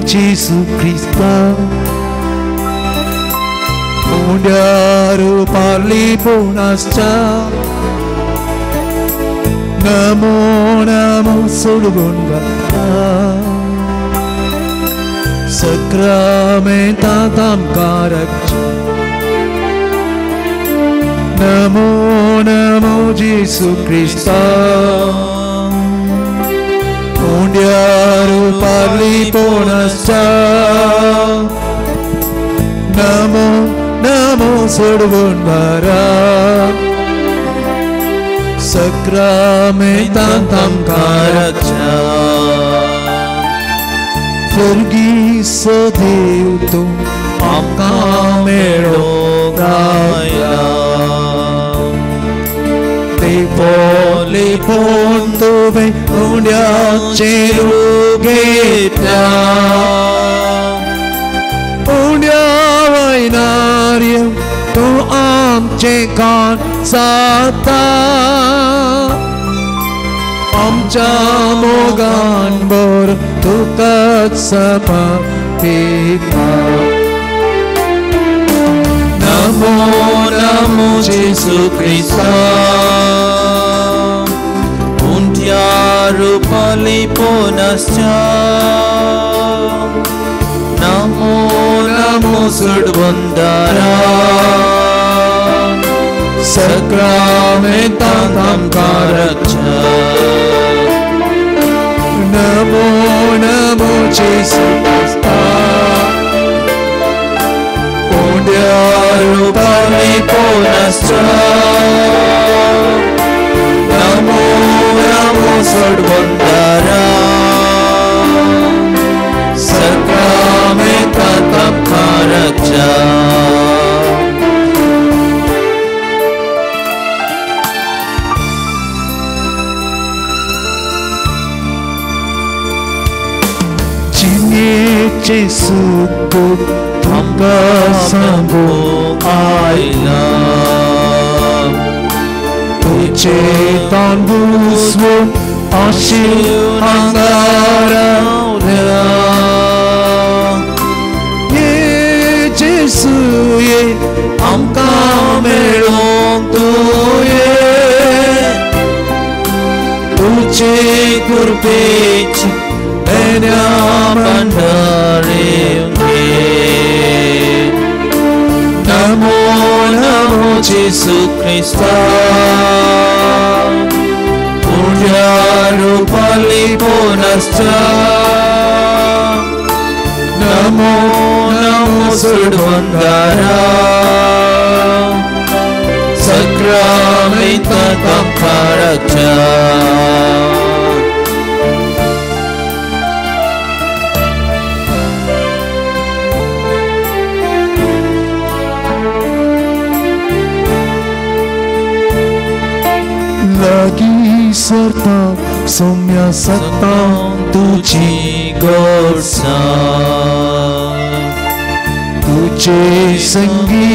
जेसू क्रिस्ता उंड्यार पारलीपोण आसच्या नमो नमो सोडून वता सक्रामेंतांत आमकां राखचें नमो नमो जेसू क्रिस्ता उंड्यार पारलीपोण आसच्या नमो नमो सोडवून बारा सक्रामेंतांत आमकां राखच्या फर्गीस देव तूं आमकां मेळोंक आयला लिपोन लिपोन तुवें उंड्याचें रूप घेतलां उंड्या वयल्यार तूं आमचें कान जाता आमच्या मोगान भर तुकाच समर्पिता नमो नमो जेसू क्रिस्ता उंड्यार पारलीपोण आसच्या नमो नमो सोडवंदारा सक्रामेंतांत आमकां राखच्या नमो नमो जेसू क्रिस्ता उंड्यार पारलीपोण आसच्या नमो नमो सोडवंदारा सक्रामेंतांत आमकां राखच्या. जिणेचें सूख तुमकां सांगूंक आयलां तुजें तांदूळ आशिव हांगा रावल्या ये जेसू ये आमकां मेळोंक तूं ये तुजे कृपेची देण्या भांडार घे. नमो नमो जेसू क्रिस्ता उंड्यार पारलीपोण आसच्या नमो नमो सोडवंदारा सक्रामेंतांत आमकां राखच्या. लागीं सरता सौम्या सत्ता तुजी गोडसाण तुजे संगी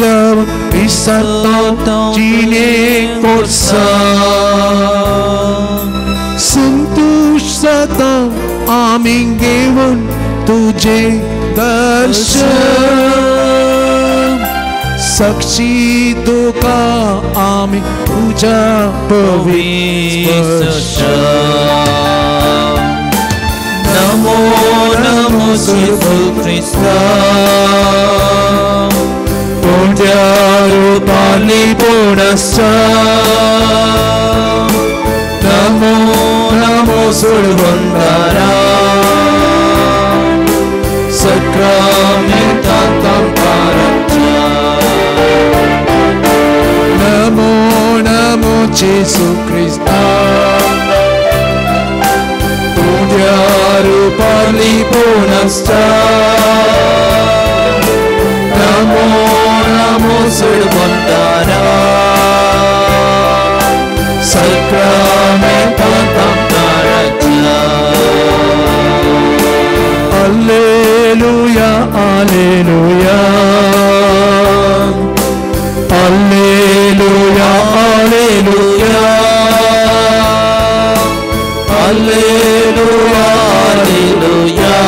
राव विसरता जिणे कोर्सा संतोश जाता आमी घेवन तुजें दर्शन साक्षी तुका आमी तुज्या पवित्र. नमो नमो जेसू क्रिस्ता उंड्यार पारलीपोण आसच्या नमो नमो सोडवंदारा सक्रामेंतांत आमकां राखच्या. नमो नमो जेसू क्रिस्ता उंड्यार पारलीपोण आसच्या नमो नमो सोडवंदारा सक्रामेंतांत आमकां राखच्या. Alleluia, alleluia, alleluia, alleluia, alleluia, alleluia.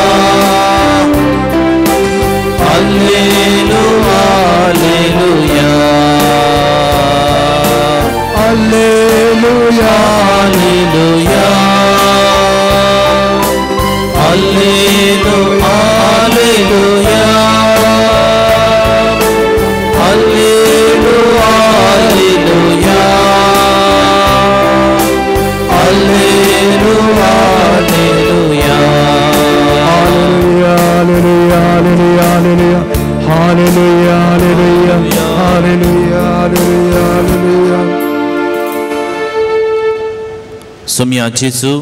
Saumya जेजू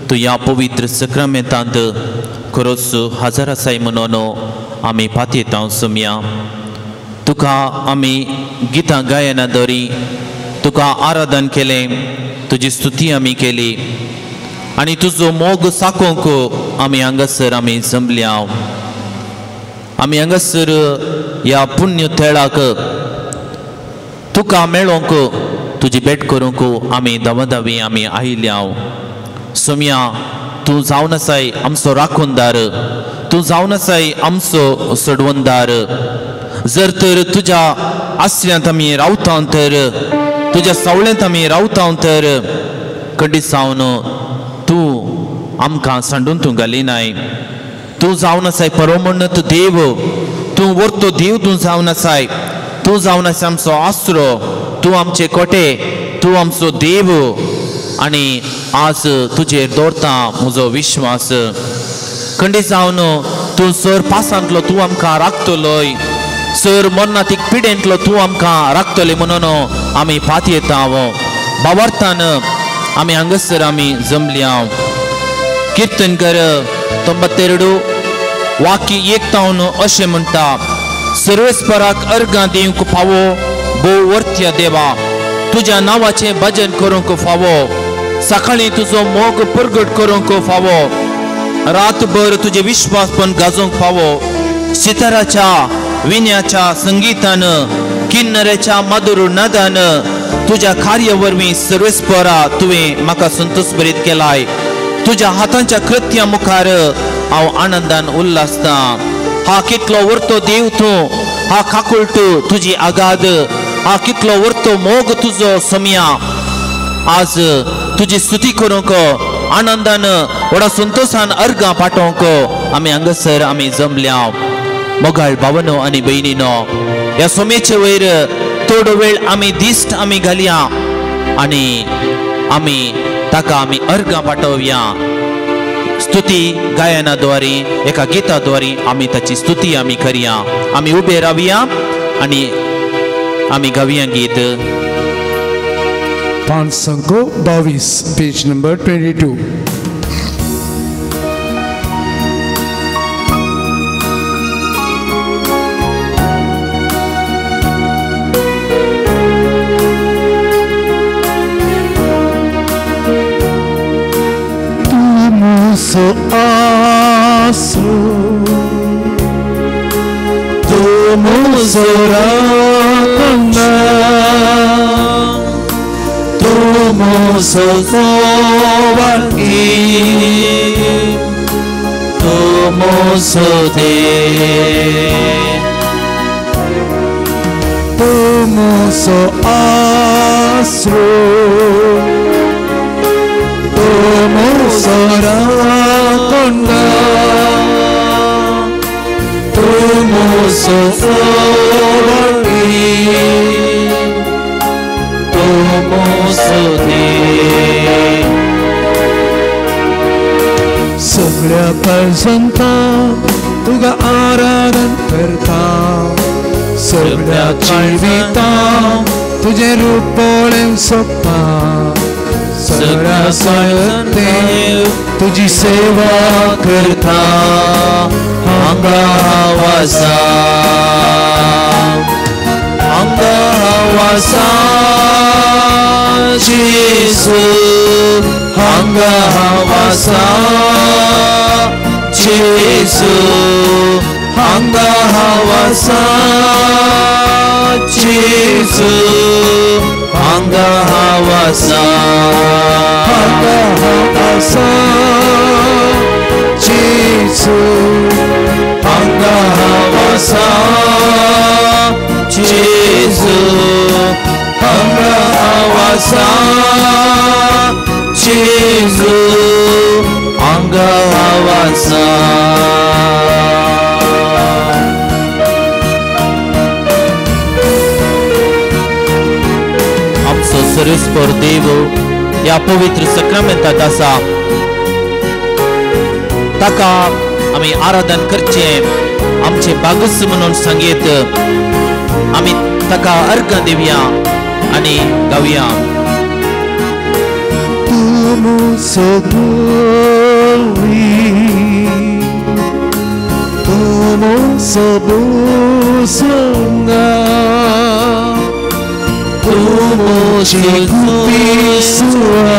तूं ह्या पवित्र सक्रामेंतांत खरोच हजर आसाय म्हणून आमी पातयेता. सोम्या तुका आमी गितां गायना दरी तुका आराधन केलें, तुजी स्तुती आमी केली आनी तुजो मोग साकोवंक आमी हांगासर आमी जमल्या. आमी हांगासर ह्या पुण्य थळाक तुका मेळोवंक तुजी भेट करूंक आमी दवादावी आमी आयल्या. सोम्या तूं जावन आसाय आमचो राखणदार, तूं जावन आसाय आमचो सोडवणदार. जर तर तुज्या आसऱ्यांत आमी रावता तर, तुज्या सावळेंत आमी रावता तर खंडीत जावन तूं आमकां सांडून तूं घालिनाय. तूं जावन आसाय परमोन्नत देव, तूं वर्तो देव तूं जावन आसाय. तूं जावन आसाय आमचो आसरो, तूं आमचे कोटे, तूं आमचो देव आनी आज तुजेर दवरता म्हजो विश्वास. खंडीत जावन तूं सर पासांतलो तूं आमकां राखतलोय, सर मरणातीक पिडेंतलो तूं आमकां राखतले म्हणून आमी पातयेता. भावार्थान आमी हांगासर आमी जमल्या. कीर्तनकर 92 वाक्य 1 तावन अशें म्हणटा, सर्वेस्पराक अर्गां दिवंक फावो भोव वर्थ्या देवा, तुज्या नांवाचें भजन करूंक फावो, सकाळीं तुजो मोग परगट करूंक फावो, रातभर तुजें विश्वासपण गाजोवंक फावो, सिताराच्या विन्याच्या संगीतान किन्नरेच्या मधुर नदान तुज्या कार्य वरवीं सर्वेस्परा तुवें म्हाका संतोष भरीत केलाय. तुज्या हातांच्या कृत्या मुखार हांव आनंदान उल्हासता. हा कितलो वर्तो देव तूं, हा काकुळट तुजी आगाद, हा कितलो वर्तो मोग तुजो सोम्या. आज तुजी स्तुती करूंक आनंदान व्हडा संतोशान अर्गां पाठोवंक आमी हांगासर आमी जमल्या. मोगाळ भावनो आनी भयणीनो, ह्या सोमेचे वयर थोडो वेळ आमी दिश्ट आमी घालया आनी आमी ताका आमी अर्गां पाठोवया. स्तुती गायना द्वारे एका गीता द्वारे आमी ताची स्तुती आमी करया. आमी उबे रावया आनी आमी गावया गीत 522 पेज number 22. So aso tu musorakanda tu musosobangi tu musode tu muso aso tu musorakanda tu musosobangi tu musode. सगळ्या काळजांता तुका आराधन करता, सगळ्या जिवितां तुजें रूप पळोवंक सोदता, सगळ्या सायते तुजी सेवा करता. हांगा वासा हांगा वासा जेजू, हांगा वासा जेजू, हांगा वासा जेजू, हांगा वासा हांगा वासा जेजू, हांगा वासा जेजू, हांगा वासा जेजू, हांगा वासा. आमचो सर्वेस्पर देव ह्या पवित्र सक्रामेंतांत आसा, ताका आमी आराधन करचें आमचें बागूस म्हणून सांगीत आमी ताका अर्घ दिवया आनी गावया. तूं तुमचो गोडी तुमचो बुसंगा तुमची पिसुआ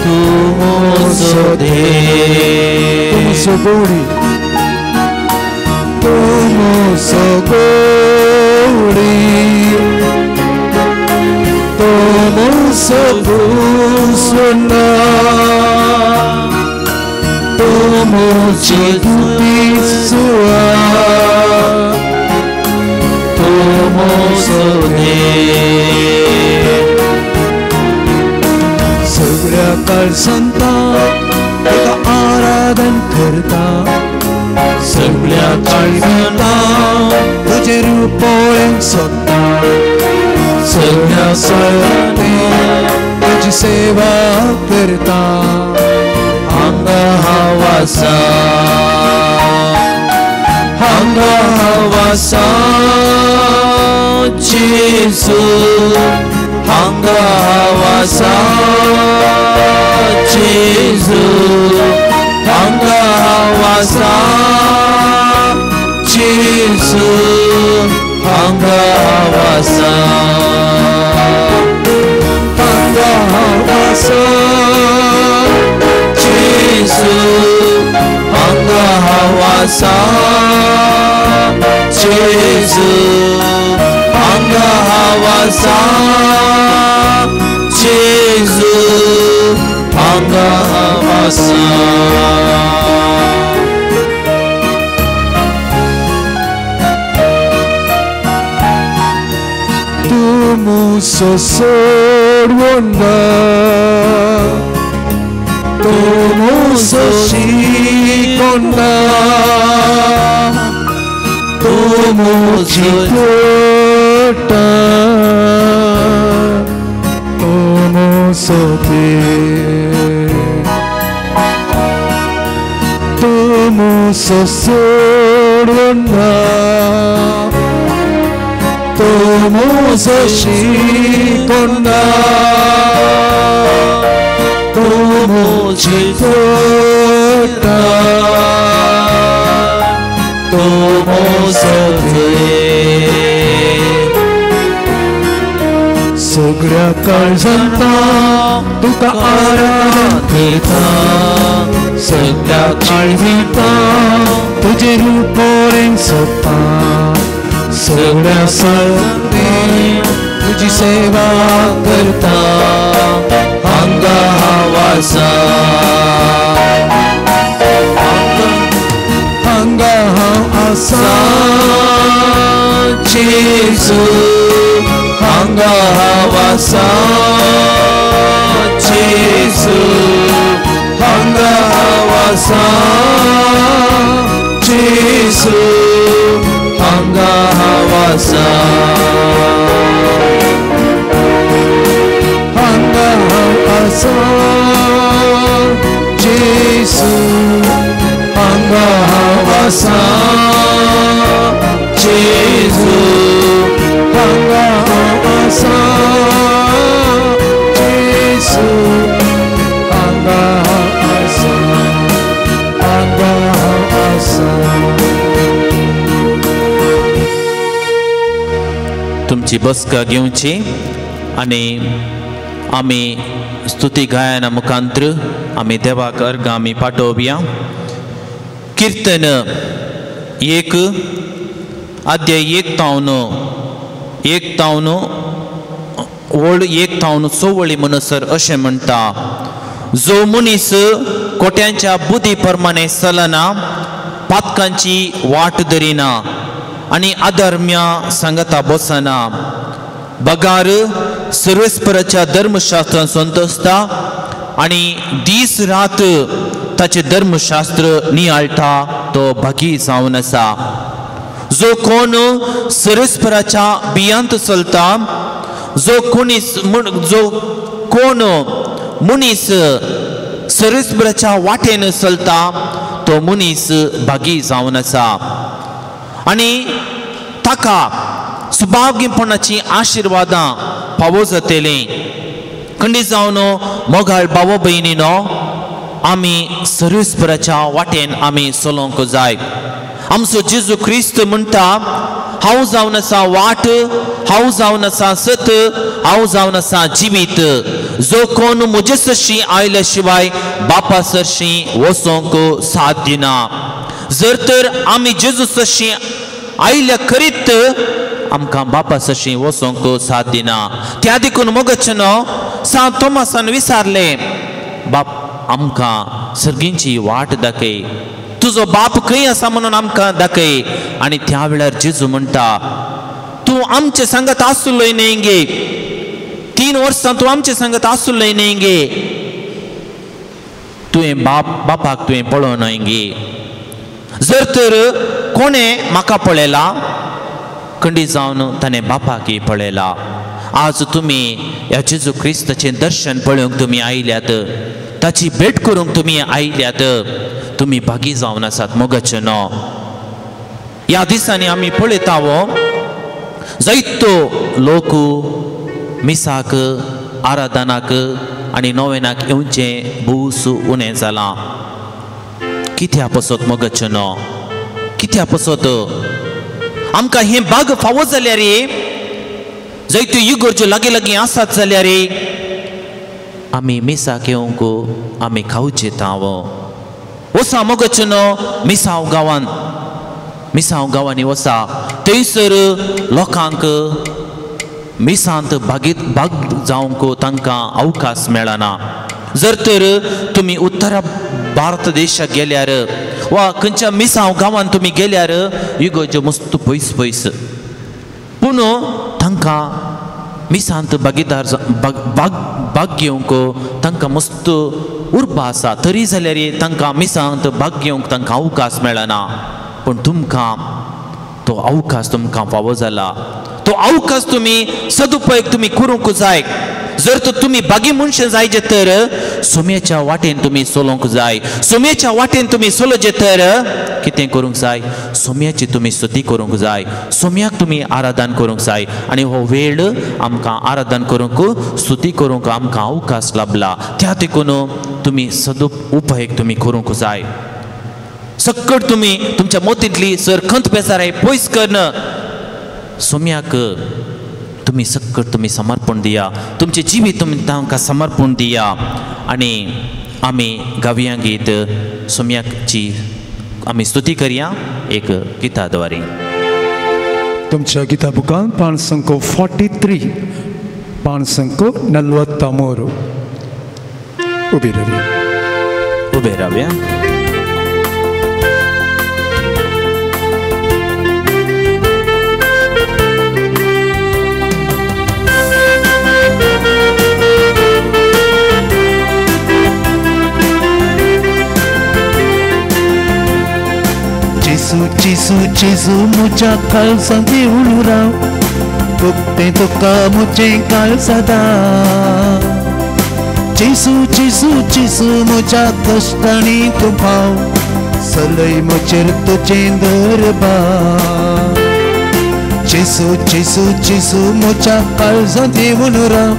तुमचो तुमचो गोडी तुमचो गोडी तुमचो बुसंगा तुमची पिसुआ तुमचो सगळ्या काळजांता तुका आराधन करता सगळ्या काळजांता तुजें रूप पळोवंक सोदता सगळ्या सगळ्यांनी तुजी सेवा करता हांगा हांव आसा हांगा हांव आसा जेजू हांगा हांव आसा जेजू हांगा हांव आसा जेजू हांगा हांव आसा हांगा हांव आसा जेजू हांगा हांव आसा जेजू हांगा हांव आसा जेजू हांगा हांव आसा. तुमचो सोडवंदा तुमचो शिकोंदा तुमची पोटा तुमचो तुमचो सोडवंदा तुमचो शिकोंदा तुमची पोटा तुमचो सगळ्या काळजांता तुका आराधन करता सगळ्या काळजांता तुजें रूप पळोवंक सोदता सगळ्या सगळ्यांनी तुजी सेवा करता हांगा हांव आसा हांगा हांव आसा जेजू हांगा हांव आसा जेजू हांगा हांव आसा जेजू हांगा हांव आसा हांगा हांव आसा जेजू हांगा हांव आसा जेजू हांगा हांव आसा जेजू हांगा हांव आसा हांगा हांव आसा. तुमची बसका घेवची आनी आमी स्तुती गायना मुखांत्र आमी देवाक अर्गां आमी पाठोवया. कीर्तन 1 अध्याय 1 तावन ओळ 1 तावन 6 म्हणसर अशें म्हणटा, जो मनीस कोट्यांच्या बुद्धी प्रमाणे चलना, पातकांची वाट धरिना आनी अधर्म्या सांगता बसना, बगार सर्वेस्पराच्या धर्मशास्त्रान संतोसता आनी दीस रात ताचें धर्मशास्त्र नियाळटा, तो भागी जावन आसा. जो कोण सर्वेस्पराच्या बियांत चलता, जो कोण मनीस सर्वेस्पराच्या वाटेन चलता, तो मनीस भागी जावन आसा आनी ताका सुभाग्यपणाची आशिर्वादां फावो जातलीं. खंडीत जावन मोगाळ भाव भयणीनो आमी सर्वेस्पराच्या वाटेन आमी चलोवंक जाय. आमचो जेजू क्रिस्त म्हणटा हांव जावन आसा वाट, हांव जावन आसा सत, हांव जावन आसा जिवीत. जो कोण म्हजे सरशीं आयल्या शिवाय बापा सरशीं वचोंक साथ दिना. जर तर आमी जेजू सरशीं आयल्या करीत आमकां बापा सरशीं वचोंक साथ दिना. त्या देखून मोगचें न्हू सांत तोमासान विचारलें, बाप आमकां सर्गींची वाट दाखय, तुजो बाप खंय आसा म्हणून आमकां दाखय. आनी त्या वेळार जेजू म्हणटा तूं आमचे सांगत आसलोय न्हय गे, 3 वर्सां तूं आमचे सांगत आसलोय न्हय गे, तुवें बाप बापाक तुवें पळोवं न्हय गे. जर तर कोणें म्हाका पळयला खंडीत जावन ताणें बापाकय पळयला. आज तुमी ह्या जेजू क्रिस्ताचें दर्शन पळोवंक तुमी आयल्यात, ताची भेट करूंक तुमी आयल्यात, तुमी भागी जावन आसात मोगाचें न्हू. ह्या दिसांनी आमी पळयता वो जायतो लोक मिसाक आराधनाक आनी नोवेनाक येवचें भूस उणें जालां. कित्या पसत मोगाचें न्हू, कित्या पसत आमकां हें भाग फावो जाल्यार जायत्यो इगर्ज्यो लागीं लागीं आसात जाल्यार आमी मिसाक येवंक आमी खावचे ताव. वसा मोगाचें न्हू मिसाव गांवान, मिसाव गांवांनी वसा, थंयसर लोकांक मिसांत भाग जावंक तांकां अवकाश मेळना. जर तर तुमी उत्तर भारत देशाक गेल्यार वा खंयच्या मिसाव गांवान तुमी गेल्यार इगर्ज्यो मस्त पयस पयस, पूण तांकां मिसांत भागीदार भाग घेवंक तांकां मस्त उर्बा आसा, तरी जाल्यार तांकां मिसांत भाग घेवंक तांकां अवकाश मेळना. पूण तुमकां तो अवकाश तुमकां फावो जाला, तो अवकाश तुमी सदुपयोग तुमी करूंक जाय. जर तर तुमी भागी मनशां जायजे तर सोम्याच्या वाटेन तुमी चलोवंक जाय. सोम्याच्या वाटेन तुमी चलोवचे तर कितें करूंक जाय, सोम्याची तुमी स्तुती करूंक जाय, सोम्याक तुमी आराधन करूंक जाय. आनी हो वेळ आमकां आराधन करूंक स्तुती करूंक आमकां अवकाश लाभला, त्या देखून तुमी सदुपयोग तुमी करूंक जाय. सक्कड तुमी तुमच्या मोतींतली सर खंत बेजाराय पयस करून सोम्याक तुमी सक्कड तुमी समर्पण दिया, तुमचें जिवीत तुमी तांकां समर्पण दिया. आनी आमी गावया गीत सोम्याची आमी स्तुती करया एक गिता द्वारे. तुमच्या गिता बुकान पान संको 43, पान संको 43. उबी रावया, उबे रावया. जेजू जेजू जेजू म्हज्या काळजांत येवन राव, उक्तें तुका म्हजें काळ सदां. जेजू जेजू जेजू म्हज्या कश्टांनी तूं पाव, चलय म्हजेर तुजें दरबार. जेजू जेजू जेजू म्हज्या काळजांत येवन राव,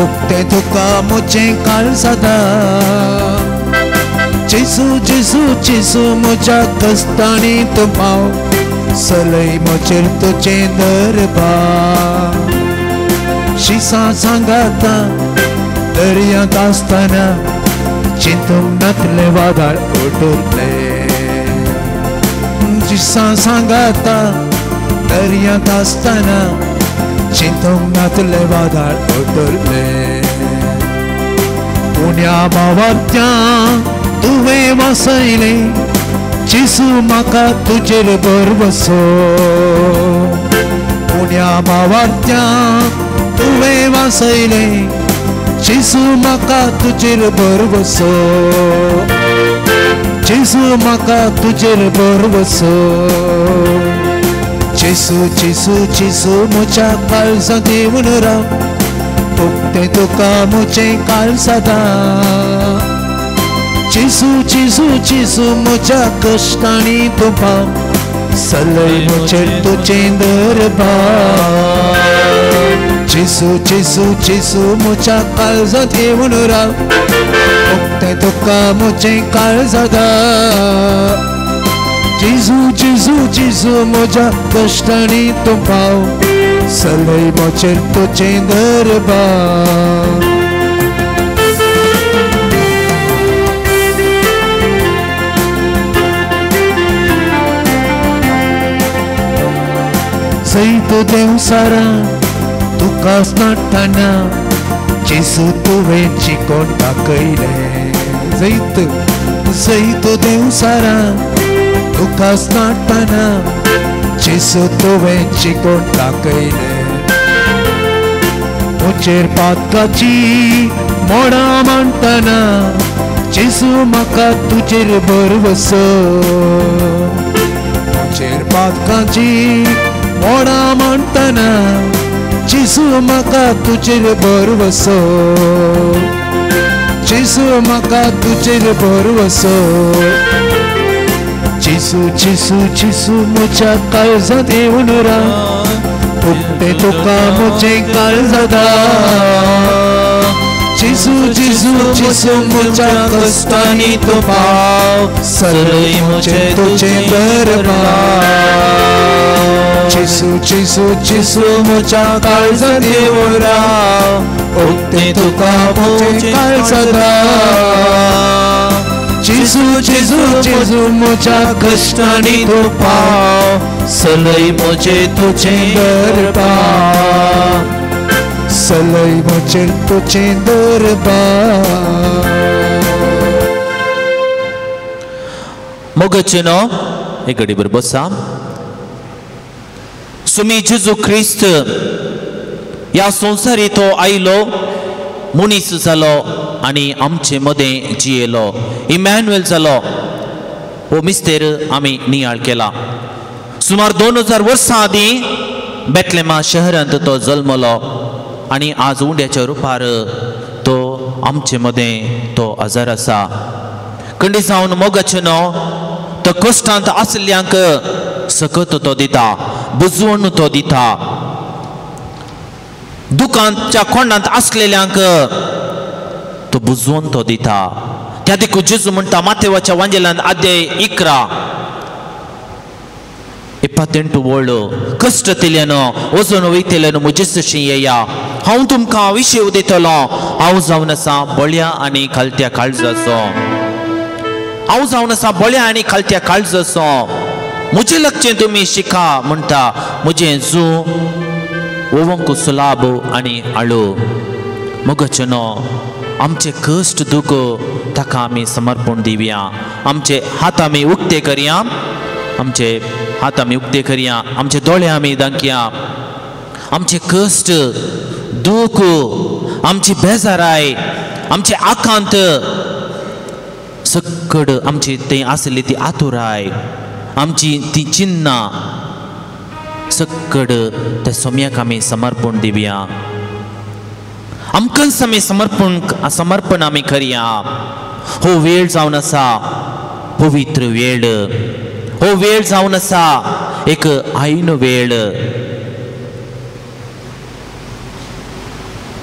उक्तें तुका म्हजें काळ सदां. जेजू जेजू जेजू म्हज्या कश्टांनी तूं पाव, चलय म्हजेर तुजें दरबार. शिसां सांगाता दर्यांत आसतना चिंतूंक नातलें वादळ उठलें. शिसां सांगाता दर्यांत आसतना चिंतूंक नातलें वादळ उठलें. उण्या भावार्त्या तुवें वासयलें, जेजू म्हाका तुजेर भरवसो. उण्या भावार्त्या तुवें वासयलें, जेजू म्हाका तुजेर भरवसो. जेजू म्हाका तुजेर भरवसो. जेजू जेजू जेजू म्हज्या काळजांत येवन राव, उक्तें तुका म्हजें काळ सदां. जेजू जेजू जेजू म्हज्या कश्टांनी तूं पाव, सलय म्हजेर तुजें दरबार. जेजू जेजू जेजू म्हज्या काळजांत येवन राव, उक्तें तुका म्हजें काळजांत. जेजू जेजू जेजू म्हज्या कश्टांनी तूं पाव, सलय म्हजेर तुजें दरबार. जैत देवसारा तुका नाडटना जेजू तुवें चिकोण दाखयलें. जैत जैत देवसारा तुका नाडटना जेजू तुवें चिकोण दाखयलें. म्हजेर पातकाची मोडां मांडटना जेजू म्हाका तुजेर भरवसो. म्हजेर पातकाची मोडां मांडटना जेजू म्हाका तुजेर भरवसो. जेजू म्हाका तुजेर भरवसो. जेजू जेजू जेजू म्हज्या काळजांत येवन राव, उक्तें तुका म्हजें काळजांत. जेजू जेजू जेजू म्हज्या कश्टांनी तूं पाव, सलय म्हजें तुजें दरबार. जेजू जेजू जेजू म्हज्या काळजांत येवन राव, उक्तें तुका म्हजें काळजांत. जेजू जेजू जेजू म्हज्या कश्टांनी तूं पाव, सलय म्हजें तुजें दरबार. सलय म्हजें तुजें दरबार. मोगाचें न्हू एक घडीभर बसा. सुमी जेजू क्रिस्त ह्या संवसारी तो आयलो, मनीस जालो आनी आमचे मदें जियेलो, इमॅन्युएल जालो. हो मिस्तेर आमी नियाळ केला. सुमार 2000 वर्सां आदीं बेतलेमा शहरांत तो जल्मलो आनी आज उंड्याच्या रुपार तो आमचे मदें तो आजार आसा. कंडी जावन मोगाचें न्हू तो कश्टांत आशिल्ल्यांक सकत तो दिता, बुजवण तो दिता. दुकांच्या कोंडांत आसलेल्यांक तो बुजवण तो दिता. त्या देखून जेजू म्हणटा मातेवाच्या वांजेलान अध्याय 11 इपातेंटू वळ, कश्ट दिल्यान वजन वयतल्यान म्हजे सशी येया, हांव तुमकां विशेव दितलो. हांव जावन आसा बळ्या आनी खालत्या काळजाचो, हांव जावन आसा बळ्या आनी खालत्या काळजाचो. म्हजें लागचें तुमी शिका म्हणटा, म्हजें जू ओवंक सुलाब आनी आळू. मोगाचें न्हू आमचे कश्ट दुख ताका आमी समर्पण दिवया. आमचे हात आमी उक्ते करया, आमचे हात आमी उक्ते करया, आमचे दोळे आमी दाखया. आमचे कश्ट दुख, आमची बेजाराय, आमचे आकांत सकड आमची थंय आसली ती आतुराय, आमची ती चिन्नां सकड त्या सोम्याक आमी समर्पण दिवया. आमकांच आमी समर्पण आमी करया. हो वेळ जावन आसा पवित्र वेळ, हो वेळ जावन आसा एक आयन वेळ.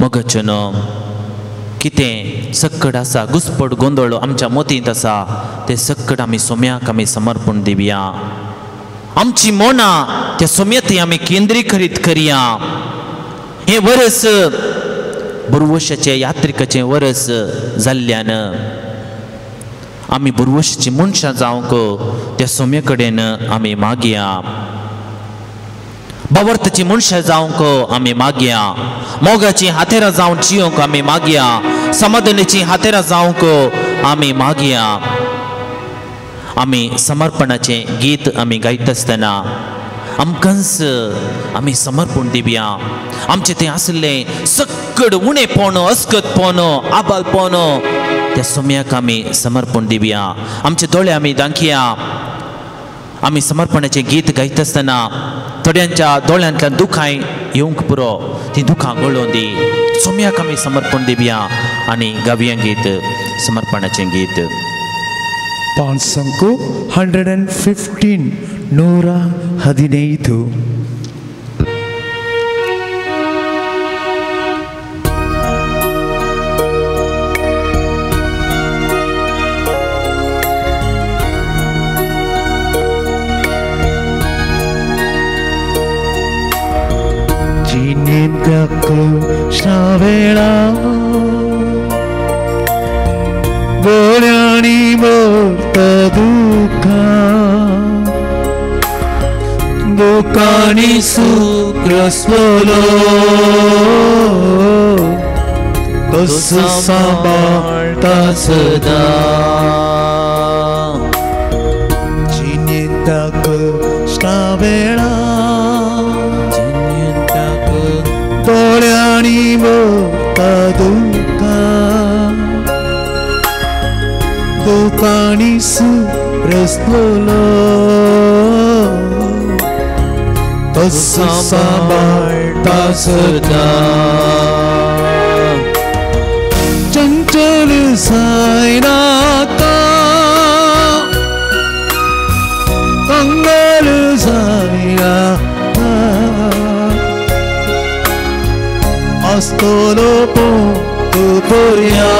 मोगाचें न्हू कितें सक्कड आसा, घुसपट गोंदळ आमच्या मतींत आसा, तें सक्कड आमी सोम्याक आमी समर्पण दिवया. आमची मनां त्या सोम्या आमी केंद्रीकृत करया. हें वरस बुरवशाचें यात्रिकाचें वरस जाल्ल्यान आमी बुरवशाचीं मनशां जावंक त्या सोम्या कडेन आमी मागया. बावर्ताची मनशां जावंक आमी मागया. मोगाचीं हातेरां जावन जियोंक आमी मागया. समाधानाचीं हातेरां जावंक आमी मागया. आमी समर्पणाचें गीत आमी गायता आसतना आमकांच आमी समर्पण दिवया. आमचें तें आशिल्लें सक्कड उणेपण, अस्कतपण, आबालपण त्या सोम्याक आमी समर्पण दिवया. आमचे दोळे आमी दाखया. आमी समर्पणाचें गीत गायता आसतना थोड्यांच्या दोळ्यांतल्यान दुखां येवंक पुरो, ती दुखां गळोवन दी. सोम्याक आमी समर्पण दिवया आनी गावया गीत, समर्पणाचें गीत. पांचसंको 115 115. जिनेंत कृष्णा वेळा दोळ्यांनी मोत दुःखा दुःखांनी सुक्रसलो तसो सांबाळटा सदा. जिनेंत कृष्णा वेळा दोळ्यांनी मोत दुःखा दुःखांनी सुरसलो तसो सांबाळटा सदा. चंचल जायनाका कंगाल जायनाका आसतलो पोंत पर्या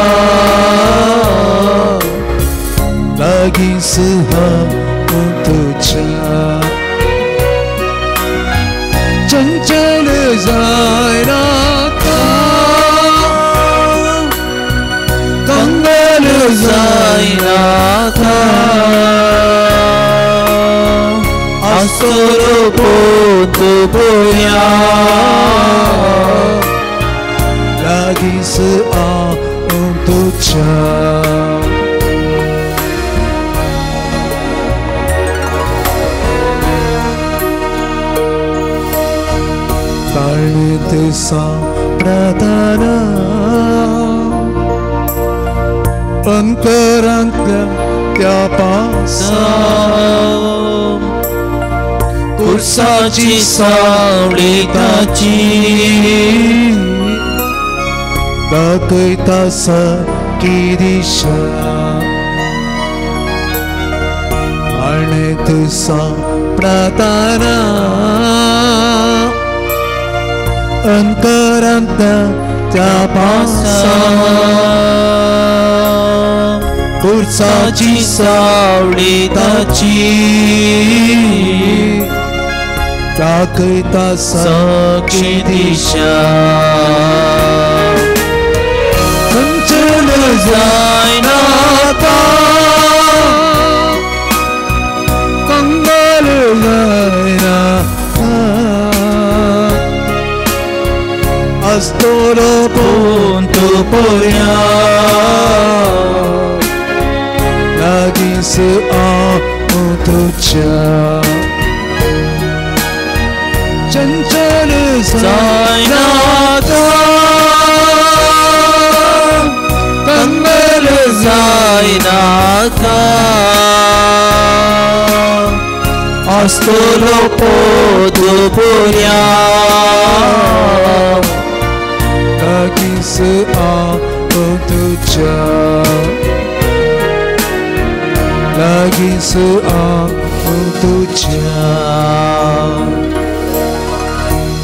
लागींच हांव तुज्या. चंचल जायनाका कंगाल जायनाका आसतलो पोंत पर्या लागींच हांव तुज्या. ताळमेत सांपडताना अंतरांतल्या त्या पासा कुर्साची सावळी ताची दाखयता सारकी दिशा. ताळमेत सांपडताना अंतरांतल्या त्या पासा कुर्साची सावळी ताची दाखयता साक्षी दिशा. चंचल जायनाका कंगाल जायनाका आसतलो पोंत पर्या लागींच हांव तुज्या. चंचल जायनाका कंगाल जायनाका आसतलो पोंत पर्या लागींच हांव तुज्या. लागींच हांव तुज्या.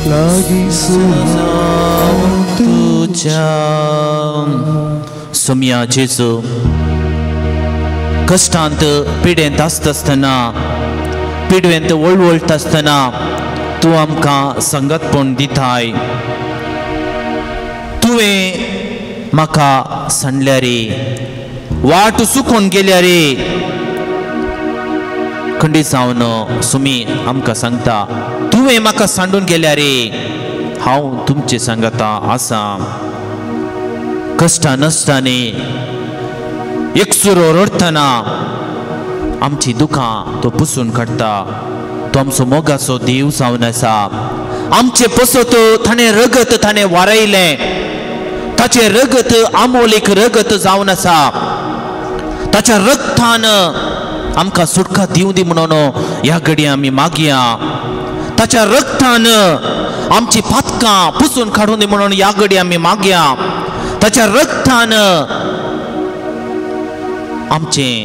लागींच हांव तुज्या. सोम्या जेजू कश्टांत पिडेंत आसता आसतना पिडवेंत वळवळटा आसतना तूं आमकां संगतपण दिताय. तुवें म्हाका सांडल्या रे, वाट चुकून गेल्या रे. खंडीत जावन सुमी आमकां सांगता तुवें म्हाका सांडून गेल्या रे, हांव तुमचे सांगता आसा. कश्टां नश्टांनी एकसुरो रडटना आमची दुखां तो पुसून काडटा. तो आमचो मोगाचो देव जावन आसा. आमचे पसत ताणें रगत ताणें वारयलें. ताचें रगत आमोलीक रगत जावन आसा. ताच्या रगतान आमकां सुटका दिवं दी म्हणून ह्या घडये आमी मागया. ताच्या रगतान आमची पातकां पुसून काडूं दी म्हणून ह्या घडये आमी मागया. ताच्या रगतान आमचें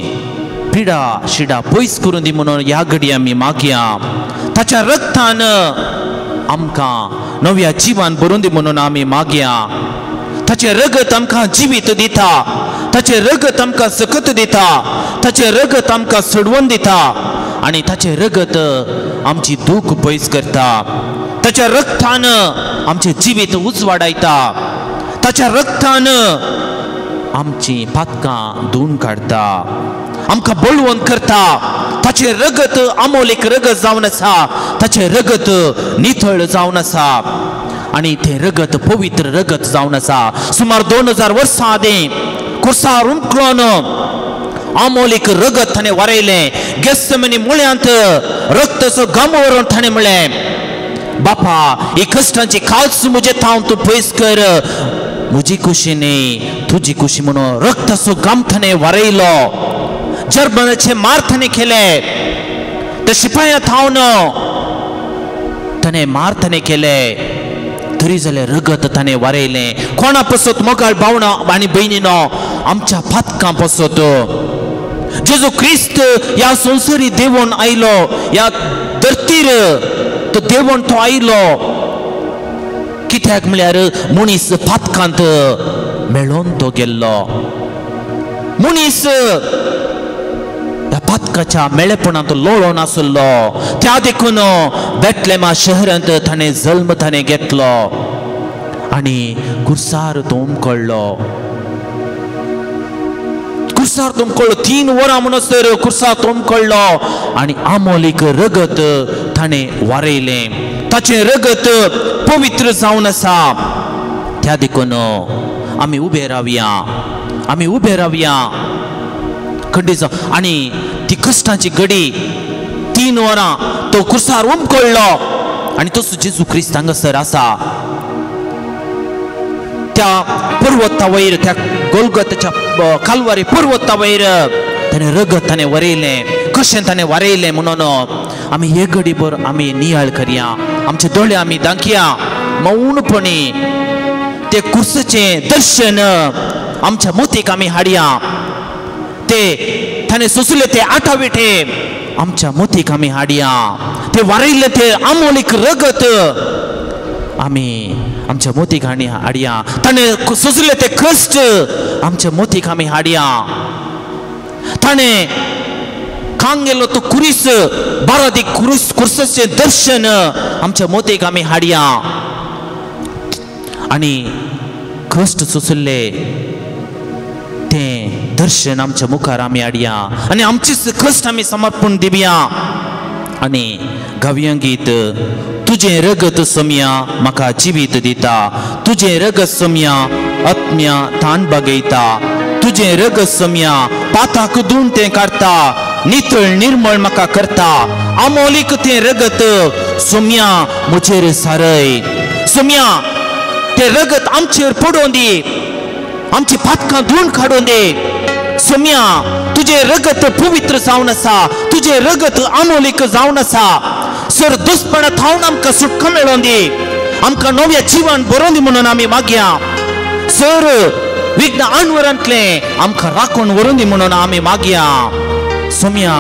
पिडा शिडा पयस करून दी म्हणून ह्या घडी आमी मागया. ताच्या रक्तान आमकां नव्या जिवान भरून दी म्हणून आमी मागया. ताचें रगत आमकां जिवीत दिता, ताचें रगत आमकां सकत दिता, ताचें रगत आमकां सोडवून दिता आनी ताचें रगत आमची दूख पयस करता. ताच्या रक्तान आमचें जिवीत उजवाडायता, ताच्या रक्तान आमची पातकां धुवन काडटा, आमकां बळवंत करता. ताचें रगत आमोलीक रगत जावन आसा, ताचें रगत नितळ जावन आसा आनी तें रगत पवित्र रगत जावन आसा. सुमार 2000 वर्सां आदीं कुर्सार उमकळोन आमोलीक रगत ताणें वारयलें. गेस्समनी मुळ्यांत रक्ताचो गामो व्हरून ताणें म्हळें, बापा ही कश्टांची काल्स म्हजे थावन तूं पयस कर, म्हजी खुशी न्ही तुजी खुशी म्हणून रक्ताचो गाम ताणें वारयलो. जर्मनाचे मार ताणें केले, त्या शिपाया थावन ताणें मार ताणें केले, तरी जाल्यार रगत ताणें वारयलें. कोणा पसत मोगाळ भावना आनी भयणीनो, आमच्या पातकां पसत जेजू क्रिस्त ह्या संवसारी देवून आयलो, ह्या धर्तीर तो देवून तो आयलो. कित्याक म्हळ्यार मनीस पातकांत मेळोन तो गेल्लो, मनीस ह्या पातकाच्या मेळेपणांत लोळोन आसलो. त्या देखून बेतलेमा शहरांत ताणें जल्म ताणें घेतलो आनी कुर्सार तो उमकळ्ळो. कुर्सार तो उमकळ्ळो 3 वरां म्हणसर कुर्सार तो उमकळ्ळो आनी आमोलीक रगत ताणें वारयलें. ताचें रगत पवित्र जावन आसा. त्या देखून आमी उबे रावया, आमी उबे रावया खंडीत जावन. आनी ती कश्टांची घडी 3 वरां तो कुर्सार उमकळ्ळो आनी तसो जेजू क्रिस्त हांगासर आसा त्या पर्वता वयर, त्या गोलगोताच्या कालवारी पर्वता वयर ताणें रगत ताणें वरयलें. कशें ताणें वारयलें म्हणून आमी हे घडीभर आमी नियाळ करया, आमचे दोळे आमी दाखया मौनपणी ते कुर्साचें दर्शन आमच्या मोतीक आमी हाडया. ते ताणें सोंसले ते आठाविठे आमच्या मोतीक आमी हाडया. ते वारयले ते आमोलीक रगत आमी आमच्या मोतीक हाडया. ताणें सोंसले ते कश्ट आमच्या मोतीक आमी हाडया. ताणें खांग गेलो तो कुरीस बारादी कुरीस कुर्साचें दर्शन आमच्या मोतीक आमी हाडया. आनी कश्ट सोंसले तें दर्शन आमच्या मुखार आमी हाडया आनी आमचीच कश्ट आमी समर्पण दिवया. आनी गावया गीत, तुजें रगत सोम्या म्हाका जिवीत दिता, तुजें रगत सोम्या आत्म्या तान बागयता, तुजें रगत सोम्या पाताक धुवन तें काडटा, नितळ निर्मळ म्हाका करता, आमोलीक तें रगत सोम्या म्हजेर सारय. सोम्या तें रगत आमचेर पडोवन दी, आमची पातकां धुवन काडून दी. सोम्या तुजें रगत पवित्र जावन आसा, तुजें रगत आमोलीक जावन आसा. सर दुस्पणा थावन आमकां सुटका मेळोवन दी, आमकां नव्या जिवन बरोवन दी म्हणून आमी मागया. सर विघ्न आणवरांतलें आमकां राखून व्हरून दी म्हणून आमी मागया. सोम्या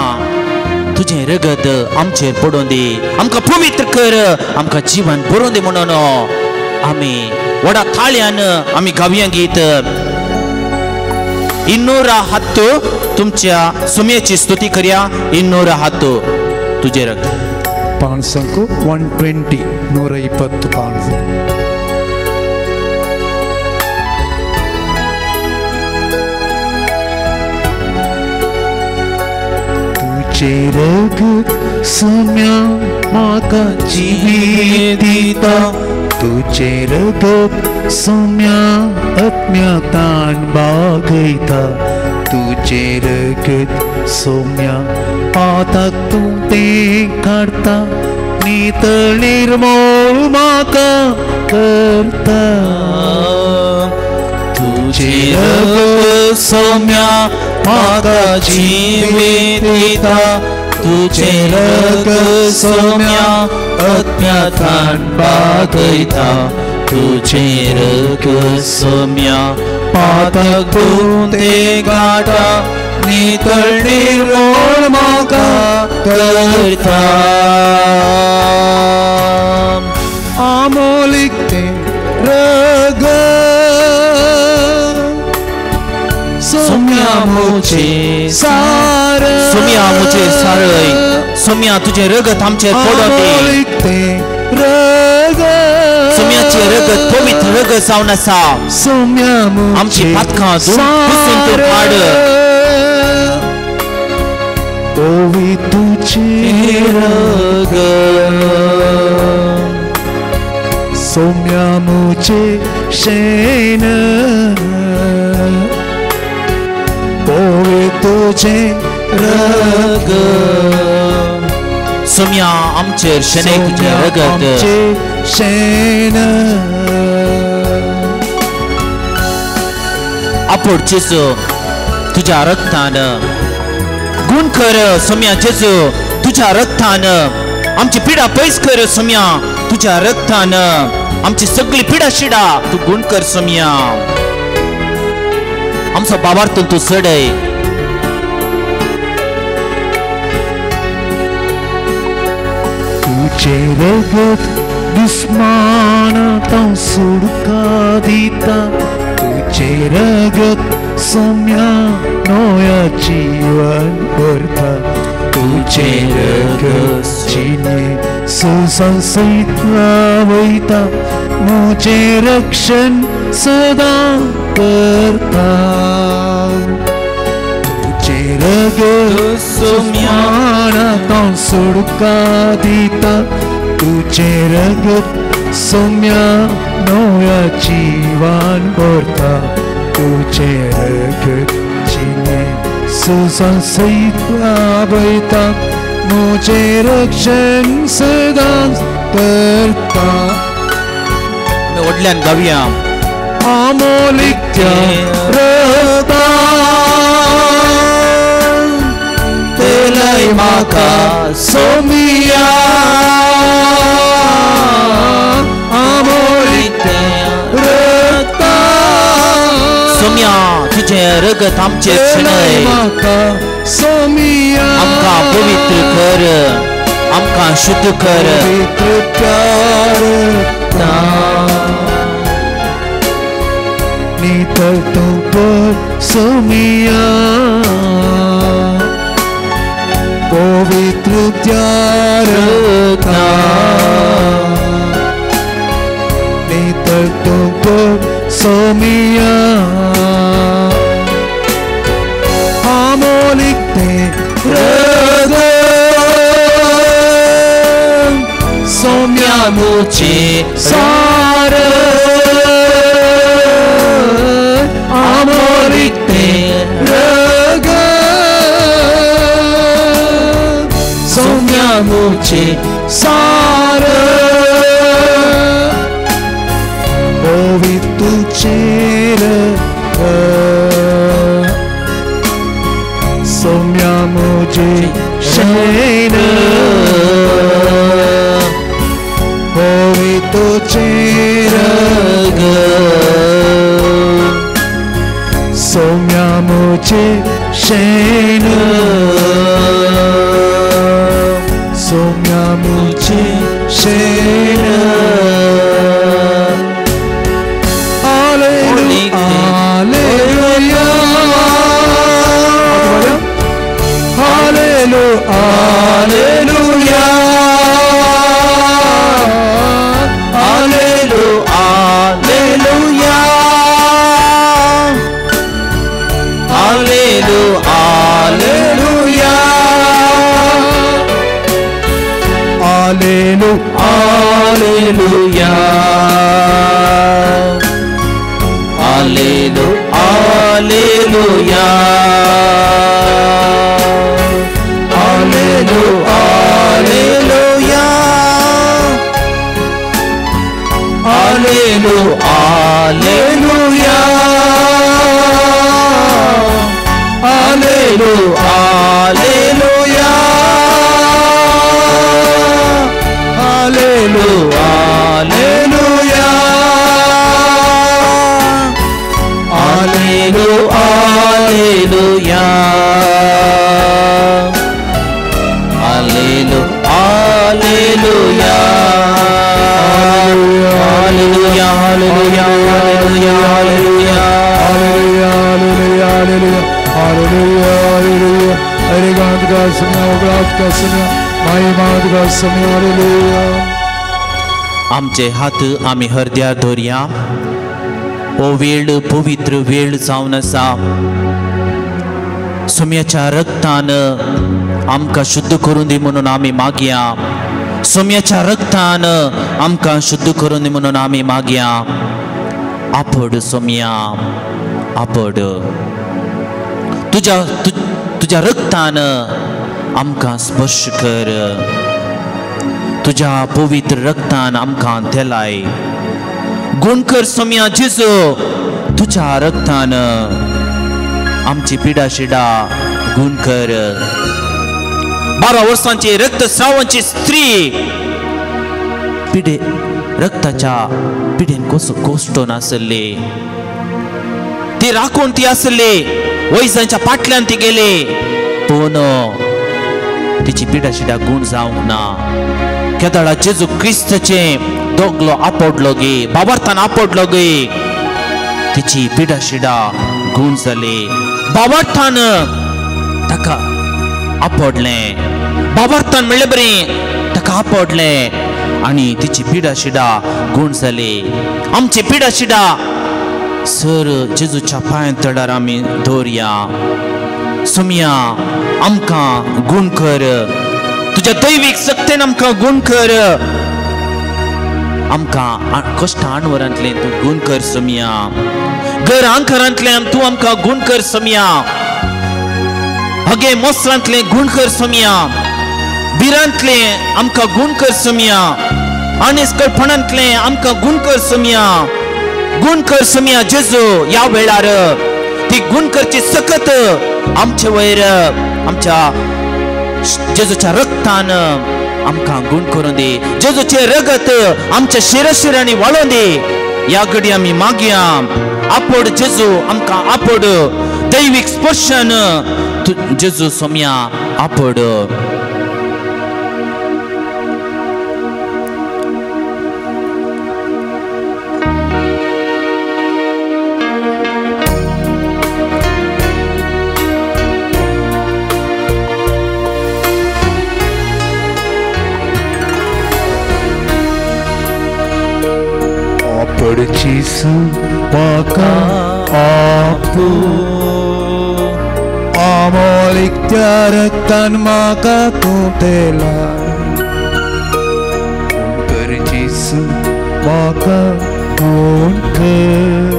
तुजें रगत आमचेर पडोवन दी, आमकां पवित्र कर, आमकां जिवन बरोवन दी म्हणून आमी व्हडा थाळ्यान आमी गावया गीत 210. तुमच्या सोम्याची स्तुती करया. 210 तुजें रगत. पाणसंक 120 120 पाणस. तुजें रगत सोम्या म्हाका जिवीत दिता, तुजें रगत सोम्या आत्म्या ताण बागयता, तुजें रगत सोम्या पाताक तूं तें काडटा, नितळ निर्मळ म्हाका करता. तुजें रगत सोम्या म्हाका जिवीत दिता, तुजें रगत सोम्या आत्म्या ताण बागयता, तुजें रगत सोम्या पातक तूं तें काडटा, नितळ निर्मळ म्हाका करता. आमोलिक तें रगत सोम्या मुझे सार, सोम्या मुझे सारय, सोम्या तुझे रगत आमचेर पडो दी. सोम्याचे रगत पवित्र रगत जावन आसा. आमची पातकां पुसून तूं काड. ओवी तुझे रगत सोम्या मुझे शेन, ओवी तुझे रगत सोम्या आमचेर शेणय तुजें रगत. शेण आपोड जेजू तुज्या रगतान गुण कर. सोम्या जेजू तुज्या रगतान आमची पिडा पयस कर. सोम्या तुज्या रगतान आमची सगळी पिडा शिडा तूं गुण कर. सोम्या आमचो बाबार्थून तूं चडय. तुझे रगत दुस्मानांत सुडका दिता, तुझे रगत सोम्या नव्या जीवन भरता, तुझे रगत जिणे सुसंसयत वयता, म्हजें रक्षण सदां करता. तुझे रगत सोम्यानांत सुडका दिता, तुझे रगत सोम्या नव्या जीवन भरता, तुझे रगत जिणे सुसंसयत वयता, म्हजें रक्षण सदांच करता. आमी व्हडल्यान गावया. आमोलिक त्या रगतान तेलय म्हाका सोमिया, आमोलिक त्या रगतान सोम्या तुजें रगत आमचेर शेणय. म्हाका सोमिया, आमकां पवित्र कर, आमकां शुद्ध कर. पवित्र त्या रगतान नितळ तूं कर सोमिया, पवित्र त्या रगतान नितळ तूं कर सोमिया. आमोलिक तें रगत सोम्या मुझे सार, आमोलिक तें रगत सोम्या मुझे सार, ओवी तुझे रगत सोम्या मुझे शेण, ओवी तुझे रगत सोम्या मुझे शेण, सोम्या मुझे शेण. Hallelujah, hallelujah, hallelujah, hallelujah, hallelujah, hallelujah, hallelujah, hallelujah, hallelujah, hallelujah, hallelujah, hallelujah, hallelujah, hallelujah, hallelujah, hallelujah, hallelujah, hallelujah, hallelujah. तुका सोम्या, उगडास तुका सोम्या, महिमा तुका सोम्या. हालेलुया. आमचे हात आमी हरद्यार दवरया. हो वेळ पवित्र वेळ जावन आसा. सोम्याच्या रक्तान आमकां शुद्ध करून दी म्हणून आमी मागया. सोम्याच्या रक्तान आमकां शुद्ध करून दी म्हणून आमी मागया. आपड सोम्या, आपड. तुज्या तुज्या रक्तान आमकां स्पर्श कर. तुज्या पवित्र रक्तान आमकां तेलाय. गुण कर सोम्या जेजू, तुज्या रक्तान आमची पिडा शिडा गुण कर. 12 वर्सांची रक्तस्रावांची स्त्री पिडे रक्ताच्या पिडेन कसो कोश्टोन आसली, ती राखून ती आसली, वैजांच्या पाटल्यान ती गेली, पूण तिची पिडा शिडा गुण जावंक ना. केदळा जेजू क्रिस्ताचे दोगलो आपडलो गे, बाबार्थान आपडलो गे, तिची पिडा शिडा गुण जाली. बाबार्थान ताका आपडलें, बाबार्थान म्हणलें बरें ताका आपडलें आनी तिची पिडा शिडा गुण जाली. आमची पिडा शिडा सर जेजूच्या पांयां तळार आमी दवरया. सोम्या आमकां गुण कर, तुज्या दैवीक शक्तेन आमकां गुण कर. आमकां कश्ट आणवरांतलें तूं गुण कर सोम्या. घर आंकरांतल्यान तूं आमकां गुण कर सोम्या. हगे मोसरांतलें गुण कर सोम्या. बिरांतलें आमकां गुण कर सोम्या. आनेस्कळपणांतलें आमकां गुण कर सोम्या. गुण कर सोम्या जेजू. ह्या वेळार ती गुण करची सकत आमचे वयर आमच्या जेजूच्या रक्तान आमकां गुण करून दी. जेजूचें रगत आमच्या शिरशिरांनी वाळोवन दी. ह्या घडी आमी मागया. आपड जेजू, आमकां आपड. दैवीक स्पर्शन जेजू सोम्या आपड. आपड जेजू म्हाका आपू, आमोलीक त्या रक्तान म्हाका तूं तेलाय. गुण कर जेजू म्हाका गुण कर,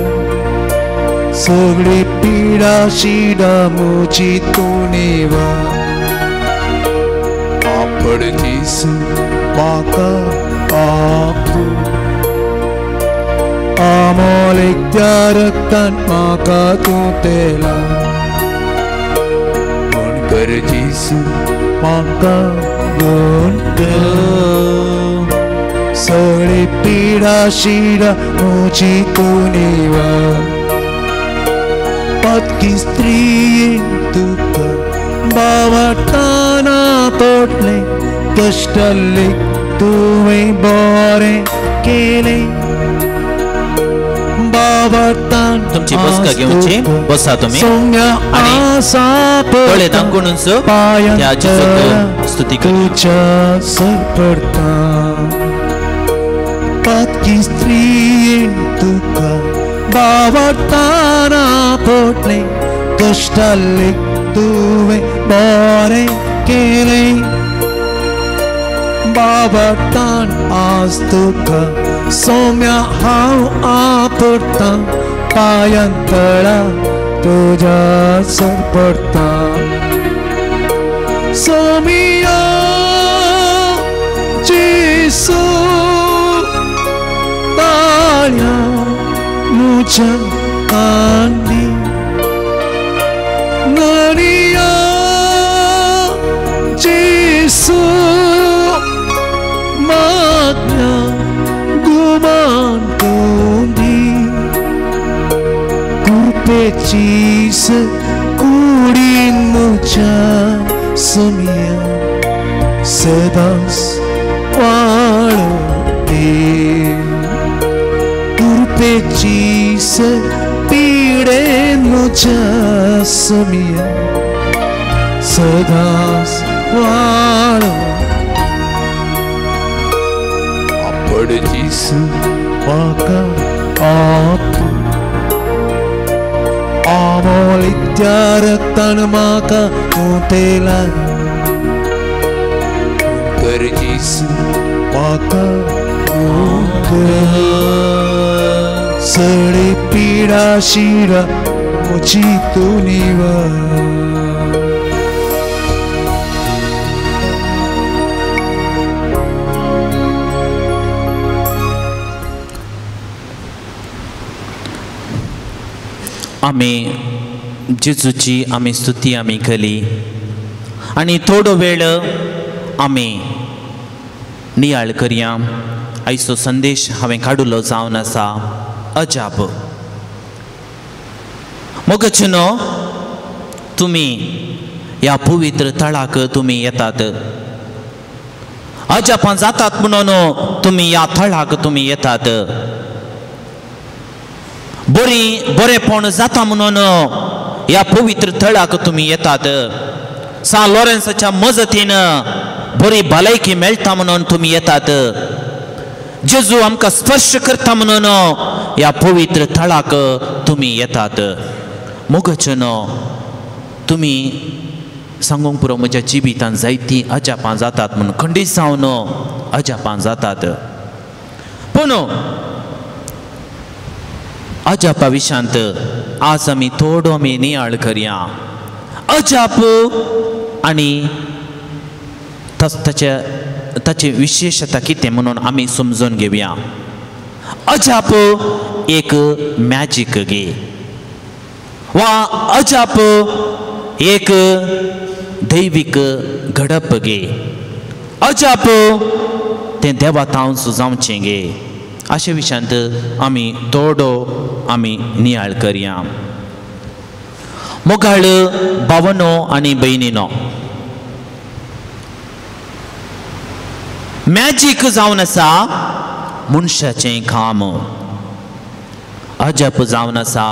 सगळी पिडा शिडा म्हजी तूं निवार. आपड जेजू म्हाका आपू, आमोलीक त्या रक्तान म्हाका तूं तेलाय. गुण कर जेजू म्हाका गुण कर, सगळी पिडा शिडा म्हजी तूं निवार. पातकी स्त्रियेन तुका बावटाना पोटलें, कश्टल्ले तुवें बरें केलें. तुमची बसका घेवची, बसा तुमी आनी दोळे धांपून त्या जेजूक स्तुती तुज्या सरपडटा. पातकी स्त्रियेन तुका बावटाना पोटलें, कश्टाल्ले तुवें बरें केलें. बावटान आज तुका सोम्या हांव आपडटा, पांयां तळा तुज्या सरपडटा. सोमिया जेजू ताळ्या म्हज्या कानी, नरिया जेजू मागण्या गुमान कोंदी. कृपेचीस कुडीन म्हज्या सोम्या सदांच वाळोवपी. कृपेचीस पिडेन म्हज्या सोम्या सदांच वाडो आपड जेजू म्हाका आप आमोलित्या रक्तान म्हाका उठयला कर जेजू म्हाका सगळी पिडा शिडा म्हजी तूं निवार. आमी जेजूची आमी स्तुती आमी केली आनी थोडो वेळ आमी नियाळ करया. आयचो संदेश हांवें काडुलो जावन आसा अजाप. मोगचनो तुमी ह्या पवित्र थळाक तुमी येतात, अजापां जातात म्हणून तुमी ह्या थळाक तुमी येतात, बरी बरेपण जाता म्हणून ह्या पवित्र थळाक तुमी येतात, सान लॉरेन्साच्या मजतीन बरी भलायकी मेळटा म्हणून तुमी येतात, जेजू आमकां स्पर्श करता म्हणून ह्या पवित्र थळाक तुमी येतात. मोगचनो तुमी सांगूंक पुरो म्हज्या जिवितान जायतीं अजापां जातात म्हणून, खंडीत जावन अजापां जातात. पूण अजापा विशांत आज आमी थोडो आमी नियाळ करया. अजाप आनी ताची विशेशता कितें म्हणून आमी समजून घेवया. अजाप एक मॅजीक गे वा अजाप एक दैवीक घडप गे, अजाप तें देवा थावन जावचें गे. अशे विशयांत आमी थोडो आमी नियाळ करया. मोगाळ भावनो आनी भयणीनो, मॅजीक जावन आसा मनशाचें काम, अजाप जावन आसा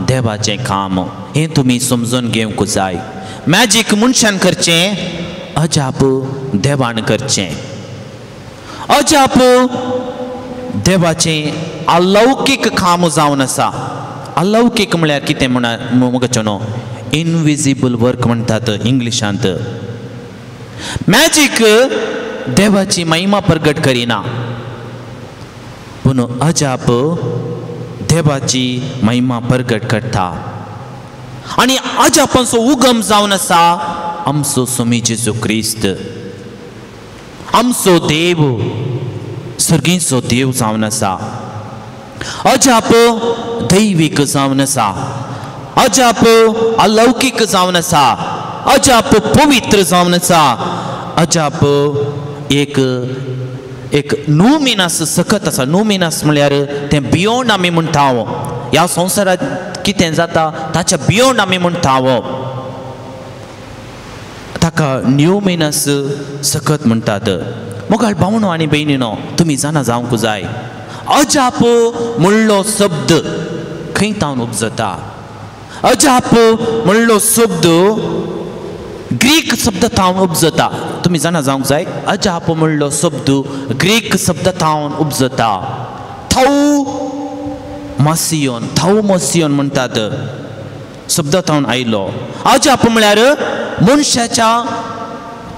देवाचें काम. हें तुमी समजून घेवंक जाय. मॅजीक मनशान करचें, अजाप देवान करचें. अजाप देवाचें अलौकीक काम जावन आसा. अलौकीक म्हळ्यार कितें म्हणा मोगचो न्हू, इनविजिबल वर्क म्हणटात इंग्लिशांत. मॅजीक देवाची महिमा प्रगट करिना, पूण अजाप देवाची महिमा प्रगट करता. आनी अजापांचो उगम जावन आसा आमचो स्वामी जेजू क्रिस्त, आमचो देव, सर्गीचो देव जावन आसा. अजाप दैवीक जावन आसा, अजाप अलौकीक जावन आसा, अजाप पवित्र जावन आसा, अजाप एक एक नुमिनास सकत आसा. नुमिनास म्हळ्यार तें बियोंड आमी म्हणटा. ह्या संवसारांत कितें जाता ताच्या बियोंड आमी म्हणटा, ताका न्यूमिनस सकत म्हणटात. मोगाळ भावनो आनी भयणीनो, तुमी जाणा जावंक जाय अजाप म्हणलो शब्द खंय तावन उपजता. अजाप म्हणलो शब्द ग्रीक शब्द थावन उपजता. तुमी जाणा जावंक जाय अजाप म्हणलो शब्द ग्रीक शब्द थावन उपजता. थाव मासियोन, थाव मासियोन म्हणटात शब्द थावन आयलो. अजाप म्हळ्यार मनशाच्या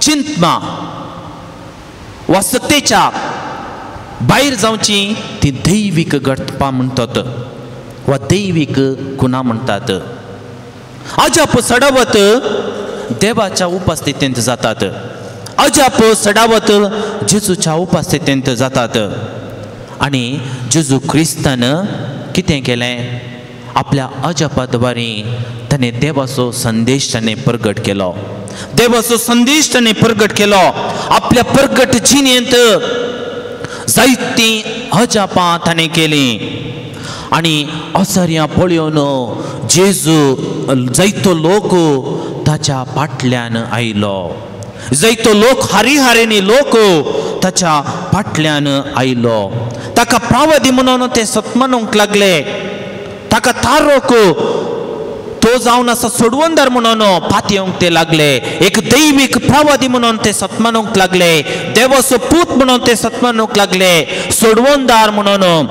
चिंतना वा सत्तेच्या भायर जावची ती दैवीक घडपा म्हणटात वा दैवीक गुणा म्हणटात. अजाप सडावत देवाच्या उपस्थितींत जातात, अजाप सडावत जेजूच्या उपस्थितींत जातात. आनी जेजू क्रिस्तान कितें केलें, आपल्या अजापाद्वारे ताणें देवाचो संदेश ताणें प्रगट केलो. देवाचो संदेश ताणें प्रगट केलो. आपल्या प्रगट जिणेंत जायतीं अजापां ताणें केलीं. आनी असर्यां पळोवन जेजू जायतो लोक ताच्या फाटल्यान आयलो. जायतो लोक हारी हारीनी लोक ताच्या फाटल्यान आयलो. ताका प्रावदी म्हणून ते सत्मानूंक लागले, ताका तारोक तो जावन आसा सोडवणदार म्हणून पातयेवंक ते लागले, एक दैवीक प्रवादी म्हणून ते सत्मानूंक लागले, देवाचो पूत म्हणून ते सत्मानूंक लागले, सोडवणदार म्हणून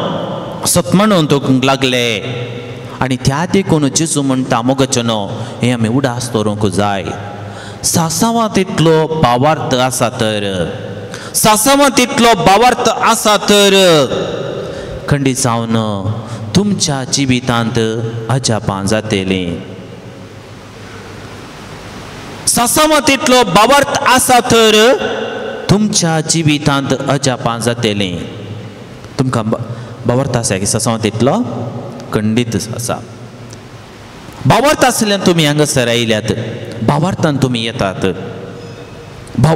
सत्मानूंक लागले. आनी त्या देखून जेजू म्हणटा मोगचनो हें आमी उडास दवरूंक जाय. सासावांत इतलो भावार्थ आसा तर, सासावांत इतलो भावार्थ आसा तर खंडीत जावन तुमच्या जिवितांत अजापां जातलीं. सासावांत इतलो भावार्थ आसा तर तुमच्या जिवितांत अजापां जातलीं. तुमकां भावार्थ आसा की सासावांत इतलो खंडीत आसा. भावार्थ आसल्यान तुमी हांगासर आयल्यात, भावार्थान तुमी येतात,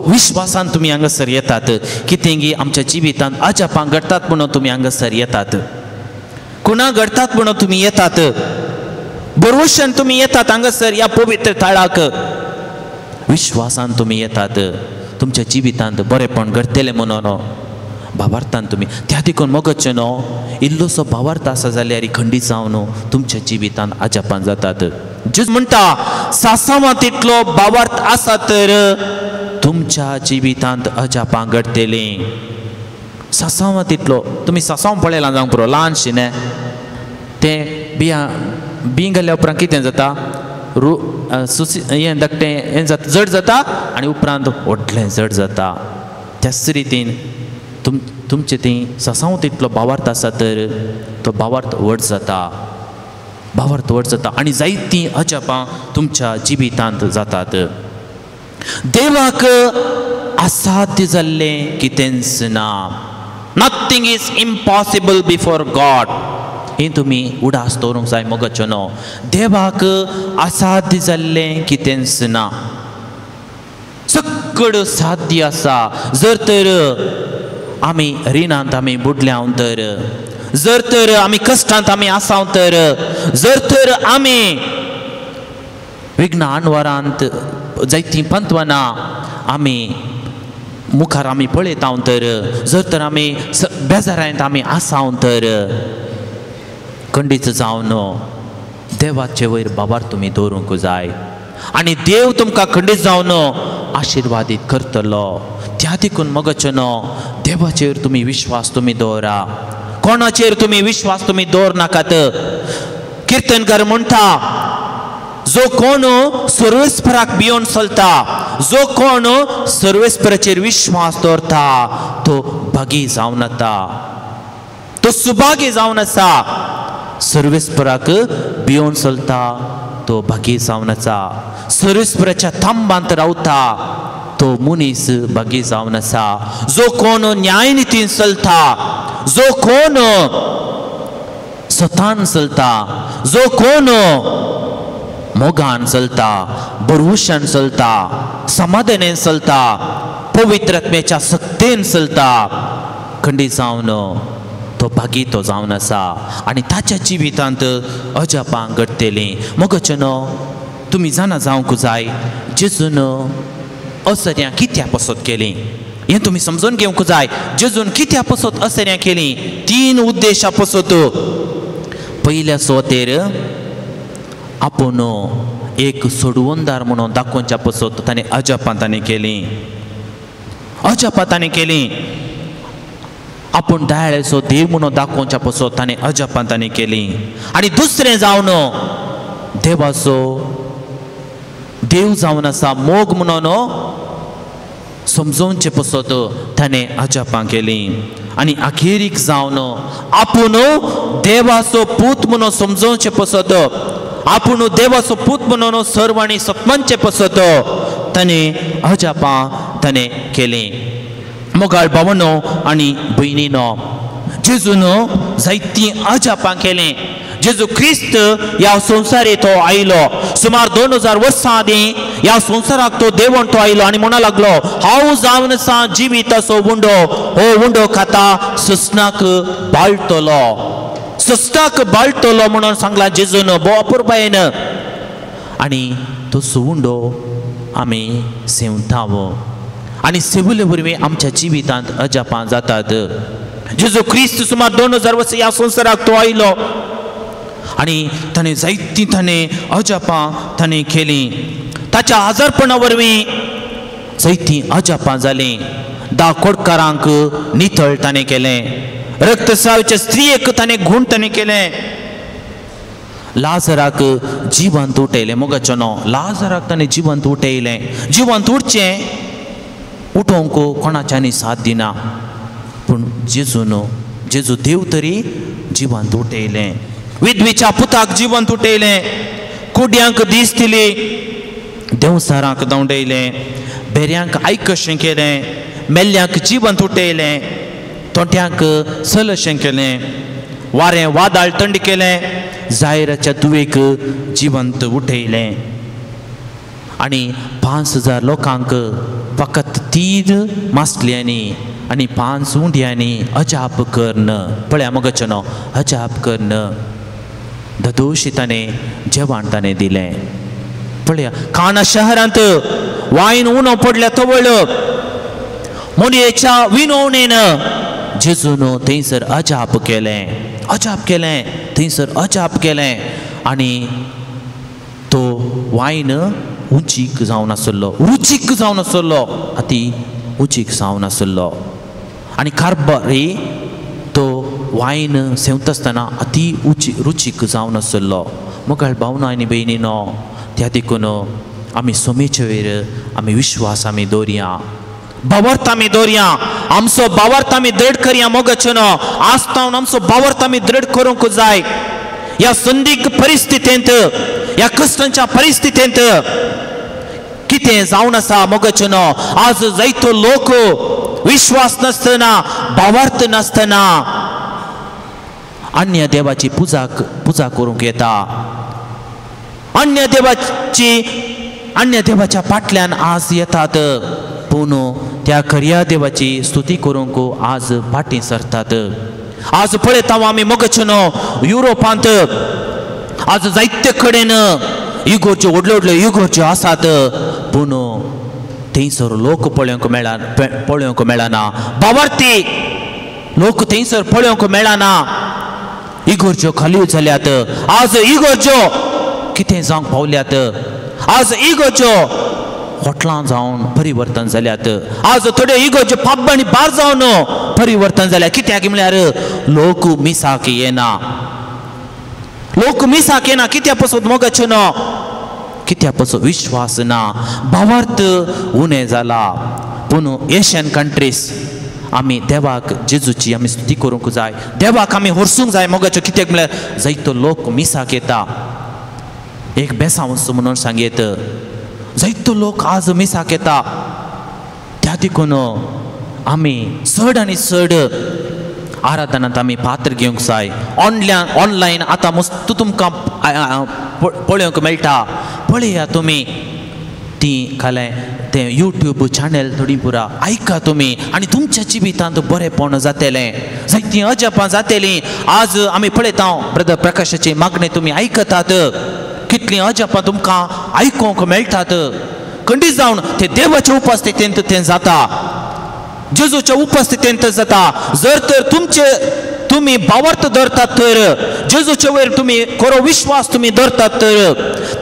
विश्वासान तुमी हांगासर येतात. कितेंगी आमच्या जिवितांत अजापां घडटात म्हणून तुमी हांगासर येतात, कुणा घडटात म्हणून तुमी येतात, भरवशान तुमी येतात हांगासर ह्या पवित्र थळाक, विश्वासान तुमी येतात. तुमच्या जिवितांत बरेपण घडटलें म्हणून भावार्थान तुमी त्या देखून मगचे न्हू इल्लोसो भावार्थ आसा जाल्यार खंडीत जावन तुमच्या जिवितांत अजापां जातात. जेजू म्हणटा सासावांत इतलो भावार्थ आसा तर तुमच्या जिवितांत अजापां घडटलीं. सासावांत इतलो तुमी सासांव पळयलां जावंक पुरो, ल्हानशें न्ही तें बियां बीं घाल्या उपरांत कितें जाता, रू सुसी हें धाकटें हें जाता, जड जाता आनी उपरांत व्हडलें जड जाता. त्याच रितीन तुमचें ती सासांव तितलो भावार्थ आसा तर तो भावार्थ व्हड जाता, भावार्थ व्हड जाता आनी जायतीं अजापां तुमच्या जिवितांत जातात. देवाक असाध्य जाल्लें कितेंच ना. Nothing is impossible before God. हें तुमी उडास दवरूंक जाय मोगाचो न्हू. देवाक असाध्य जाल्लें कितेंच ना, सगळं साध्य आसा. जर तर आमी रिणांत आमी बुडल्या तर, जर तर आमी कश्टांत आमी आसाव तर, जर तर आमी विघ्न अणवारांत जायतीं पंतवनां आमी मुखार आमी पळयता तर, जर तर आमी बेजारांत आमी आसाव तर खंडीत जावन देवाचे वयर बाबार तुमी दवरूंक जाय आनी देव तुमकां खंडीत जावन आशिर्वादीत करतलो. त्या देखून मगचे न्हू देवाचेर तुमी विश्वास तुमी दवरा, कोणाचेर तुमी विश्वास तुमी दवर नाकात. किर्तनकार म्हणटा जो कोण सर्वेस्पराक भियोन चलता, जो कोण सर्वेस्पराचेर विश्वास दवरता तो भागी जावन येता, तो सुभागी जावन आसा. सर्वेस्पराक भियोन चलता तो भागी जावन आसा, सर्वेस्पराच्या थांबांत रावता तो मनीस भागी जावन आसा. जो कोण न्यायनितीन चलता, जो कोण सतान चलता, जो कोण मोगान चलता, भरवशान चलता, समाधानेन चलता, पवित्रत्मेच्या सक्तेन चलता, खंडीत जावन तो भागी तो जावन आसा आनी ताच्या जिवितांत अजापां घडटलीं. मोगाचे न्हू तुमी जाणा जावंक जाय जेजून असऱ्यां कित्या पसत केलीं हें तुमी समजून घेवंक जाय. जेजून कित्या पसत असऱ्यां केलीं? तीन उद्देशा पसत. पयल्या सुवातेर आपूण एक सोडवणदार म्हणून दाखोवच्या पसत ताणें अजापां ताणें केलीं, अजापां ताणें केलीं. आपूण दयाळेचो देव म्हणून दाखोवच्या पसत ताणें अजापां ताणें केलीं. आनी दुसरें जावन देवाचो देव जावन आसा मोग म्हणून समजोवचे पसत ताणें अजापां केलीं. आनी अखेरीक जावन आपूण देवाचो पूत म्हणून समजोवचे पसत, आपूण देवाचो पूत म्हणून सर्वांनी सत्मानचे पसत ताणें अजापां ताणें केलीं. मोगाळ भावनो आनी भयणीनो, जेजून जायतीं अजापां केलीं. जेजू क्रिस्त ह्या संवसारे तो आयलो सुमार 2000 वर्सां आदीं ह्या संवसाराक तो देवण तो आयलो आनी म्हणा लागलो हांव जावन आसा जिविताचो उंडो, हो उंडो खाता सस्नाक बाळटलो, सस्नाक बाळटलो म्हणून सांगला जेजून भोव अपुरबायेन. आनी तो सुवुंडो आमी सेवताव आनी सेवले वरवीं आमच्या जिवितांत अजापां जातात. जेजू क्रिस्त सुमार 2000 वर्सां ह्या संवसाराक तो आयलो आनी ताणें जायतीं ताणें अजापां ताणें केलीं. ताच्या आजारपणा वरवीं जायतीं अजापां जालीं. 10 कोटकारांक नितळ ताणें केलें. रक्तस्रावाच्या स्त्रियेक ताणें गूण ताणें केलें. लाजराक जिवंत उठयलें मोगाचो न्हू, लाजराक ताणें जिवंत उठयलें. जिवंत उठचें उठोवंक कोणाच्यांनी साथ दिना, पूण जेजू न्हू, जेजू देव तरी जिवंत उठयलें. विधवेच्या पुताक जिवंत उठयलें. कुड्यांक दीस दिली, देंवसारांक धांवडयलें, भेऱ्यांक आयकशें केलें, मेल्ल्यांक जिवंत उठयलें, तोंट्यांक सलशें केलें, वारें वादळ थंड केलें, जायराच्या दुवेक जिवंत उठयलें. आनी 5000 लोकांक फकत 3 मासल्यांनी आनी 5 उंड्यांनी अजाप करून, पळया मोगाचो न्हू, अजाप करून ददोशी ताणें जेवण ताणें दिलें. पळया काना शहरांत वायन उणो पडल्या तवळ मोनयेच्या विनवणेन जेजून थंयसर अजाप केलें, अजाप केलें, थंयसर अजाप केलें. आनी तो वायन उचीक जावन आसलो, रुचीक जावन आसलो, अती उचीक जावन आसलो. आनी कारबारी तो वायन सेवता आसतना अती उची रुचीक जावन आसलो. मोगाळ भावना आनी भयणीनो, त्या देखून आमी सोमेचे वयर आमी विश्वास आमी दवरया, भावार्थ आमी दवरया, आमचो भावार्थ आमी दृढ करया मोगाचो न्हू. आस्तावन आमचो भावार्थ आमी दृढ करूंक जाय. ह्या संदिग्ध परिस्थितींत, ह्या कश्टांच्या परिस्थितींत कितें जावन आसा मोगाचो न्हू, आज जायतो लोक विश्वास नासतना, भावार्थ नासतना अन्य देवाची पुजा पुजा करूंक येता. अन्य देवाची, अन्य देवाच्या फाटल्यान आज येतात, पूण त्या खऱ्या देवाची स्तुती करूंक आज फाटीं सरतात. आज पळयता आमी मोगाचो न्हू, युरोपांत आज जायते कडेन इगोर्ज्यो, व्हडल्यो व्हडल्यो इगोर्ज्यो आसात, पूण थंयसर लोक पळोवंक मेळना, पळोवंक मेळना. भावार्थी लोक थंयसर पळोवंक मेळना. इगोर्ज्यो खाली जाल्यात. आज इगोर्ज्यो कितें जावंक पावल्यात? आज इगोर्ज्यो होटलां जावन परिवर्तन जाल्यात. आज थोड्यो इगोर्ज्यो पब आनी बार जावन परिवर्तन जाल्या. कित्याक म्हळ्यार लोक मिसाक येना, लोक मिसाक येना. कित्या पसत मोगाचो न्हू, कित्या पसत विश्वास ना, भावार्थ उणें जाला. पूण एशियन कंट्रीज आमी देवाक जेजूची आमी स्तुती करूंक जाय, देवाक आमी होरसूंक जाय मोगाचो. कित्याक म्हळ्यार जायतो लोक मिसाक येता. एक बेसांव म्हणून सांगयत, जायतो लोक आज मिसाक येता. त्या देखून आमी चड आनी चड आराधनांत आमी पात्र घेवंक जाय. ऑनलायन आतां मस्त तुमकां पळोवंक मेळटा. पळया तुमी ती खालें तें यूट्यूब चॅनल थोडी पुरा आयका तुमी, आनी तुमच्या जिवितांत बरेंपण जातलें, जायतीं अजापां जातलीं. आज आमी पळयता ब्रदर प्रकाशाची मागणें तुमी आयकतात, कितलीं अजापां तुमकां आयकूंक मेळटात. खंडीत जावन ते देवाचे उपस्थितींत तें जाता, जेजूच्या उपस्थितींत जाता. जर तर तुमचे तुमी भावार्थ धरतात तर, जेजूचे वयर तुमी खरो विश्वास तुमी धरतात तर,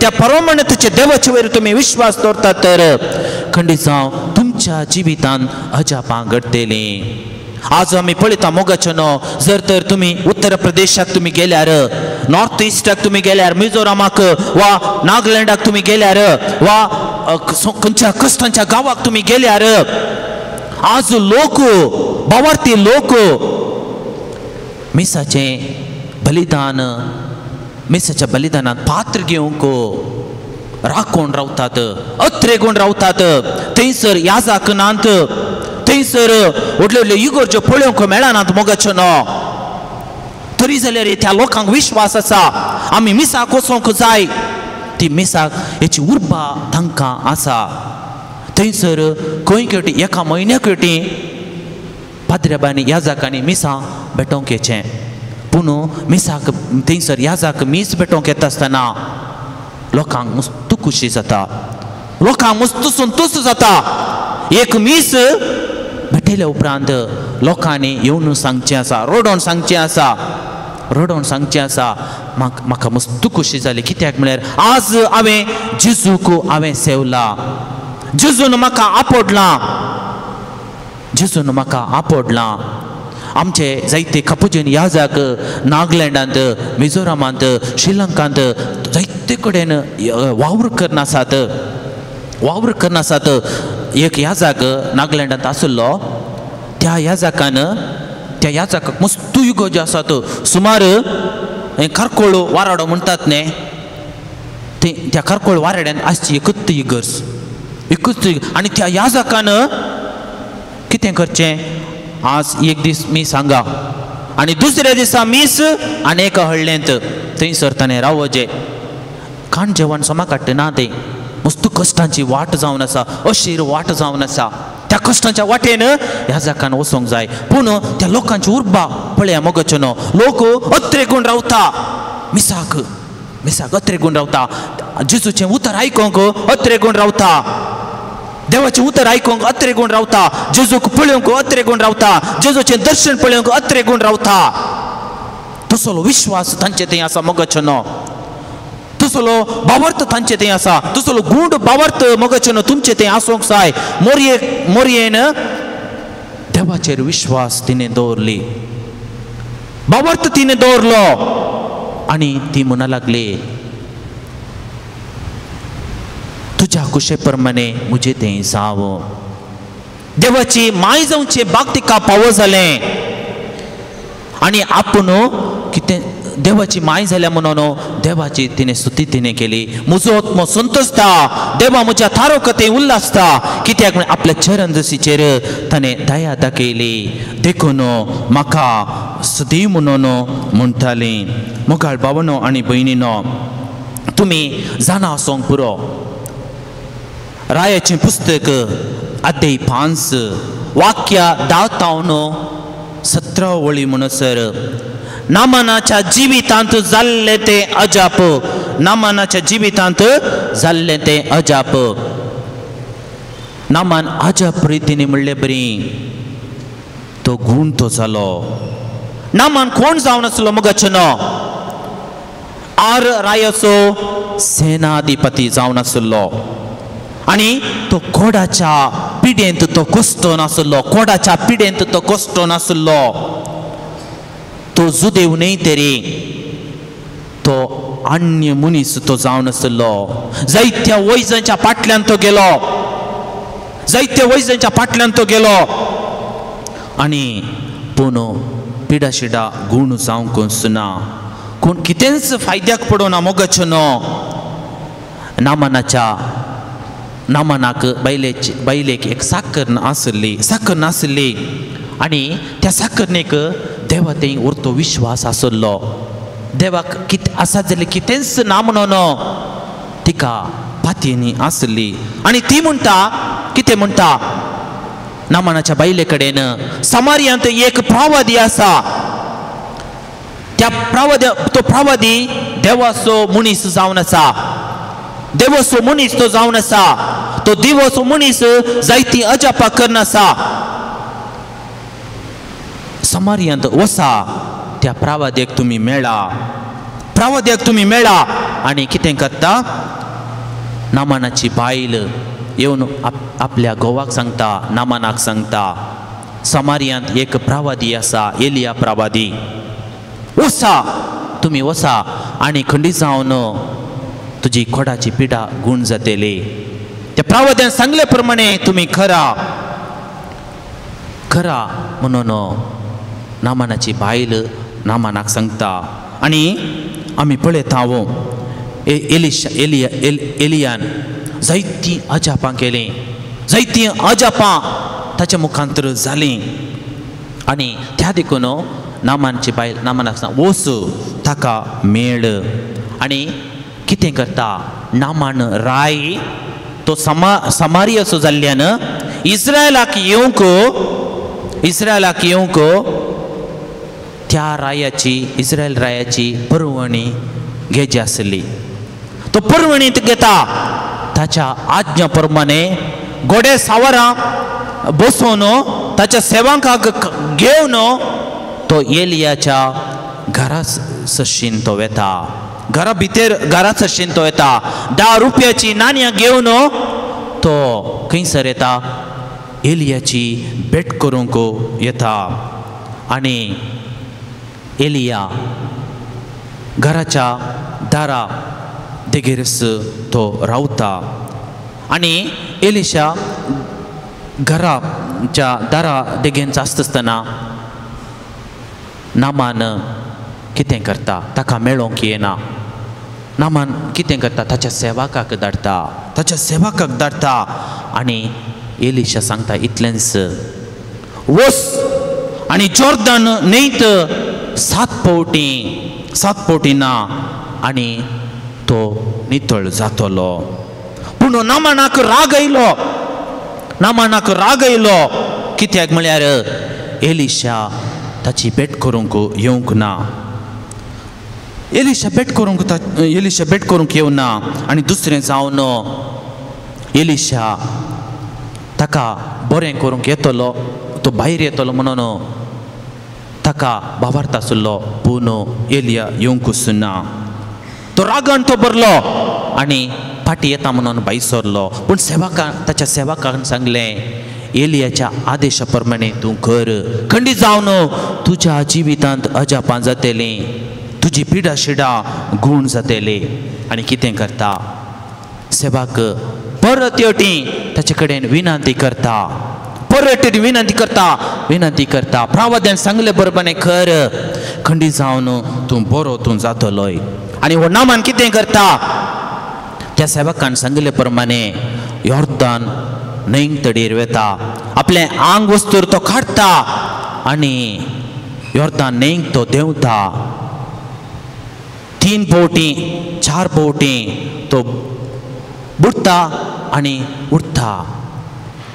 त्या परमानंदाच्या देवाचे वयर तुमी विश्वास दवरतात तर खंडीत जावन तुमच्या जिवितांत अजापां घडटलीं. आज आमी पळयता मोगाचो न्हू, जर तर तुमी उत्तर प्रदेशाक तुमी गेल्यार, नॉर्थ इस्टाक तुमी गेल्यार, मिझोरामाक वा नागालँडाक तुमी गेल्यार, वा खंयच्या कश्टांच्या गांवाक तुमी गेल्यार, आज लोक भावार्थी लोक मिसाचें बलिदान, मिसाच्या बलिदानांत पात्र घेवंक राखून रावतात, अत्रेगून रावतात. थंयसर याजाक नात, थंयसर व्हडल्यो व्हडल्यो इगोर्ज्यो पळोवंक मेळनात मोगाचो न्हू. तरी जाल्यार त्या लोकांक विश्वास आसा आमी मिसाक वचोंक जाय, ती मिसाक हेची उर्बा तांकां आसा. थंयसर खंय खेवटी एका म्हयन्या खेवटी पाद्र्याबांनी याजाकांनी मिसां भेटोवंक येचें, पूण मिसाक थंयसर याजाक मीस भेटोवंक येता आसतना लोकांक मस्त खुशी जाता, लोकांक मस्त संतोश जाता. एक मीस भेटयल्या उपरांत लोकांनी येवन सांगचें आसा, रडोवन सांगचें आसा, रडोवन सांगचें आसा म्हाका मस्त खोशी जाली. कित्याक म्हळ्यार आज हांवें जेजूक हांवें सेवला, जेजून म्हाका आपडलां, जेजून म्हाका आपडलां. आमचे जायते कपुजीन याजाक नागलँडांत, मिझोरामांत, श्रीलंकांत जायते कडेन वावर करनासात, वावर करनासात. एक याजाक नागलँडांत आशिल्लो, त्या याजाकान त्या याजाकाक मस्तू युगो जे आसात सुमार कारकोळ वाराडो म्हणटात न्ही, ते त्या कारकोळ वाराड्यान आसची एकूच इगर्ज, एकूच. आनी त्या याजाकान कितें करचें, आज एक दीस मीस हांगा आनी दुसऱ्या दिसा मीस आनी एका हळ्ळेंत थंयसर ताणें रावोचें. खाण जेवण समा काडटा ना, तें मस्त कश्टांची वाट जावन आसा, अशीर वाट जावन आसा. त्या कश्टांच्या वाटेन ह्या जाकान वचोंक जाय. पूण त्या लोकांची उर्बा पळया मोगचो न्हू, लोक अत्रे गुण रावता मिसाक, मिसाक अत्रे गुण रावता, जेजूचें उतर आयकोंक अत्रे गुण रावता, देवाचें उतर आयकोंक अत्रे गुण रावता, जेजूक पळोवंक अत्रे गुण रावता, जेजूचें दर्शन पळोवंक अत्रे गुण रावता. तसलो विश्वास तांचे थंय आसा मोगचो न्हू, तसलो बावर्त तांचे थंय आसा, तसलो गूढ बावर्त मोगचो न्हू तुमचे थंय आसूंक जाय. मोरये मोरयेन देवाचेर विश्वास तिणें दवरली, बावर्त तिणें दवरलो आनी ती म्हणा लागली, तुज्या कुशे प्रमाणे म्हजें तें जावं. देवाची माय जावचें बाग तिका पावो जालें आनी आपूण कितें देवाची माय जाल्या म्हणून देवाची तिणें स्तुती तिणें केली. म्हजो आत्मो संतोषता, देवा म्हज्या थारो कथें उल्लासता, कित्याक म्हळ्यार आपल्या चरणदशीचेर ताणें दया दाखयली, देखून म्हाका सदैव म्हणून म्हणटाली. मोगाळ भावनो आनी भयणीनो, तुमी जाणा आसूंक पुरो, रायाचें पुस्तक अध्याय 5 वाक्य 10 तावन 17 वळी म्हणसर नामानाच्या जिवितांत जाल्लें तें अजाप, नामानाच्या जिवितांत जाल्लें तें अजाप. नामान अजाप रितीने म्हणले बरी तो गूण तो जालो. नामान कोण जावन आसलो मोगाचो न्हू, आर रायाचो सेनाधिपती जावन आसलो आनी तो कोडाच्या पिडेंत तो कश्टो नासलो, कोडाच्या पिडेंत तो कश्टो नासलो. तो जुदेव न्हय तरी तो अन्य मनीस तो जावन आसलो. जायत्या वैजांच्या फाटल्यान तो गेलो, जायत्या वैजांच्या फाटल्यान तो गेलो आनी पूण पिडा शिडा गूण जावंक ना, कोण कितेंच फायद्याक पडना मोगाचो न्हू. नामानाच्या नामानाक बायलेची बायलेक एक साकर आसली, साकर नासली आनी त्या साकरणेक देवा थंय उरतो विश्वास आसलो. देवाक कितें आसा जाल्यार कितेंच ना म्हणून तिका पातयेनी आसली आनी ती म्हणटा, कितें म्हणटा, नामानाच्या बायले कडेन समारियांत एक प्रावादी आसा, त्या प्रावादी तो प्रावादी देवाचो मनीस जावन आसा, देवाचो मनीस तो जावन आसा, तो देवाचो मनीस जायती अजापां करना आसा. समारियांत वसा, त्या प्रावाद्याक तुमी मेळा, प्रावाद्याक तुमी मेळा. आनी कितें करता, नामानाची बायल येवन आपल्या घोवाक सांगता, नामानाक सांगता, समारियांत एक प्रावादी आसा, एलिया प्रावादी, वसा तुमी वसा आनी खंडीत जावन तुजी कोडाची पिडा गूण जातली. त्या प्रावाद्यान सांगले प्रमाणे तुमी खरा खरा म्हणून नामानाची बायल नामानाक सांगता. आनी आमी पळयता एलिशा एलिया एलियान जायतीं अजापां केलीं, जायतीं अजापां ताच्या मुखांतर जालीं आनी त्या देखून नामानची बायल नामानाक सांग वच ताका मेळ. आनी कितें करता, नामान राय तो समारियाचो जाल्ल्यान इस्रायलाक येवंक, इस्रायलाक येवंक त्या रायाची, इस्रायल रायाची परवणी घेची आसली. तो परवणींत घेता, ताच्या आज्ञा प्रमाणे घोडे सावरां बसोवन ताच्या सेवकांक घेवन तो एलियाच्या घरा सशीन तो वेता, घरा भितर घरा सशीन तो येता, 10 रुपयाची नाणयां घेवन तो खंयसर येता, एलियाची भेट करूंक येता. आनी एलिया घराच्या दारा देगेरच तो रावता आनी एलिशा घराच्या दारा देगेन आसता आसतना नामान कितें करता, ताका मेळोंक येना. नामान कितें करता, ताच्या सेवकाक धाडटा, ताच्या सेवकाक धाडटा आनी एलिशा सांगता इतलेंच, वस आनी जॉर्दन न्हंयत 7 फावटी, 7 फावटी ना आनी तो नितळ जातलो. पूण नामानाक राग आयलो, नामानाक राग आयलो, कित्याक म्हळ्यार एलिशा ताची भेट करूंक येवंक ना, एलिशा भेट करूंक एलिशा भेट करूंक येवना. आनी दुसरें जावन एलिशा ताका बरें करूंक येतलो, तो भायर येतलो म्हणून ताका भावार्थ आसलो, पूण एलिया येवंकूच ना. तो रागान तो भरलो आनी फाटी येता म्हणून भायर सरलो. पूण सेवकान, ताच्या सेवकान सांगलें, एलियाच्या आदेशा प्रमाणे तूं कर, खंडीत जावन तुज्या जिवितांत अजापां जातलीं, तुजी पिडा शिडा गूण जातली. आनी कितें करता, सेवक परत येवटी ताचे कडेन विनंती करता, परत विनंती करता, विनंती करता, प्रावद्यान सांगले बरोबर कर, खंडीत जावन तूं बरो तूं जातलोय. आनी हो नामान कितें करता, त्या सेवकान सांगले प्रमाणे योर्दान न्हंयक तडीर वेता, आपलें आंग वस्तूर तो काडटा आनी योर्दान न्हंयक तो देंवता. 3 फावटी 4 फावटी तो बुडटा आनी उठता,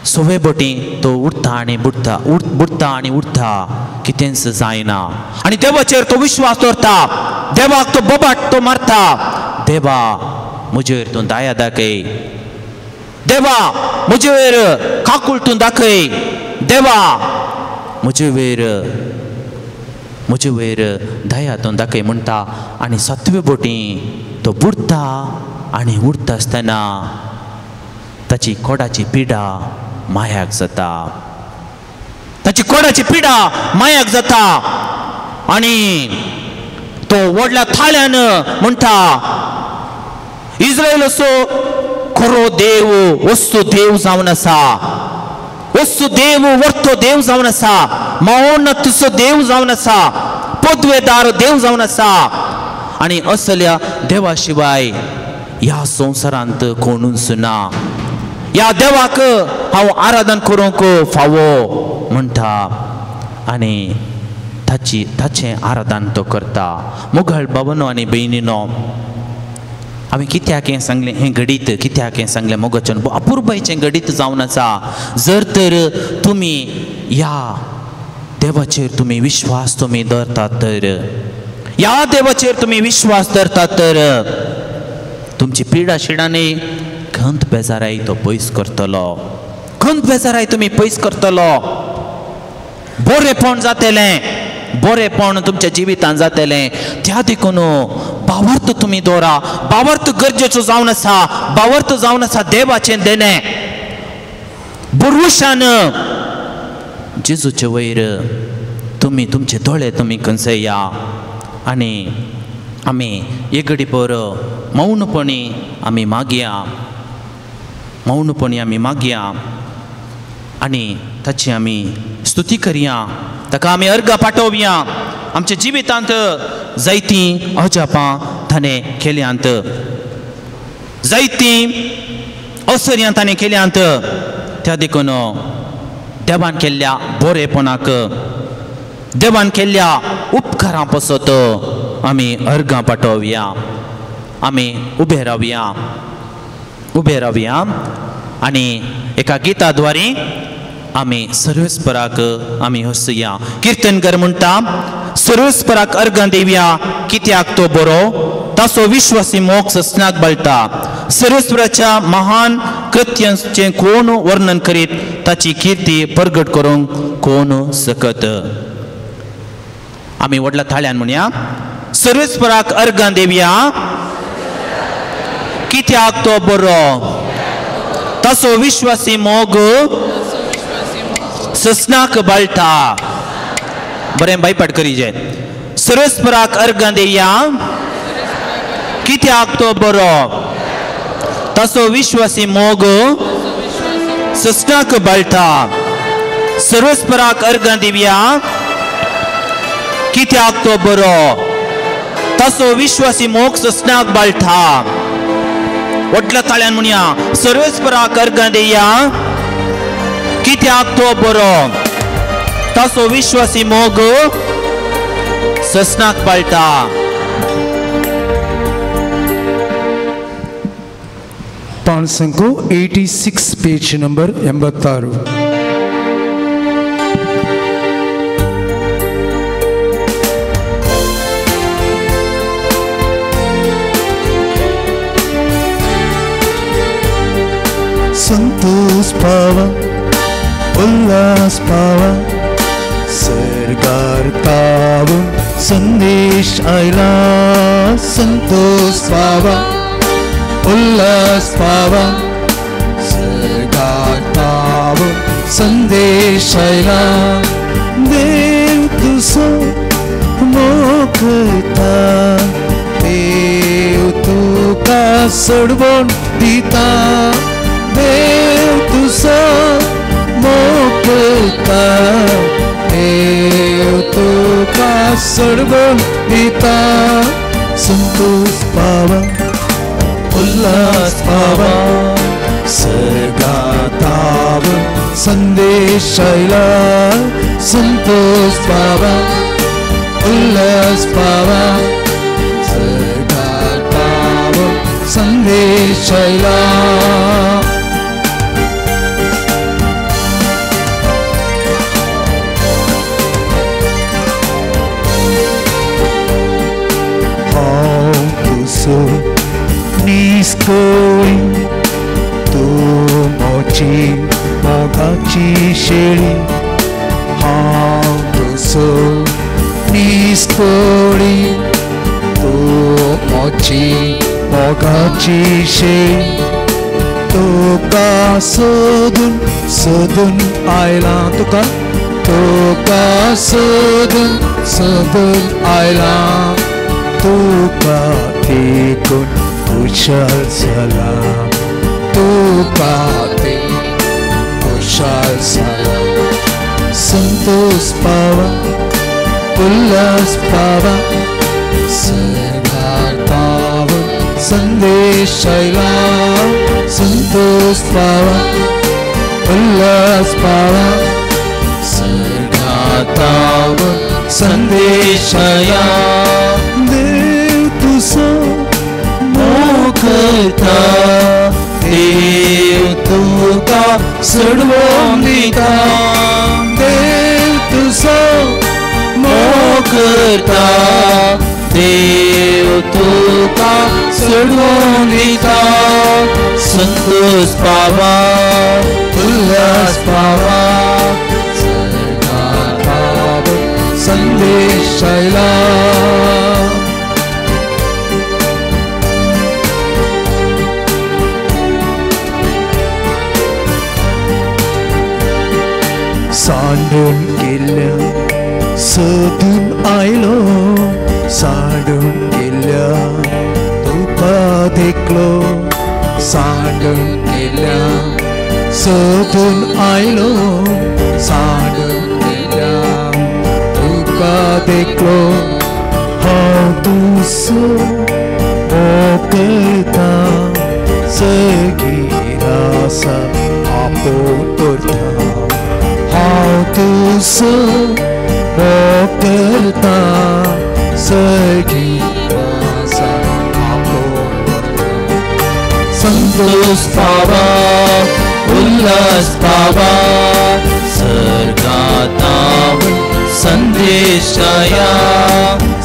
6 बोटी तो उठता आनी बुडटा, बुडटा आनी उठता, कितेंच जायना. आनी देवाचेर तो विश्वास दवरता, देवाक तो बोबाट तो मारता, देवा म्हजेर तूं दया दाखय, देवा म्हजेर काकूळ तूं दाखय, देवा म्हजे वयर म्हजे वयर दया तूं दाखय म्हणटा. आनी 7वे बोटी तो बुडटा आनी उडटा आसतना ताची कोडाची पिडा मायाक जाता, ताची कोडाची पिडा मायाक जाता. आनी तो व्हडल्या थाळ्यान म्हणटा, इस्रायल असो खरो देव, वस्तू देव जावन आसा, वस्तू देव वर्तो देव जावन आसा, महोन्नतचो देव जावन आसा, पदवेदार देव जावन आसा. आनी असल्या देवा शिवाय ह्या संवसारांत कोणूच ना, ह्या देवाक हांव आराधन करूंक फावो म्हणटा. आनी ताची ताचें आराधन तो करता. मोगाळ बाबानो आनी भयणीनो, हांवें कित्याक हें सांगलें, हें घडीत कित्याक हें सांगलें, मोगाच्यान अपुरबायचें घडीत जावन आसा. जर तर तुमी ह्या देवाचेर तुमी विश्वास तुमी दवरतात तर, ह्या देवाचेर तुमी विश्वास दवरतात तर तुमची पिडा शिडांनी खंत बेजाराय तो पयस करतलो, खंत बेजाराय तुमी पयस करतलो, बरेपण जातलें, बरेपण तुमच्या जिवितांत जातलें. त्या देखून भावार्थ तुमी दवरा, भावार्थ गरजेचो जावन आसा, भावार्थ जावन आसा देवाचें देणें. बुरवशान जेजूचे वयर तुमी तुमचे दोळे तुमी खंयसया आनी आमी एक घडी पर मौनपणी आमी मागया, मौनपणी आमी मागया आनी ताची आमी स्तुती करया, ताका आमी अर्घां पाठोवया. आमच्या जिवितांत जायतीं अजापां ताणें केल्यांत, जायतीं असर्यां ताणें केल्यांत. त्या देखून देवान केल्ल्या बरेपणाक, देवान केल्ल्या उपकारां पासत आमी अर्घां पाठोवया, आमी उबे रावया, उबे रावया आनी एका गिता द्वारे आमी सर्वेस्पराक आमी हसया. किर्तनकर म्हणटा, सर्वेस्पराक अर्घां दिवया, कित्याक तो बरो, ताचो विश्वासी मोग ससनाक बळटा. सर्वेस्पराच्या महान कृत्यांचें कोण वर्णन करीत, ताची किर्ती परगट करूंक कोण सकत. आमी व्हडल्या थाळ्यान म्हणया, सर्वेस्पराक अर्गां देवया, कित्याक तो बरो, तसो विश्वासी मोग ससनाक बाळटा. बरें बायपाट करी जाय. सर्वेस्पराक अर्गां देवया, कित्याक तो बरो, तसो विश्वासी मोग ससनाक बाळटा. सर्वेस्पराक अर्गां दिवया, कित्याक तो बरो, तसो विश्वासी मोग ससनाक बाळटा. व्हडल्या ताळ्यान म्हणया, सर्वेस्पराक अर्गां दिया, कित्याक तो बरो, तसो विश्वासी मोग ससनाक बाळटा. पाणसंको 86 पेज नंबर 86. संतोष पावा, उल्लास पावा, सरकार तावून संदेश आयला. संतोष पावा, उल्लास पावा, सरकार तावून संदेश आयला. देव तुजो मोखता, देव तुका सोडवून दिता. देव तुजो मोखता, देव तुका सोडवून दिता. संतोष पावा, उल्लास पावा, सर्गातावून संदेश आयला. संतोष पावा, उल्लास पावा, सर्गातावून संदेश आयला. हांव तुजो निस्कोळी, तूं म्हजी मोगाची शेळी. हांव तुजो निस्कोळी, तूं म्हजी मोगाची शेळी. तुका सोदून सोदून आयला, तुका तुका सोदून सोदून आयला. तुका देखून खुशाल जाला, तुका देखून खुशाल जाला. संतोष पावा, उल्लास पावा, सरकार पावन संदेश आयला. संतोष पावा, उल्लास पावा, सरकार पावन संदेश आयला. देव तुजो मोखता, देव तुका सोडवून दिता. देव तुजो मोखता, देव तुका सोडवून दिता. संतोष पावा, उल्लास पावा, सरकार पावन संदेश आयला. सांडून गेल्या सोदून आयलो, सांडून गेल्या तुका देखलो. सांडून गेल्या सोदून आयलो, सांडून गेल्या तुका देखलो. हांव तुजो मोखता, सगळी आसा आपोवन उरता. हांव तुजो मोखता, सगळी आसा आपोवन उरता. संतोष पावा, उल्लास पावा, सर्गातावून संदेश आया.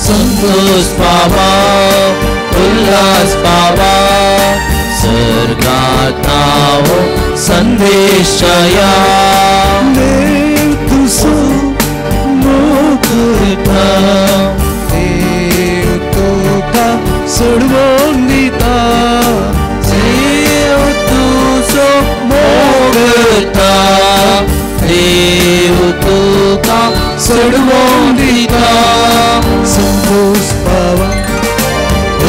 संतोष पावा, उल्लास पावा, सर्गातावून संदेश आया. देव तुजो मोखता, सोडवून दिता देव तुजो मोग करता देव तुका सोडवून दिता संतोष पावा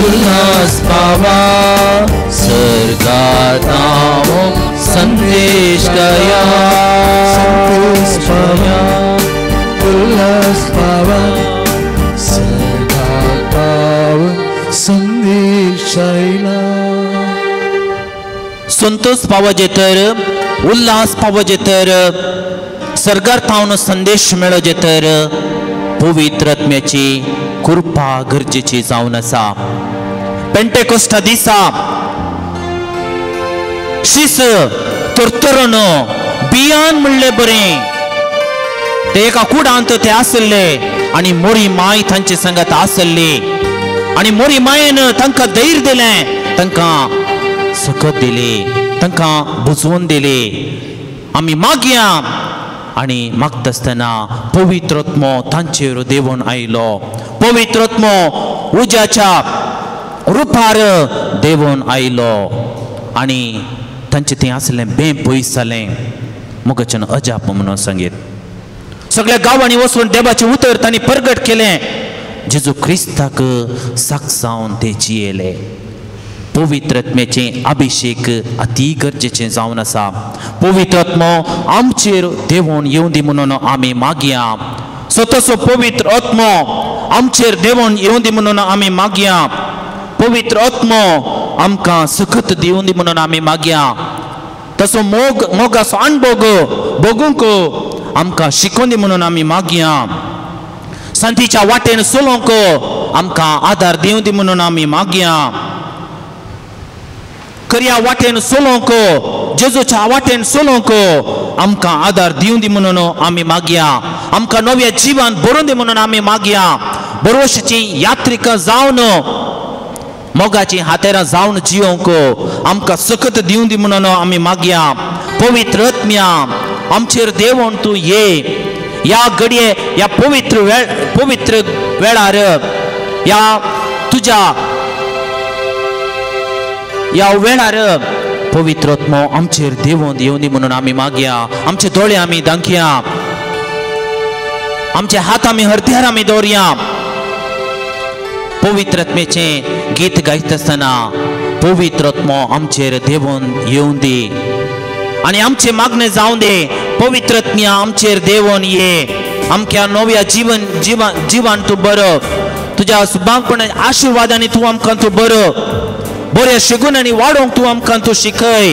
उल्हास पावा स्वर्गातावो संदेश गया संतोष पावा उल्हास पावा स्वर्गातावो संदेश आयला. संतोष पावजे तर उल्हास पावजे तर स्वर्गार थावन संदेश मेळोजे तर पवित्र आत्म्याची कृपा गरजेची जावन आसा. पेंटेकोस्टा दिसा शीस तरतरून बियान म्हणले बरें ते एका कुडांत ते आसले आनी मोरी माय तांचे संगत आसली आनी मोरी मायेन तांकां धैर्य दिलें तांकां सकत दिली तांकां बुजवून दिली. आमी मागया आनी मागता आसतना पवित्र आत्मो तांचेर देंवून आयलो. पवित्र आत्मो उज्याच्या रुपार देंवून आयलो आनी तांचें तें आसलें बें पयस जालें. मुखाच्यान अजाप म्हणून सांगीत सगळ्या गांवांनी वचून देवाचें उतर तांणी परगट केलें. जेजू क्रिस्ताक साक्षावन ते जियेले. पवित्र आत्म्याचें अभिशेक अती गरजेचें जावन आसा. पवित्र आत्मो आमचेर देंवून येवं दी म्हणून आमी मागया. स्वताचो पवित्र आत्मो आमचेर देंवून येवं दी म्हणून आमी मागया. पवित्र आत्मो आमकां सकत दिवं दी म्हणून आमी मागया. तसो मोग मोगाचो अणभोग भोगूंक आमकां शिकोवन दी म्हणून आमी मागया. संतीच्या वाटेन चलोवंक आमकां आदार दिवं दी म्हणून आमी मागया. खऱ्या वाटेन चलोवंक जेजूच्या वाटेन चलोवंक आमकां आदार दिवं दी म्हणून आमी मागया. आमकां नव्या जिवान भरून दी म्हणून आमी मागया. बरोवशाची यात्रिका जावन मोगाची हातेरां जावन जियोंक आमकां सकत दिवं दी म्हणून आमी मागया. पवित्र आत्म्या आमचेर देवून तूं ये. ह्या घडये ह्या पवित्र वेळ पवित्र वेळार ह्या तुज्या ह्या वेळार पवित्र आत्मो आमचेर देवून येवं दी म्हणून आमी मागया. आमचे दोळे आमी दांखया आमचे हात आमी हरत्यार आमी दवरया. पवित्र आत्म्याचें गीत गायता आसतना पवित्र आत्मो आमचेर देवून येवं दी आनी आमचें मागणें जावं दे. पवित्र आत्म्या आमचेर देवून ये. आमच्या नव्या जिवन जिवान जिवान तूं बरो तुज्या सुबांगपणा आशिर्वादांनी तूं आमकां तूं बरो बऱ्या शिगुणांनी वाडोवंक तूं आमकां तूं शिकय.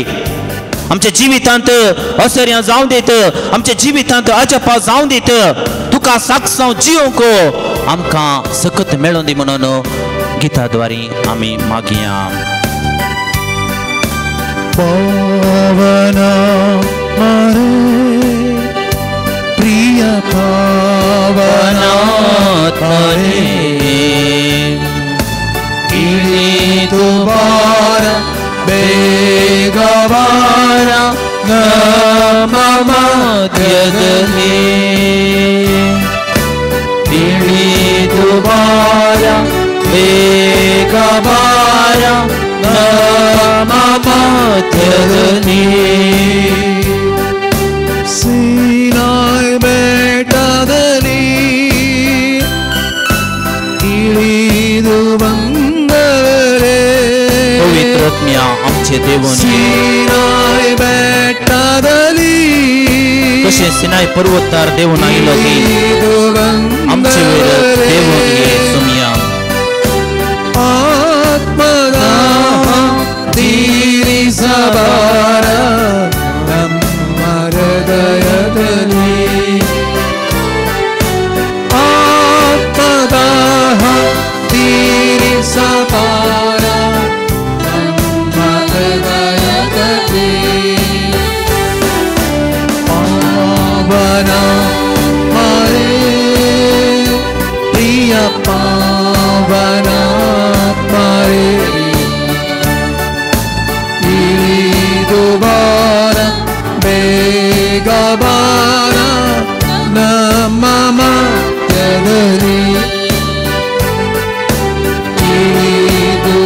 आमच्या जिवितांत असर्यां जावं दीत आमच्या जिवितांत अजपा जावं दीत तुका साक्षांव जियोंक आमकां सकत मेळोवन दी म्हणून गिताद्वारी आमी मागया. पावना मारे प्रिय पावना तारे इळी बारा बेगवारा नमः मध्यदले इळी दुबारा बेगवारा नमः मध्यदले. सीनाय बेटदली इळीदु ಬಂದವರೇ पवित्र आत्म्या आमचे देवून सीनाय बेटदली कशें सिनाय पर्वतार देवून आयलो की आमचे वयर देवून ये सुमया. आत्मदाह ತೀರಿಸಬಾರ ನಮ್ಮ ಹೃದಯದಲ್ಲಿ ಆತ್ಮದಾಹ ತೀರಿಸಬಾರ ನಮ್ಮ ಹೃದಯದಲ್ಲಿ ಪಾವನ ಮರೆ ಪ್ರಿಯ ಪಾವನ ಮರೆ ಇಳಿದು ಬಾರ ಬೇಗ ಬಾರ ನಮ್ಮ ಮಧ್ಯದಲ್ಲಿ ಇಳಿದು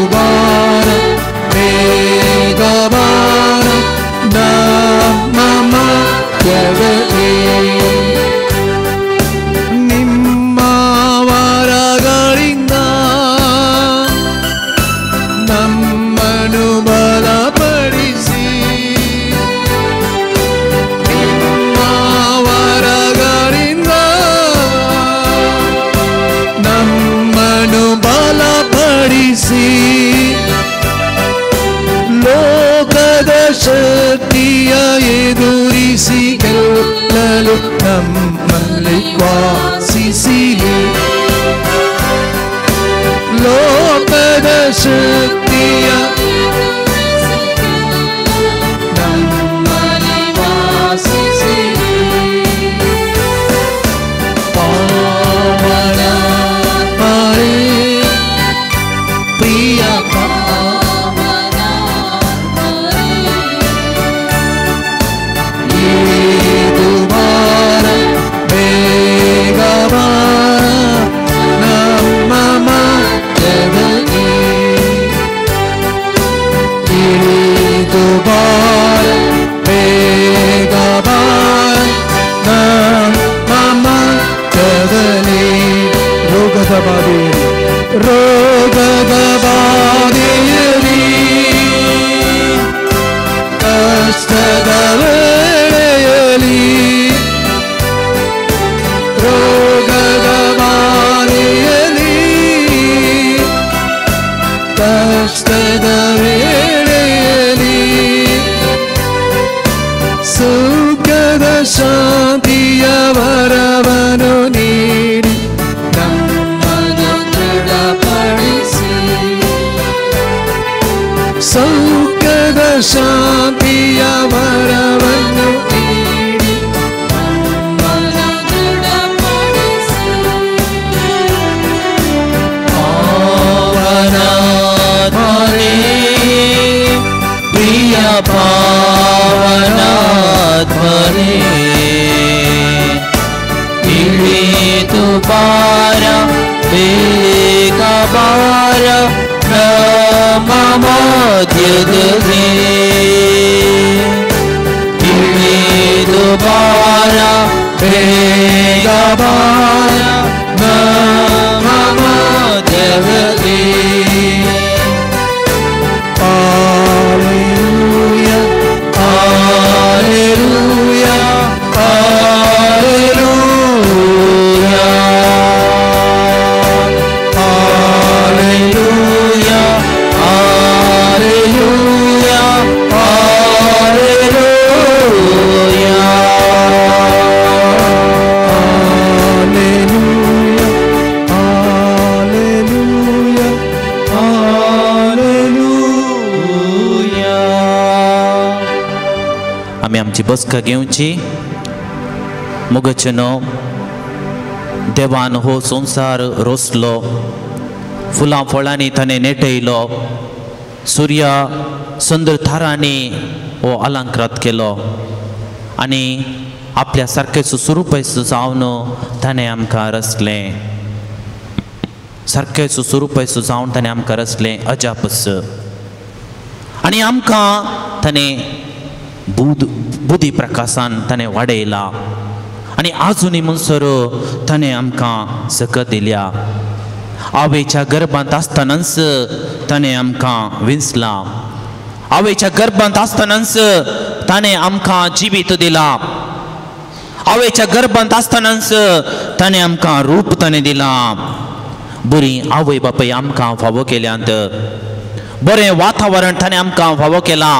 ನಮ್ಮಲ್ಲಿ ವಾಸಿಸಿರಿ. ಲೋಕದ ಶಕ್ತಿಯ ನಮ್ಮಲ್ಲಿ ವಾಸಿಸಿರಿ. ಪಾವನಾತ್ಮರೇ ಪ್ರಿಯ ಪಾವನಾತ್ಮರೇ ಇಳಿದು ಬಾರ ಬೇಗ ಬಾರ ನಮ್ಮ ಮಧ್ಯದಲ್ಲಿ. ಇಳಿದು ಬಾರ ಬೇಗ ಬಾರ ನಮ್ಮ ಮಧ್ಯದಲ್ಲಿ. ರೋಗದ ಬಾಧೆಯಲ್ಲಿ ರೋಗದ ಬಾಧೆಯಲ್ಲಿ ಕಷ್ಟದ ವೇಳೆಯಲ್ಲಿ ರೋಗದ ಬಾಧೆಯಲ್ಲಿ ಕಷ್ಟದ ವೇಳೆಯಲ್ಲಿ ಸುಖದ ಶಾಂತಿಯ ವರವನ್ನು ನೀಡಿ ನಮ್ಮನ್ನು ದೃಢಪಡಿಸಿ. ಸೌಖ್ಯದ ಶಾಂತಿಯ ವರವನ್ನು ನೀಡಿ ನಮ್ಮನ್ನು ದೃಢಪಡಿಸಿ. ಪಾವನಾತ್ಮನೇ ಪ್ರಿಯ ಪಾವನಾತ್ಮನೇ ಇಳಿದು ಬಾರ ಬೇಗ ಬಾರ ನಮ್ಮ ಮಧ್ಯದಲ್ಲಿ. ಇಳಿದು ಬಾರ ಬೇಗ ಬಾರ ನಮ್ಮ ಮಧ್ಯದಲ್ಲಿ. Hallelujah, hallelujah, hallelujah, hallelujah, hallelujah, hallelujah, hallelujah, hallelujah, hallelujah. आमी आमची बसका घेवची. मोगाचेनो देवान हो संवसार रोसलो, फुलां फळांनी ताणें नेटयलो, सुर्या सुंदर थारांनी हो अलंकृत केलो आनी आपल्या सारकेच स्वरूपच जावन ताणें आमकां रचलें. सारकेच स्वरूपच जावन ताणें आमकां रचलें अजापच. आनी आमकां ताणें बुद्धी प्रकाशान ताणें वाडयला आनी आजुनूय म्हणसर ताणें आमकां सकत दिल्या. आवयच्या गर्भांत आसतनाच ताणें आमकां विंचलां. आवयच्या गर्भांत आसतनाच ताणें आमकां जिवीत दिलां. आवयच्या गर्भांत आसतनाच ताणें आमकां रूप ताणें दिलां. बरी आवय बापूय आमकां फावो केल्यांत, बरें वातावरण ताणें आमकां फावो केलां,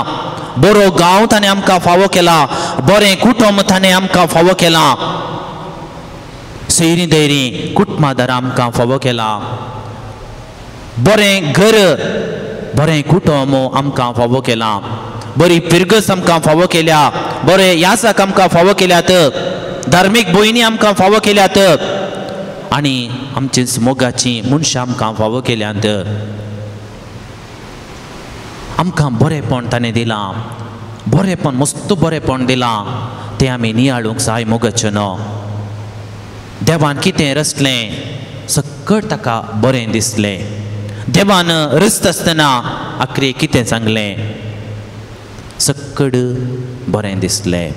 बरो गांव ताणें आमकां फावो केला, बरें कुटुंब ताणें आमकां फावो केलां, सैरीं दैरीं कुटुंबादार आमकां फावो केला, बरें घर बरें कुटुंब आमकां फावो केलां, बरी पिरगस आमकां फावो केल्या, बरें यासक आमकां फावो केल्यात, धार्मीक भयणी आमकां फावो केल्यात आनी आमची मोगाची मनशां आमकां फावो केल्यांत. आमकां बरेंपण ताणें दिलां, बरेंपण मस्त बरेंपण दिलां, तें आमी नियाळूंक जाय मोगाचें न्हू. देवान कितें रचलें सकट ताका बरें दिसलें. देवान रचता आसतना आखरी कितें सांगलें, सकट बरें दिसलें,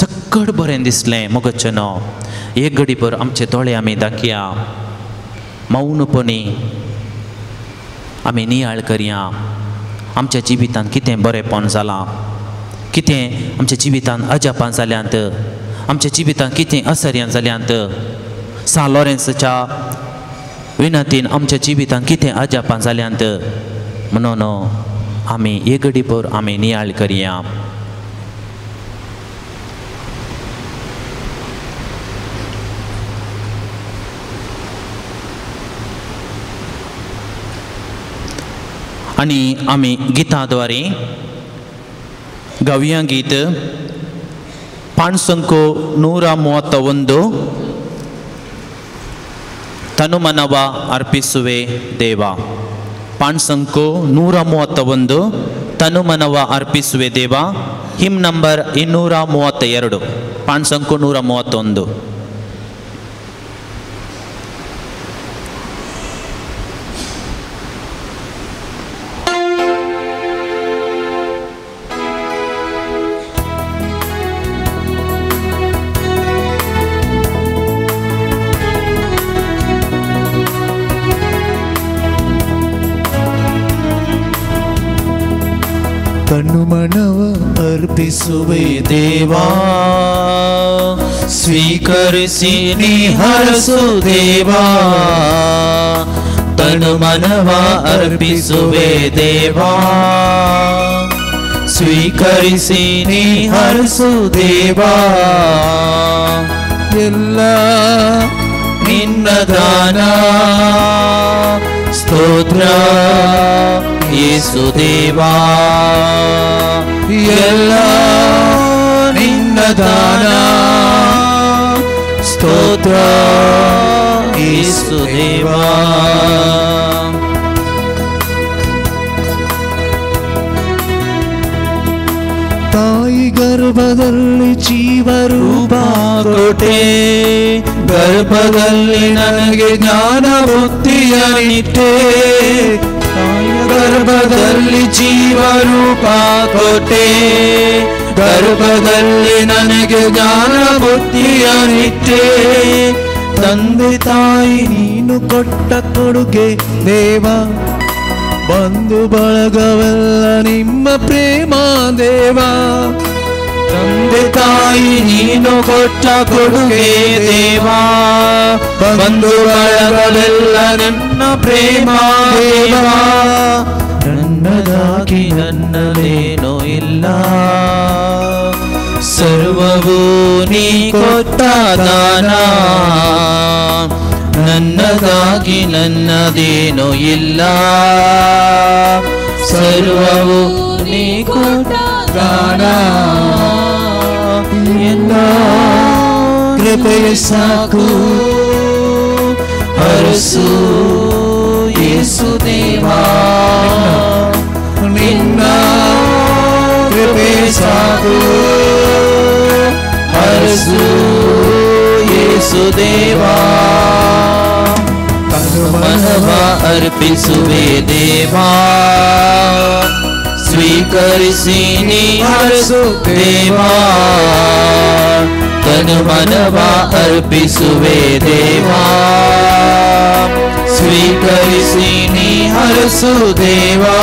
सकट बरें दिसलें मोगाचें न्हू. एक घडीभर आमचे दोळे आमी दाखया, मौनपणी आमी नियाळ करया आमच्या जिवितांत कितें बरेंपण जालां, कितें आमच्या जिवितांत अजापां जाल्यांत, आमच्या जिवितांत कितें असर्यां जाल्यांत. सान लॉरेन्सच्या विनंतीन आमच्या जिवितांत कितें अजापां जाल्यांत म्हणून आमी एक घडीभर आमी नियाळ करया. आनी आमी गितां द्वारे गावया गीत पाणसंको 131 ತನುಮನವ ಅರ್ಪಿಸುವೆ ದೇವ. ಪಾಣ್ಸಂಕು 131 ತನುಮನವ ಅರ್ಪಿಸುವೆ ದೇವ. Him number 232. ಪಾಣ್ಸಂಕು 131. ತನುಮನವ ಅರ್ಪಿಸುವೆ ದೇವಾ, ಸ್ವೀಕರಿಸಿ ಹರಸು ದೇವಾ. ತನುಮನವ ಅರ್ಪಿಸುವೆ ದೇವಾ, ಸ್ವೀಕರಿಸಿ ಹರಸು ದೇವಾ. ಎಲ್ಲ ನಿನ್ನ ದಾನ ಸ್ತೋತ್ರ ಯೇಸು ದೇವಾ. ಎಲ್ಲ ನಿನ್ನ ದಾನ ಸ್ತೋತ್ರ ಯೇಸು ದೇವಾ. ತಾಯಿ ಗರ್ಭದಲ್ಲಿ ಜೀವರೂಪ ಕೊಟ್ಟೆ, ಗರ್ಭದಲ್ಲಿ ನನಗೆ ಜ್ಞಾನ ಬುದ್ಧಿಯ ನಿಟ್ಟೆ. ಗರ್ಭದಲ್ಲಿ ಜೀವರೂಪ ಕೊಟ್ಟೆ, ಗರ್ಭದಲ್ಲಿ ನನಗೆ ಜ್ಞಾನ ಬುದ್ಧಿಯ ನಿಟ್ಟೆ. ತಂದೆ ತಾಯಿ ನೀನು ಕೊಟ್ಟ ಕೊಡುಗೆ ದೇವ, ಬಂಧು ಬಳಗವೆಲ್ಲ ನಿಮ್ಮ ಪ್ರೇಮ ದೇವ. ತಂದೆ ತಾಯಿ ನೀನು ಕೊಟ್ಟ ಕೊಡುಗೆ ದೇವಾ, ಬಂಧು ಬಳಗವೆಲ್ಲ ನನ್ನ ಪ್ರೇಮ ದೇವಾ. ನನ್ನದಾಗಿ ನನ್ನದೇನೂ ಇಲ್ಲ, ಸರ್ವವೂ ನೀ ಕೊಟ್ಟ ದಾನ. ನನ್ನದಾಗಿ ನನ್ನದೇನೂ ಇಲ್ಲ, ಸರ್ವವೂ ನೀ ಕೊಟ್ಟ ದಾನ. ಎಲ್ಲ ಕೃಪೆಯ ಸಾಕು ಹರಸು ಯೇಸು ದೇವಾ. ನಿನ್ನ ಕೃಪೆ ಸಾಕು ಹರಸು ಯೇಸು ದೇವಾ. ಮನವ ಅರ್ಪಿಸುವೆ ದೇವಾ, ಸ್ವೀಕರಿಸಿ ಹರಸು ದೇವಾ. ತನು ಮನವ ಅರ್ಪಿಸುವೆ ದೇವಾ, ಸ್ವೀಕರಿಸಿ ಹರಸು ದೇವಾ.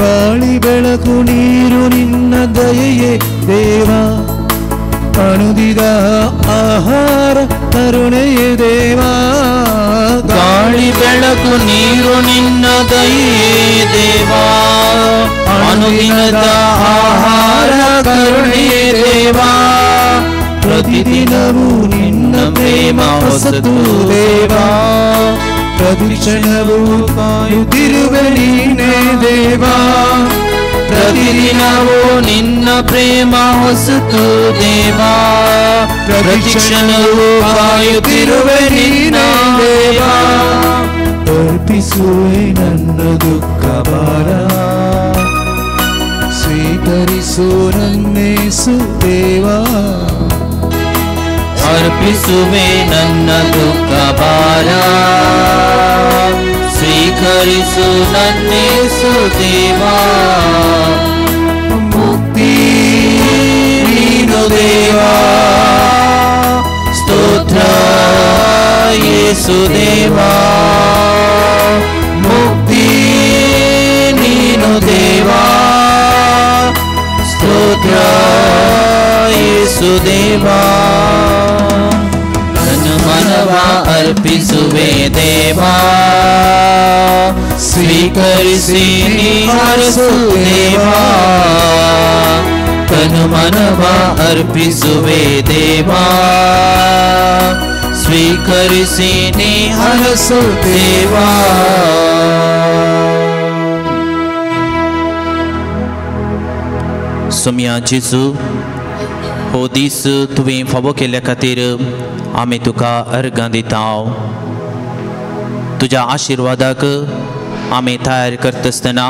ಗಾಳಿ ಬೆಳಕು ನೀರು ನಿನ್ನ ದಯೆಯೇ ದೇವ, ಅನುದಿದ ಆಹಾರ ಕರುಣೆಯೇ ದೇವ. ಗಾಳಿ ಬೆಳಕು ನೀರು ನಿನ್ನ ದಯೆಯೇ ದೇವಾ, ಅನುದಿನದ ಆಹಾರ ಕರುಣೆಯೇ ದೇವಾ. ಪ್ರತಿದಿನವೂ ನಿನ್ನ ಪ್ರೇಮ ಹೊಸತು ದೇವಾ, ಪ್ರತಿಕ್ಷಣವೂ ಕಾಯುತ್ತಿರುವೆ ನೀನೇ ದೇವಾ. ಪ್ರತಿದಿನವೂ ನಿನ್ನ ಪ್ರೇಮ ಹೊಸತು ದೇವಾ, ಪ್ರತಿಕ್ಷಣವೂ ಕಾಯುತ್ತಿರುವೆ ನೀನೇ ದೇವಾ. ಅರ್ಪಿಸುವೆ ನನ್ನ ದುಃಖ ಭಾರ, ಸ್ವೀಕರಿಸು ನನ್ನೇಸು ದೇವಾ. ಅರ್ಪಿಸುವೆ ನನ್ನ ದುಃಖ ಭಾರ, ಸ್ವೀಕರಿಸು ನನ್ನೇಸು ದೇವಾ. ಮುಕ್ತಿ ನೀನು ದೇವಾ, ಸ್ತೋತ್ರ ಯೇಸು ದೇವಾ. ಮುಕ್ತಿ ನೀನು ದೇವಾ, ಸ್ತೋತ್ರ ಯೇಸು ದೇವಾ. ನನ್ನ ಮನವ ಅರ್ಪಿಸುವೆ ದೇವಾ, ಸ್ವೀಕರಿಸಿ ಹರಸು ದೇವಾ. तनु मनवा अर्पिಸುವೆ ದೇವಾ ಸ್ವೀಕರಿಸಿ ನೀ ಹರಸು ದೇವಾ. सोम्या जेजू हो दीस तुवें फावो केल्ल्या खातीर आमी तुका अर्गां दिता. तुज्या आशिर्वादाक आमी तयार करतासतना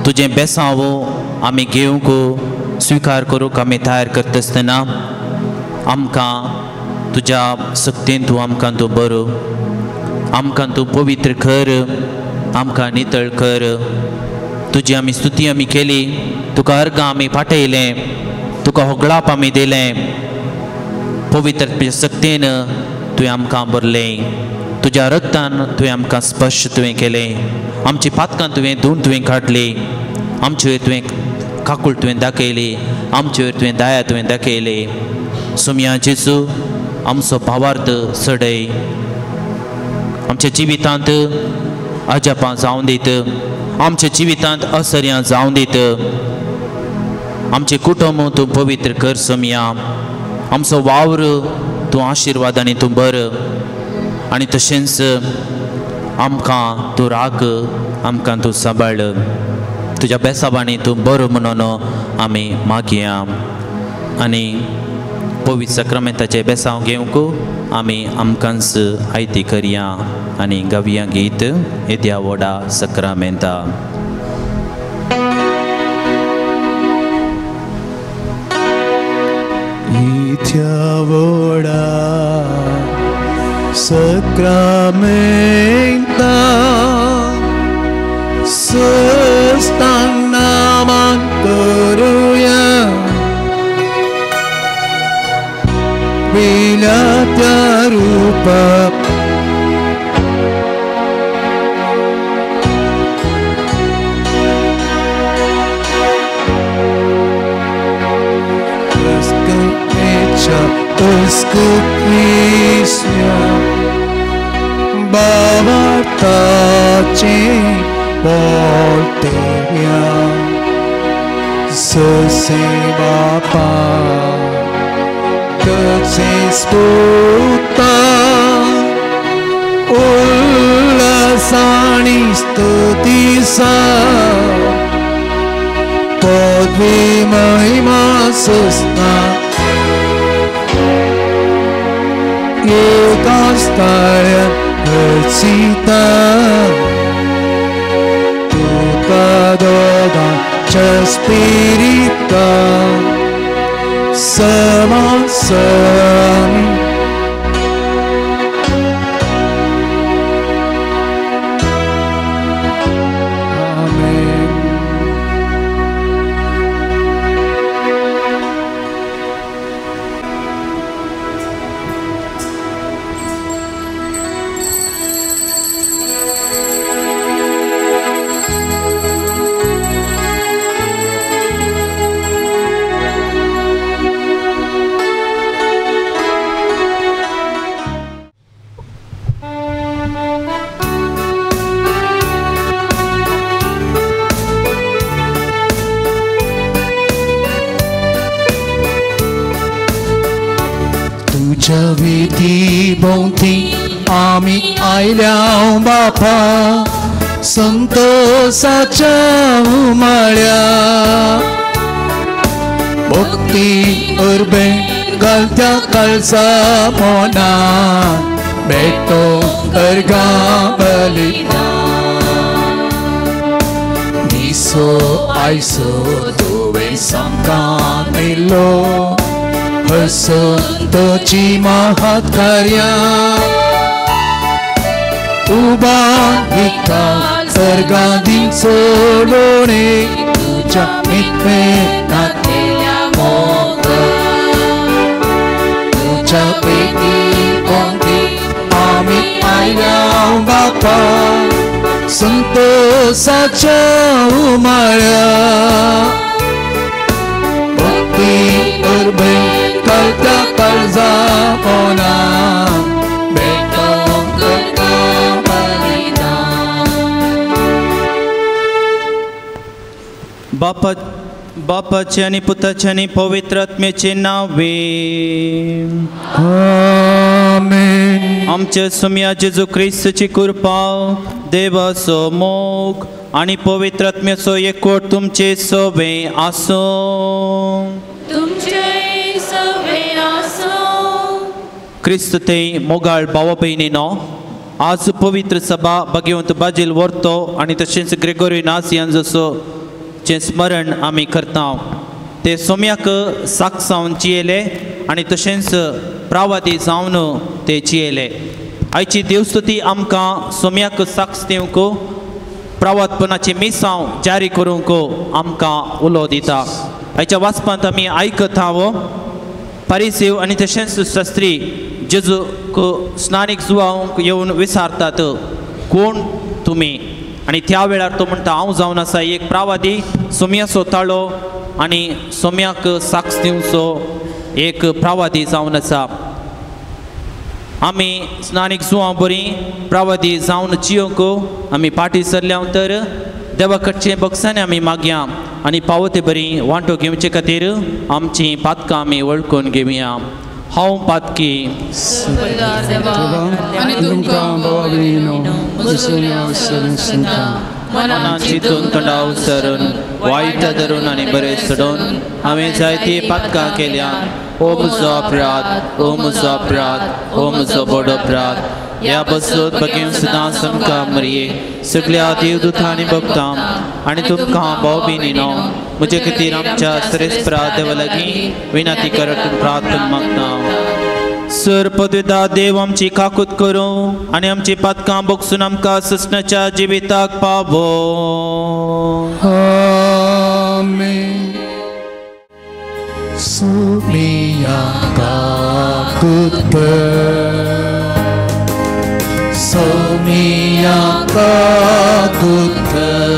तुजें बेसांव आमी घेवंक स्विकार करूंक आमी तयार करतासतना आमकां तुज्या सक्तीन तूं आमकां तूं बरो, आमकां तूं पवित्र कर, आमकां नितळ कर. तुजी आमी स्तुती आमी केली, तुका अर्गां आमी पाठयलें, तुका होगळाप आमी दिलें. पवित्र सक्तीन तुवें आमकां भरलें, तुज्या रक्तान तुवें आमकां स्पर्श तुवें केलें, आमची पातकां तुवें धुवन तुवें काडली, आमचेर तुवें काकूळ तुवें दाखयली, आमचेर तुवें दया तुवें दाखयली. सोम्या जेजू आमचो भावार्थ चडय, आमच्या जिवितांत अजापां जावन दीत, आमच्या जिवितांत असर्यां जावन दीत. आमचें कुटुंब तूं पवित्र कर सोम्या, आमचो वावर तूं आशिर्वादांनी तूं बर, आनी तशेंच आमकां तूं राख, आमकां तूं सांबाळ. तुज्या बेसाबांनी तूं बरो म्हणून आमी मागया आनी पवित्र साक्रामेंताचें बेसांव घेवंक आमी आमकांच आयती करया आनी गावया गीत येद्या व्हडा साक्रामेंता. येद्या व्हडा साक्रामेंता सुस्तांग नामान करूया, वेल्या त्या रूपा उसकुपीस्या बाबाताचे बोलतेया ससे बापा तसे स्पुता उल्लासाणी स्तुतीसा पदवी महिमा सुस्ना एका स्थाळ्यान हर्षिता तुका दोगांच्या स्पिरिता समासमी. आमेन. तुझ्या विधी भोंवती आमी आयल्या बापा संतोषाच्या उमाळ्या, भक्ती उर्बे घालत्या काळजा मोना भेटो अर्गां बलिदान. दिसो आयसो तुवें सामकान दिलो हसंतची महत्कार्या, उबा दिता सर्गां दिसोलोणे तुज्या मित्रेनातल्या मोग, तुज्या पेटी कोणती आमी आयल्या बापा संतोषाच्या उमाळ्या, भक्ती उर्बे कळत्या काळजा पोना भेटो करता बलिदान. बापा बापाचे आनी पुताचे आनी पवित्र आत्म्याचे नावे आमेन। आमच्या सुम्या जेजू क्रिस्तची कृपा, देवाचो मोग आनी पवित्र आत्म्याचो एकवट तुमचे सवे आसूं। तुमचे सवे आसूं। क्रिस्त ते मोगाळ भावा भयणीनो, आज पवित्र सभा भगवंत बाजील व्हरतो आनी तशेंच ग्रेगोरी नासियांजसो चें स्मरण आमी करता। ते सोम्याक साक्ष जावन जियेले आनी तशेंच प्रावादी जावन ते जियेले। आयची देवस्तुती आमकां सोम्याक साक्ष दिवंक, प्रावादपणाची मिसांव जारी करूंक आमकां उलो दिता। आयच्या वाचपांत आमी आयकत हांव पारिसेव आनी तशेंच शास्त्री जेजूक स्नानीक जुवांक येवन विचारतात, कोण तुमी? आनी त्या वेळार तो म्हणटा, हांव जावन आसा एक प्रावादी, सोम्याचो ताळो आनी सोम्याक साक्ष दिवचो एक प्रावादी जावन आसा। आमी स्नानीक जुवां बरी प्रावादी जावन जियोंक आमी फाटीं सरल्या तर देवा कडचें बक्षांनी आमी मागया आनी पावो ते बरी वांटो घेवचे खातीर आमची पातकां आमी वळखून घेवया। हांव पातकी मनान चिंतून तोंडा उच्चारून वायट धरून आनी बरें सोडून हांवें जायतीं पातकां केल्या। ओ म्हजो अपराध, ओ म्हजो अपराध, ओ म्हजो व्हड अपराध। ह्या बसत बगेन सदां समकां मरये सगळ्या देवदूतांनी भक्तां आनी तुमकां भाव भयणीनो म्हजे खातीर आमच्या सरेस्परा देवा लागीं विनंती करत प्रार्थना मागता। सर पदवेदा देव आमची काकूत करूं आनी आमची पातकां बगसून आमकां ससनाच्या जिविताक पावो। आमेन। सुमिया काकूत कर, सोमिया काकूत कर,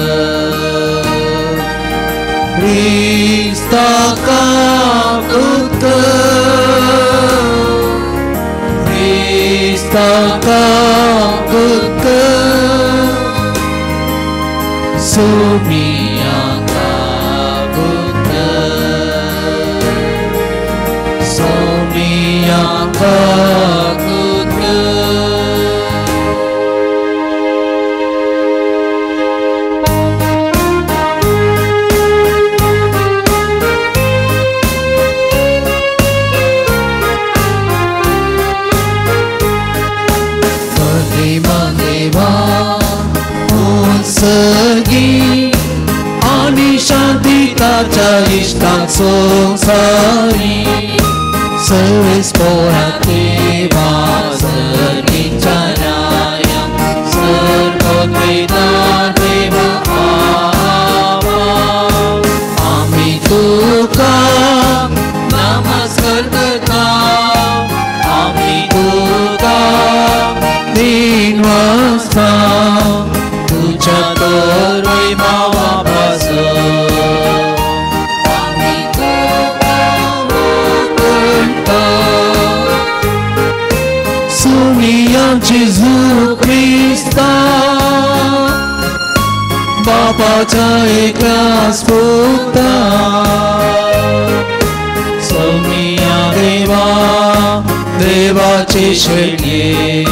क्रिस्ता काकूत कर, क्रिस्ता काकूत कर, सोमिया काकूत कर, सोमिया काकूत कर। आनी शांती ताच्या इश्टांक संवसारी सर्वेस्पोरा देवा सर्गीच्या राया सर्वोद्वेदा देवा आवा। आमी तुका नमस्कार करता, आमी तुका दिन वाजता तुझ्या तर वैभवा पासून आमी तुका वंदता। सुमिया जेजू क्रिस्ता बापाच्या एकल्याच पुता, सोमिया देवा देवाचे शेणये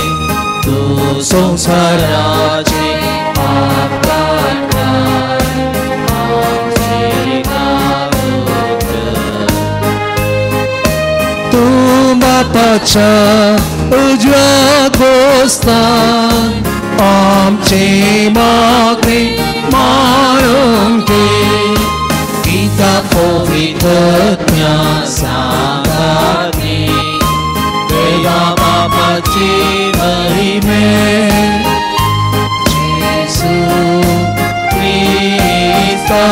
तूं संवसाराचे पाप काडटाय आमचेर काकूट कर। तूं बापाच्या उजव्या बसता आमचे मागणे मारून घे, पिता पवित्र आत्म्या सांगाती देवा बापाची महिमे जेजू क्रिस्ता।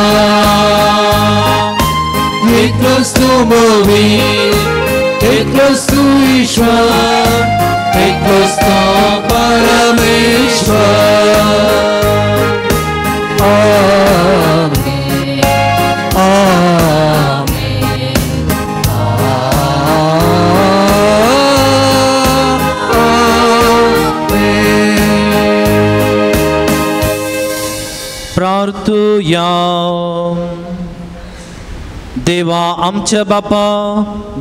एकलोच तूं मोवी, एकलोच तूं ईश्वर, एकलोच तूं परमेश्वर। आमेन आमेन आमेन। प्रार्थुया। देवा आमच्या बापा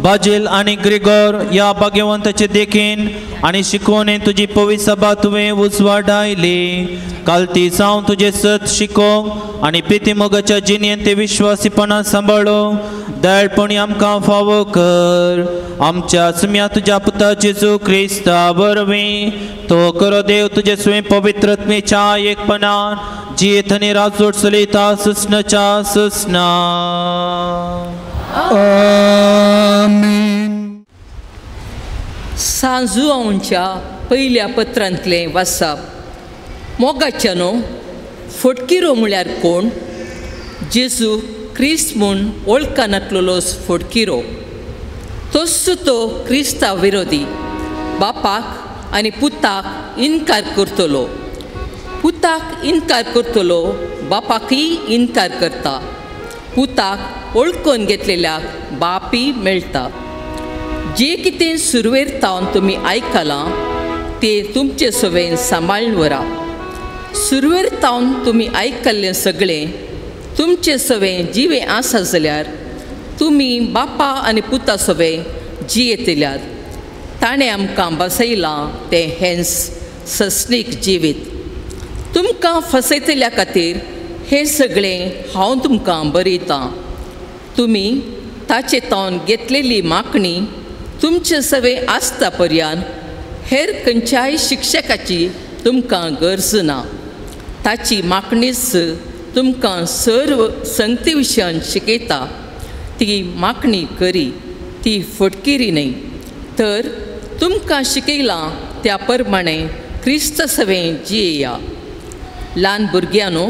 बाजेल आनी ग्रिगोर ह्या भाग्यवंताचे देखीन आनी शिकोवणेन तुजी पवित्र सभा तुवें उजवाडायली. काल ती जावन तुजें सत शिकोवंक आनी प्रिती मोगाच्या जिणेन ते विश्वासीपणान सांबाळो दयाळपणी आमकां फावो कर. आमच्या सुम्या तुज्या पुता जेजू क्रिस्ता वरवीं तो करो देव तुजे स्वयं पवित्रत्मेच्या एकपणान जियेत आनी राजवट चलयता सुसनाच्या सुसना. आमेन. सांजुआंवच्या पयल्या पत्रांतलें वाचप. मोगाच्यानो, फटकिरो म्हळ्यार कोण? जेजू क्रिस्त म्हूण वळखनातलोच फटकिरो. तोच तो क्रिस्ता विरोधी, बापाक आनी पुताक इनकार करतलो. पुताक इनकार करतलो बापाकय इनकार करता. पुताक वळखून घेतलेल्याक बापय मेळटा. जे कितें सुरवेर तावन तुमी आयकलां तें तुमचे सवेन सांबाळून व्हरा. सुरवेर तावन तुमी आयकल्लें सगळें तुमचे सवें जिवें आसा जाल्यार तुमी बापा आनी पुता सवें जियेतल्यात. ताणें आमकां बसयलां तें हेंच सस्नीक जिवीत. तुमकां फसयतल्या खातीर हें सगळें हांव तुमकां बरयतां. तुमी ताचे तावन घेतलेली मागणी तुमचे सवें आसता पर्यान हेर खंयच्याय शिक्षकाची तुमकां गरज ना. ताची मागणीच तुमकां सर्व संगती विशयान शिकयता. ती मागणी करी, ती फटकिरी न्हय, तर तुमकां शिकयलां त्या प्रमाणे क्रिस्त सवें जियेया. ल्हान भुरग्यांनो,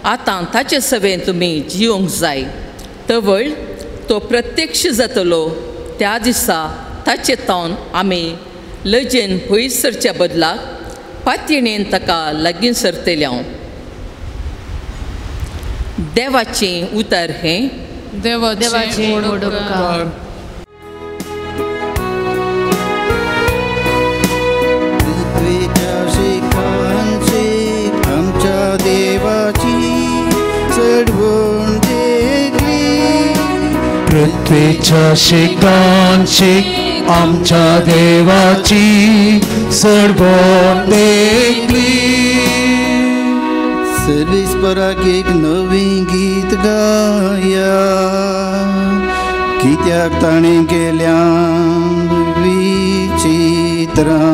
आतां ताचे सवें तुमी जियोंक जाय. तवळ तो प्रत्यक्ष जातलो त्या दिसा ताचे तावन आमी लजेन पयस सरच्या बदलाक पातयेणेन ताका लागीं सरतले. हांव देवाचें उतर हें. देवाचें उपकार. पृथ्वेच्या शिखांचे आमच्या देवाची चढवण देखली. पृथ्वेच्या शिखांचे आमच्या देवाची चढवण देखली. सर्वेस्पराक एक नवें गीत गाया, कित्याक ताणें केल्या विचित्रां.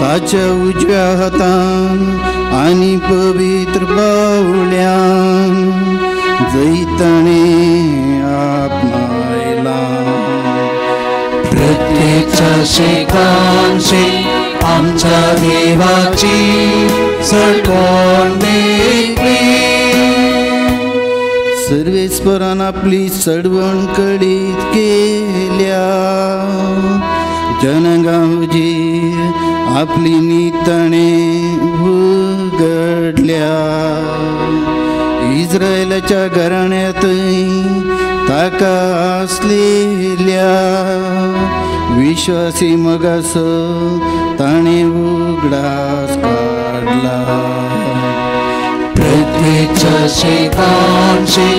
ताच्या उजव्या हातान आनी पवित्र बावल्यान जैत ताणें आपणायलां. पृथ्वेच्या शिखांचे आमच्या देवाची चढवण देखली. सर्वेस्परान आपली चढवण कळीत केल्या, जनगां हुजीर आपली नीत ताणें उगडल्या. इस्रायलाच्या घराण्यांतय ताका आसलेल्या विश्वासी मोगाचो ताणें उगडास काडला. पृथ्वेच्या शिखांचे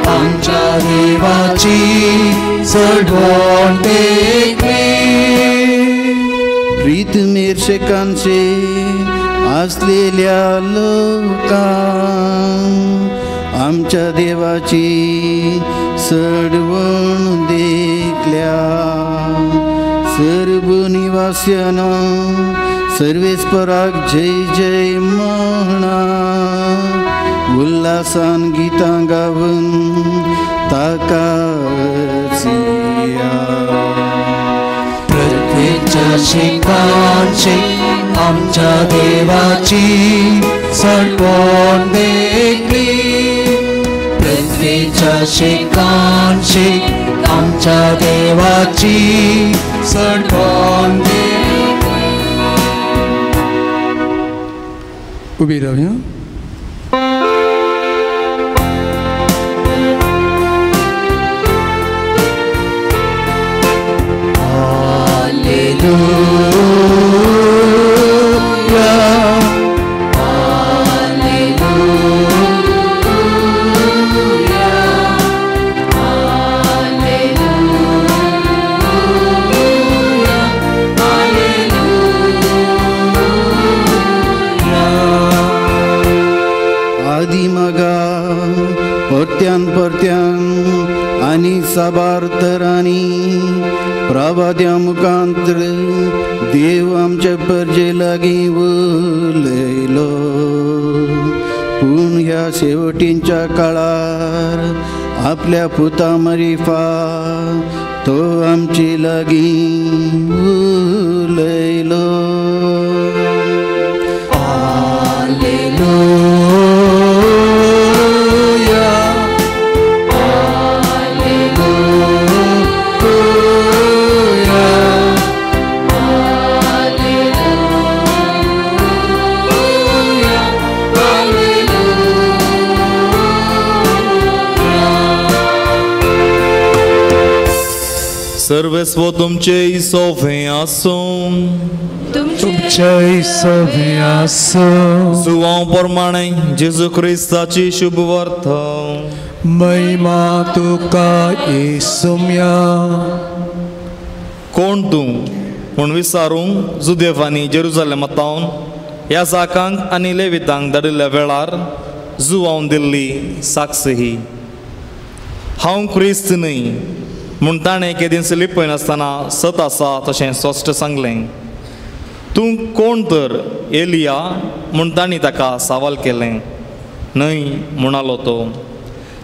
आमच्या देवाची चढवण देखली. प्रीतमेर शेकांचे आसलेल्या लोकांक आमच्या देवाची चढवण देखल्या. सर्व निवास्यानो सर्वेस्पराक जय जय म्हणा, उल्हासान गीतां गावन ताका सिया. पृथ्वेच्या शिखांचे आमच्या देवाची चढवण देखली. पृथ्वेच्या शिखांचे आमच्या देवाची चढवण देखली. उभी रावया. Hallelujah, Hallelujah, साबार तरांनी प्रवाद्या मुखांतर देव आमचे परजे लागीं उलयलो. पूण ह्या शेवटींच्या काळार आपल्या पुता मरिफा तो आमचे लागीं उलयलो. Hallelujah, hallelujah, hallelujah, hallelujah. सर्वेस्व तुमचे सोफे आसूं, तुमचे सोफे आसूं. सुवाव प्रमाणे जेजू क्रिस्ताची शुभ वार्ता. महिमा तुका येसुम्या. कोण तूं म्हूण विचारूंक जुदेवांनी जेरुजालेमांत याजाकांक आनी लेवितांक धाडिल्ल्या वेळार जुवावन दिल्ली साक्ष ही. हांव क्रिस्त न्हय म्हूण ताणें केदींच लिपयनासतना सत आसा तशें स्पश्ट सांगलें. तूं कोण तर एलिया म्हूण तांणी ताका सवाल केलें. न्हय म्हणालो तो.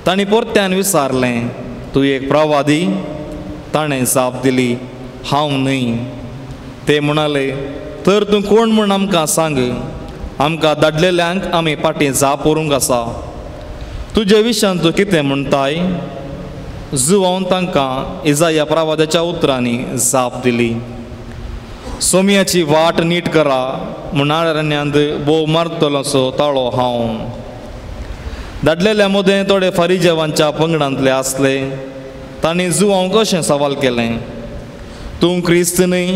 तांणी परत्यान विचारलें, तूं एक प्रवादी? ताणें जाप दिली, हांव न्हय. ते म्हणाले, तर तूं कोण म्हूण आमकां सांग, आमकां धाडलेल्यांक आमी फाटीं जाप व्हरूंक आसा. तुजे विशयान तूं कितें म्हणटाय? जुवावन तांकां इजाया प्रवादाच्या उतरांनी जाप दिली. सोमयाची वाट नीट करा म्हूण अरण्यांत भोव मारतलोसो ताळो हांव. धाडलेल्या मदें थोडे फारिजेवांच्या पंगडांतले आसले. तांणी जुवांक अशें सवाल केलें, तूं क्रिस्त न्हय,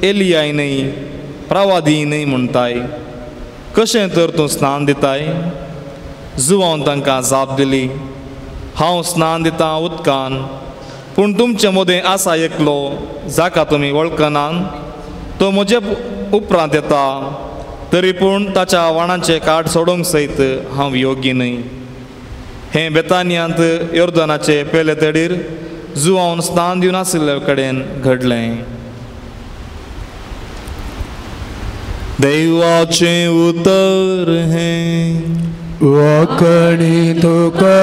एलियाय न्हय, प्रवादी न्हय म्हणटाय, कशें तर तूं स्नान दिताय? जुवान तांकां जाप दिली, हांव स्नान दितां उदकान, पूण तुमचे मदें आसा एकलो जाका तुमी वळखनात, तो म्हजे उपरांत येता, तरी पूण ताच्या वाणांचे काट सोडूंक सयत हांव योग्य न्हय. हें बेतानियांत योर्दनाचे पेले तडीर जुवान स्नान दिवन आशिल्ले कडेन घडलें. देवाचें उतर हें. वखणी तुका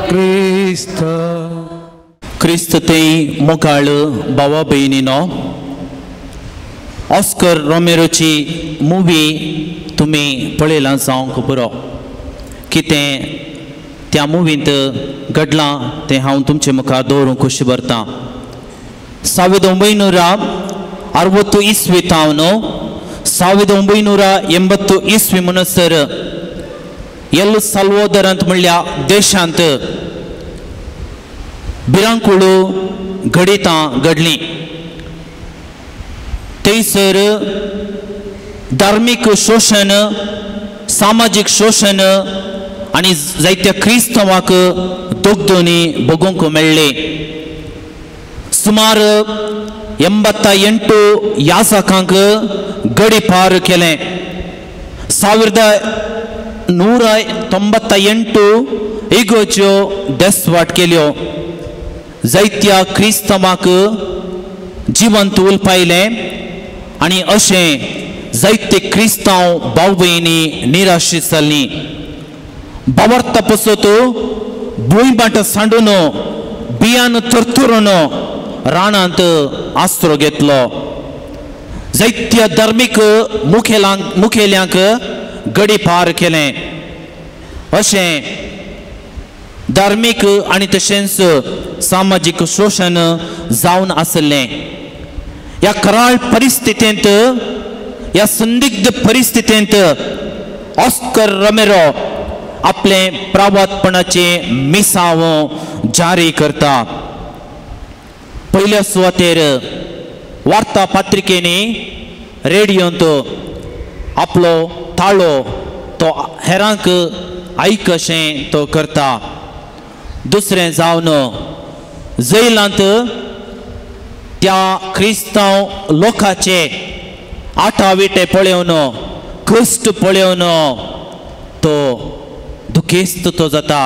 क्रिस्त. क्रिस्त ते मोगाळ भावा भयणीनो, ऑस्कर रोमेरोची मुवी तुमी पळयलां जावंक पुरो. कितें त्या मुवींत घडलां तें हांव तुमचे मुखार दवरूंक खोशी भरतां. 1960 इस्वी तावन 1980 इस्वी म्हणसर एल साल्वादोरांत म्हणल्या देशांत भिरांकूळ घडितां घडलीं. थंयसर धार्मीक शोशण, सामाजीक शोशण आनी जायत्या क्रिस्तांवाक दोगदोनी भोगूंक मेळ्ळें. सुमार 88 याजकांक गडी पार केलें. 1998 इगोज्यो देसवाट केल्यो. जायत्या क्रिस्तांवाक जिवंत उलपायलें आनी अशें जायते क्रिस्तांव भाव भयणी निराशी जाल्लीं. बावर्ता पसत भूंय बाट सांडून बियान थरथरून रानांत आसरो घेतलो. जायत्या धार्मीक मुखेल्यांक गडी पार केलें. अशें धार्मीक आनी तशेंच सामाजीक शोशण जावन आसलें. ह्या कराळ परिस्थितींत, ह्या संदिग्ध परिस्थितींत ऑस्कर रोमेरो आपलें प्रावातपणाचें मिसांव जारी करता. पयल्या सुवातेर वार्ता पत्रिकेनी रेडियोंत आपलो ताळो तो हेरांक आयक अशें तो करता. दुसरें जावन जैलांत त्या क्रिस्तांव लोकाचे आटाविटे पळोवन, कश्ट पळोवन तो दुखेस्त तो जाता,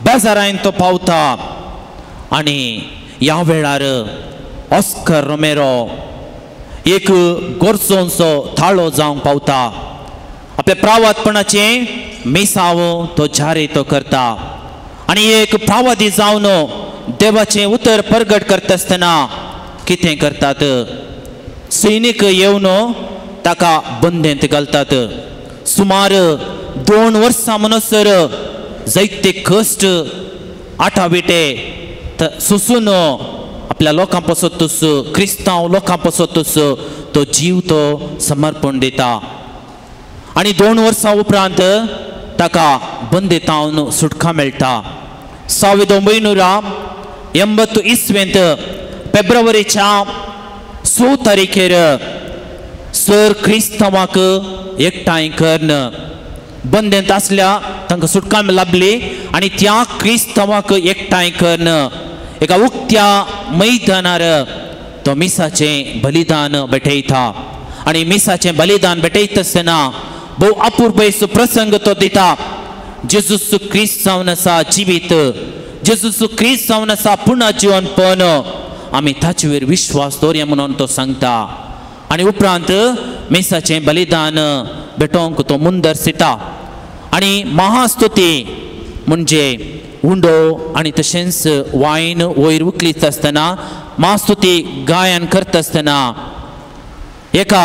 बेजारायन तो पावता आनी ह्या वेळार ऑस्कर रोमेरो एक गोरसोंचो थाळो जावंक पावता. आपल्या प्रावादपणाचें मिसाव तो जारी तो करता आनी एक प्रावादी जावन देवाचें उतर परगट करता आसतना कितें करतात, सैनीक येवन ताका बंदेंत घालतात. सुमार 2 वर्सां म्हणसर जायते कश्ट आटाविटे सोसून आपल्या लोकां पासतूच, क्रिस्तांव लोकां पासतूच तो जीव तो समर्पण दिता आनी 2 वर्सां उपरांत ताका बंदेतावन सुटका मेळटा. 1980 इस्वेंत फेब्रुवारीच्या 6 तारीखेर सर क्रिस्तांवाक एकठांय करून बंदेंत आसल्या तांकां सुटका लाभली आनी त्या क्रिस्तांवाक एकठांय करून एका उक्त्या मैदानार तो मिसाचें बलिदान भेटयता आनी मिसाचें बलिदान भेटयता आसतना भोव अपुरबायेचो प्रसंग तो दिता. जेजूस क्रिस्त जावन आसा जिवीत, जेजूस क्रिस्त जावन आसा पुनः जिवनपण, आमी ताचे वयर विश्वास दवरया म्हणून तो सांगता आनी उपरांत मिसाचें बलिदान भेटोवंक तो मुंदर दिता आनी महास्तुती म्हणजे उंडो आनी तशेंच वायन वयर उखलीत आसतना महास्तुती गायन करता आसतना एका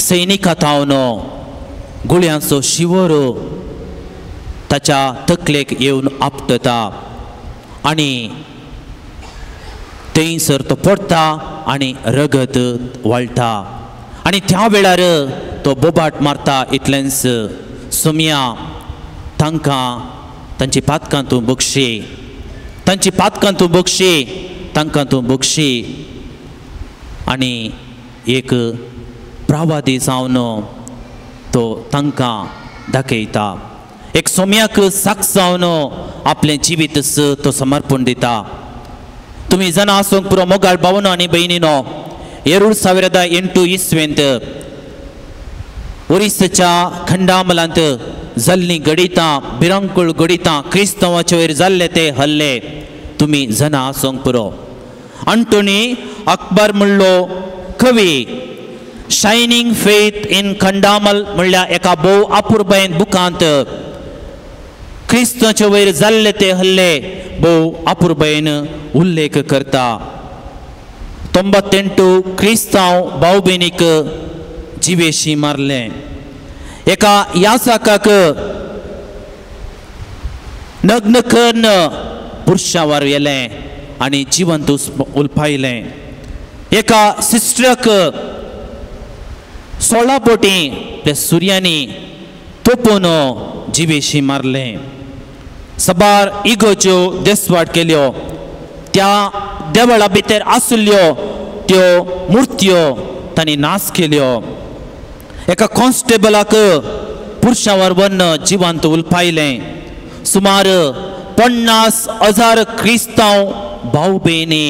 सैनिका थावन गुळयांचो शिवर ताच्या तकलेक येवन आपटता आनी थंयसर तो पडटा आनी रगत वाळटा आनी त्या वेळार तो बोबाट मारता. इतलेंच सोमया तांकां तांची पातकां तूं बक्षी, तांची पातकां तूं बक्षी, तांकां तूं बक्षी. आनी एक प्रावादी जावन तो तांकां दाखयता. एक सोम्याक साक्ष जावन आपलें जिवीत तो समर्पण दिता. तुमी जाणा आसूंक पुरो मोगाळ भावनो आनी भयणीनो, 2008 इस्वेंत ओरिसाच्या खंडामलांत जाल्लीं घडितां, भिरांकूळ घडितां, क्रिस्तांवाचे वयर जाल्ले ते हल्ले तुमी जाणा आसूंक पुरो. अंटोनी अकबर म्हणलो कवी शायनींग फेथ इन खंडामल म्हणल्या एका भोव अपुरबायेन बुकांत क्रिस्तांचे वयर जाल्ले ते हल्ले भोव अपुरबायेन उल्लेख करता. 98 क्रिस्तांव भाव भयणीक जिवेशी मारले. एका याचाकाक नग्न करून पुरशावर येलें आनी जिवंत उलपायलें. एका सिस्टराक 16 बोटी त्या सुर्यांनी तोपून जिवेशी मारलें. सबार इगोच्यो देसवाट केल्यो. त्या देवळा भितर आशिल्ल्यो त्यो मुर्त्यो तांणी नाश केल्यो. एका कॉन्स्टेबलाक पुरशावर वन्न जिवंत उलपायलें. सुमार 50,000 क्रिस्तांव भाव भयणी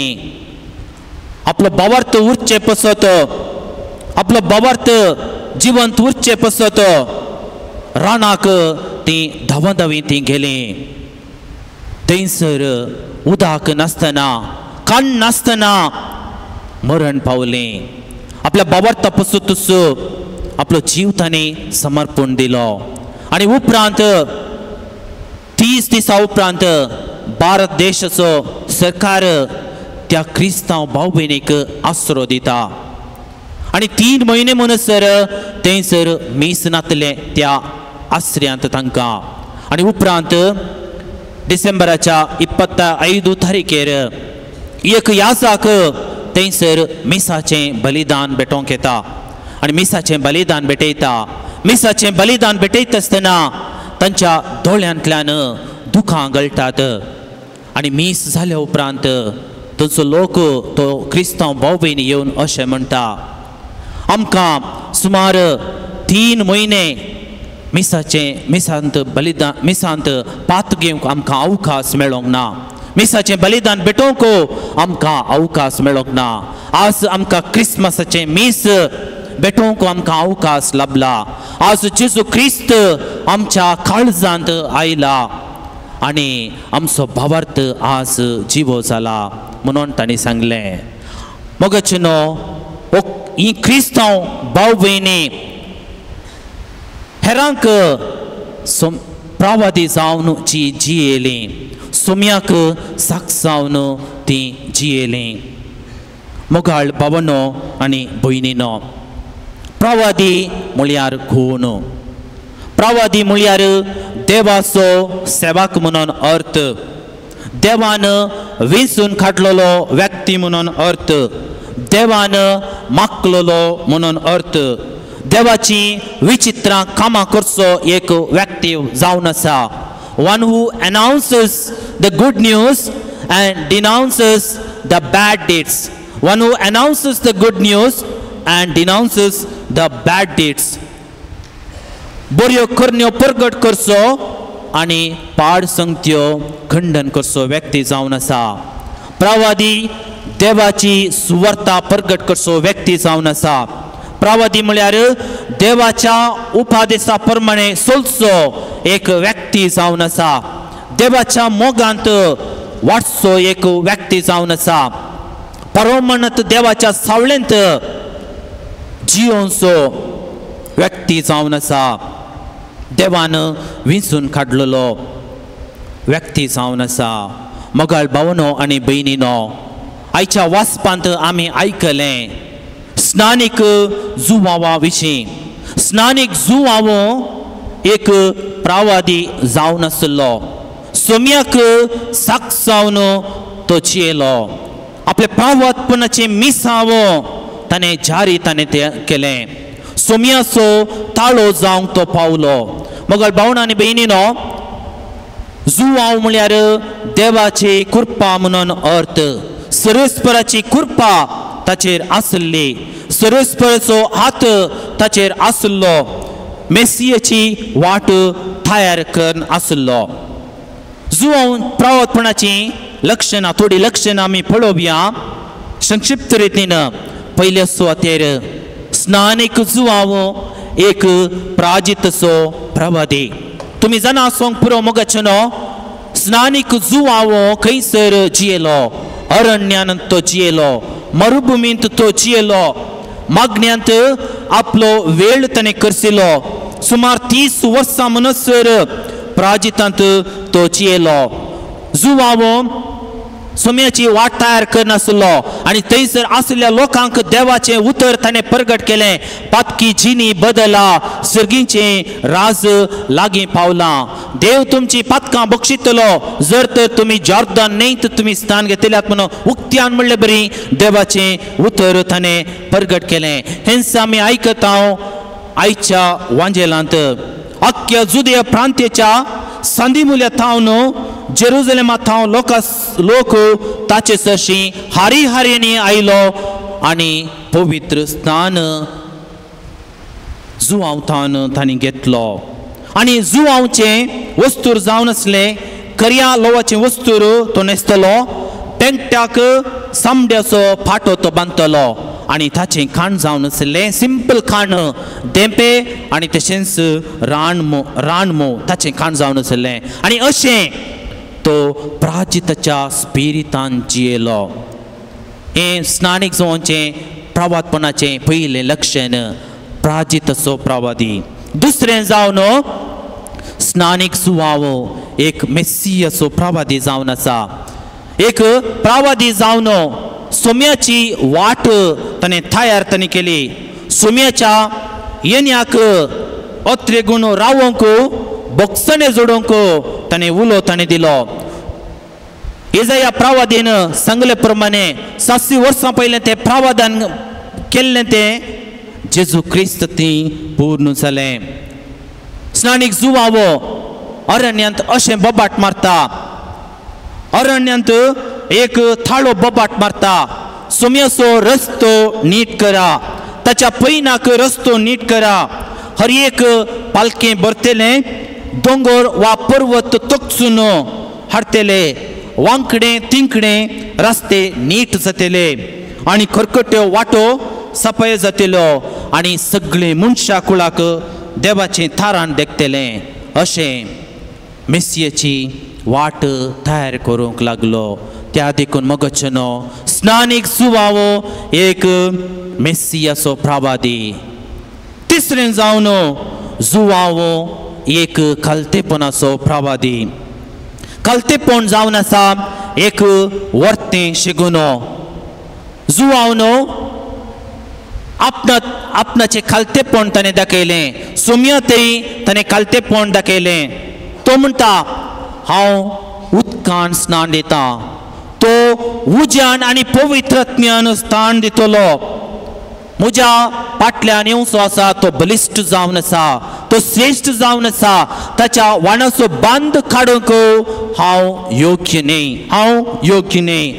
आपलो भावार्थ उरचे पसत, आपलो भावार्थ जिवंत उरचे पसत रानाक ती धांवा धांवी ती गेली. थंयसर उदक नासतना, कान नासतना मरण पावलें. आपल्या भावार्था पसतूच आपलो जीव तांणी समर्पण दिलो. आनी उपरांत 30 दिसां उपरांत भारत देशाचो सरकार त्या क्रिस्तांव भाव भयणीक आसरो दिता आनी 3 म्हयने म्हणसर थंयसर मीस नातलें त्या आसऱ्यांत तांकां. आनी उपरांत डिसेंबराच्या 25 तारखेर एक याचाक थंयसर मिसाचें बलिदान भेटोवंक येता आनी मिसाचें बलिदान भेटयता. मिसाचें बलिदान भेटयता आसतना तांच्या दोळ्यांतल्यान दुखां गळटात आनी मीस जाल्या उपरांत थंयचो लोक तो क्रिस्तांव भाव भयणी येवन अशें म्हणटा, आमकां सुमार 3 म्हयने मिसाचें मिसांत बलिदान मिसांत पात घेवंक आमकां अवकाश मेळोंक ना, मिसाचें बलिदान भेटोवंक आमकां अवकाश मेळोंक ना. आज आमकां क्रिस्मसाचें मीस भेटोवंक आमकां अवकाश लाभला. आज जेजू क्रिस्त आमच्या काळजांत आयला. आनी आमचो भावार्थ आज जिवो जाला म्हणून तांणी सांगलें. मगच न्हू ही क्रिस्तांव भाव भयणी हेरांक प्रावादी जावन जी जियेली, सोम्याक साक्ष जावन ती जियेली. मोगाळ भावनो आनी भयणीनो, प्रवादी म्हळ्यार कोण? प्रवादी म्हळ्यार देवाचो सेवक म्हणून अर्थ, देवान वेंचून काडलेलो व्यक्ती म्हणून अर्थ, देवान मागलेलो म्हणून अर्थ, देवाची विचित्रां कामां करचो एक व्यक्ती जावन आसा. One who announces the good news and denounces the bad deeds. One who announces the good news and denounces the bad deeds. बऱ्यो करण्यो प्रगट करचो आनी पाड संगत्यो खंडन करचो व्यक्ती जावन आसा. प्रवादी देवाची सुवार्ता प्रगट करचो व्यक्ती जावन आसा. प्रवादी म्हळ्यार देवाच्या उपदेशा प्रमाणे चलचो एक व्यक्ती जावन आसा. देवाच्या मोगांत वाडचो एक व्यक्ती जावन आसा. परमणत देवाच्या सावळेंत जियोवचो व्यक्ती जावन आसा. देवान विंचून काडलेलो व्यक्ती जावन आसा. मोगाळ भावनो आनी भयणीनो, आयच्या वाचपांत आमी आयकलें स्नानीक जुवावा विशीं. स्नानीक जुवावो एक प्रावादी जावन आसलो. सोम्याक साक्ष जावन तो जियेलो. आपले प्रावादपणाचें मिसाव ताणें जारी ताणें तें केलें. सोम्याचो ताळो जावंक तो पावलो. मगर भावना आनी भयणीनो, जुवाव म्हळ्यार देवाची कृपा म्हणून अर्थ. सर्वेस्पराची कृपा ताचेर आसली, सर्वेस्पराचो हात ताचेर आसलो, मेसियेची वाट तयार करून आसलो. जुवाव प्रावतपणाची लक्षणां, थोडी लक्षणां आमी पळोवया संक्षिप्त रितीन. पयले सुवातेर स्नानीक जुवाव एक प्राजितसो प्रवादी. तुमी जाणा आसूंक पुरो मोगाचें न्हू, स्नानीक जुवाव खंयसर जियेलो? अरण्यान तो जियेलो, मरुभुमींत तो जियेलो, मागण्यांत आपलो वेळ ताणें करसिलो. सुमार 30 वर्सां म्हणसर प्राजितांत तो जियेलो. जुवाव सोम्याची वाट तयार करनासलो आनी थंयसर आशिल्ल्या लोकांक देवाचें उतर ताणें प्रगट केलें. पातकी जिणी बदला, सर्गीचें राज लागीं पावलां, देव तुमची पातकां बक्षितलो जर तर तुमी जॉर्दन न्हंयत तुमी स्थान घेतल्यात म्हणून उक्त्यान म्हणले बरी देवाचें उतर ताणें प्रगट केलें. हेंच आमी आयकता आयच्या वांजेलांत. अख्ख्या जुदया प्रांतेच्या संदीमुल्या थावन जेरुजलेमा थावन लोक ताचे सरशी हारी हारींनी आयलो आनी पवित्र स्थान जुवांव थावन तांणी घेतलो. आनी जुवांवचें वस्तूर जावन आसलें करया लोवाचें वस्तूर तो न्हेसतलो, पेंकट्याक सामड्याचो फाटो तो बांदतलो आनी ताचें खाण जावन आसलें सिंपल खाण, धेंपे आनी तशेंच रानमो ताचें खाण जावन आसलें. आनी अशें तो प्राजिताच्या स्पिरितान जियेलो. हें स्नानीक जावचें प्रवादपणाचें पयलें लक्षण, प्राजिताचो प्रवादी. दुसरें जावन स्नानीक जुवाव एक मेसियाचो प्रवादी जावन आसा. एक प्रवादी जावन सोम्याची वाट ताणें तयार ताणें केली. सोम्याच्या येण्याक अत्रे गुण रावोंक बोक्सणे जोडोंक ताणें उलो ताणें दिलो. इजाया प्रवादीन सांगले प्रमाणे 700 वर्सां पयलें तें प्रवादान केल्लें तें जेजू क्रिस्त ती पूर्ण जालें. स्नानीक जुवावो अरण्यांत अशें बोबाट मारता, अरण्यांत एक थाळो बोबाट मारता, सोम्याचो रस्तो नीट करा, ताच्या पैनाक रस्तो नीट करा, हर एक पालखें भरतलें दोंगर वा पर्वत तोकसून हाडटले, वांकडे तिंकडे रस्ते नीट जातले आनी खरखट्यो वाटो सफाय जातल्यो आनी सगळे मनशा कुळाक देवाचें थारान देखतलें. अशें मेसियेची वाट तयार करूंक लागलो. त्या देखून मगचनो स्नानीक जुवावो एक मेसियाचो प्रवादी. तिसरें जावन जुवावो एक खालतेपणाचो प्रवादी. खालतेपण जावन आसा एक वर्तें शिगुनो. जुवावनो आपणाचें खालतेपण ताणें दाखयलें. सोम्यातय ताणें खालतेपण दाखयलें. तो म्हणटा हांव उदकान स्नान दिता, तो उज्यान आनी पवित्रज्ञान स्थान दितलो. म्हज्या फाटल्यान येवचो आसा तो बलिश्ट जावन आसा, तो श्रेश्ठ जावन आसा. ताच्या वाणाचो बांद काडूंक हांव योग्य न्हय, हांव योग्य न्हय.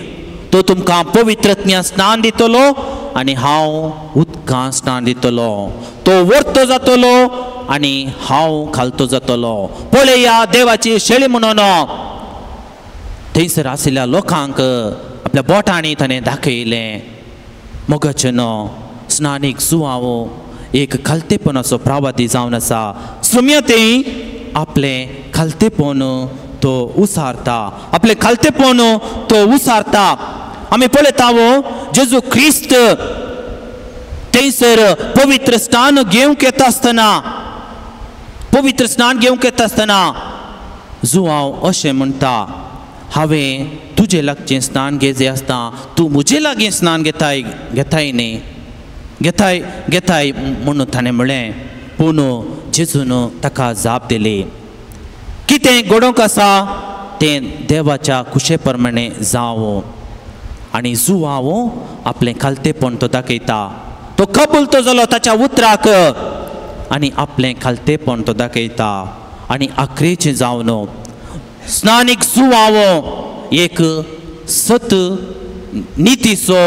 तो तुमकां पवित्रज्ञान स्नान दितलो आनी हांव उदकान स्नान दितलो. तो वर्तो जातलो आनी हांव खालतो जातलो. पळया देवाची शेळी म्हणून थंयसर आशिल्ल्या लोकांक आपल्या बोटांनी ताणें दाखयलें. मोगाचेनो स्नानीक जुवावो एक खालतेपणाचो प्रवादी जावन आसा. सुम्यतेय आपलें खालतेपण तो उसारता, आपलें खालतेपण तो उसारता. आमी पळयता जेजू क्रिस्त थंयसर पवित्र स्नान घेवंक येता आसतना, पवित्र स्नान घेवंक येता आसतना जुवाव अशें म्हणटा, हांवें तुजे लागचें स्नान घेजे आसता, तूं म्हजे लागीं स्नान घेताय घेताय न्ही घेताय घेताय म्हणून ताणें म्हणलें. पूण जेजून ताका जाप दिली, कितें घडोवंक आसा तें देवाच्या खुशे प्रमाणे जावं. आनी जुवावो आपलें खालतेपण तो दाखयता. तो कबूल तो जालो ताच्या उतराक आनी आपलें खालतेपण तो दाखयता. आनी आखरेचें जावन स्नानीक जुवावो एक सत नितीचो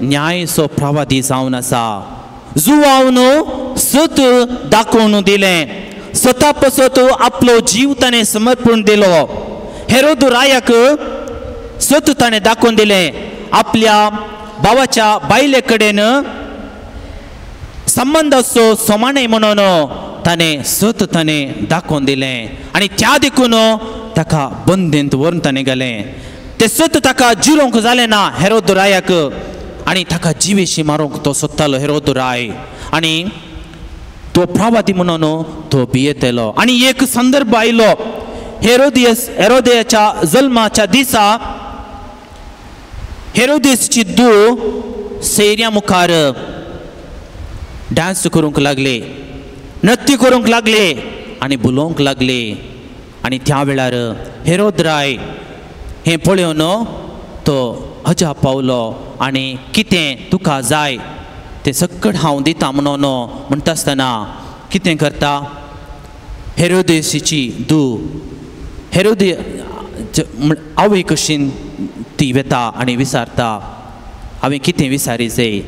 न्यायचो प्रवादी जावन आसा. जुवावन सत दाखोवन दिलें. सता पसत आपलो जीव ताणें समर्पण दिलो. हेरोद रायाक सत ताणें दाखोवन दिलें. आपल्या भावाच्या बायले कडेन संबंदाचो समानय म्हणून ताणें सत ताणें दाखोवन दिलें. आनी त्या देखून ताका बंदेंत व्हरून ताणें घालें. तें सत ताका जिरोवंक जालें ना हेरोद रायाक आनी ताका जिवेशी मारूंक तो सोदतालो हेरोद राय. आनी तो प्रवादी म्हणून तो भियेतलो. आनी एक संदर्भ आयलो, हेरोदियाच्या जल्माच्या दिसा हेरोदियसची धूव सैऱ्या मुखार डांस करूंक लागले, नृत्य करूंक लागले आनी बुलोवंक लागले. आनी त्या वेळार हेरोद राय हें पळोवन तो अजाप पावलो आनी कितें तुका जाय तें सकट हांव दिता म्हणून म्हणटा आसतना कितें करता, हेरोदेशीची धूव हेरोदे आवय कशीन ती वेता आनी विसारता, हांवें कितें विसारी जाय,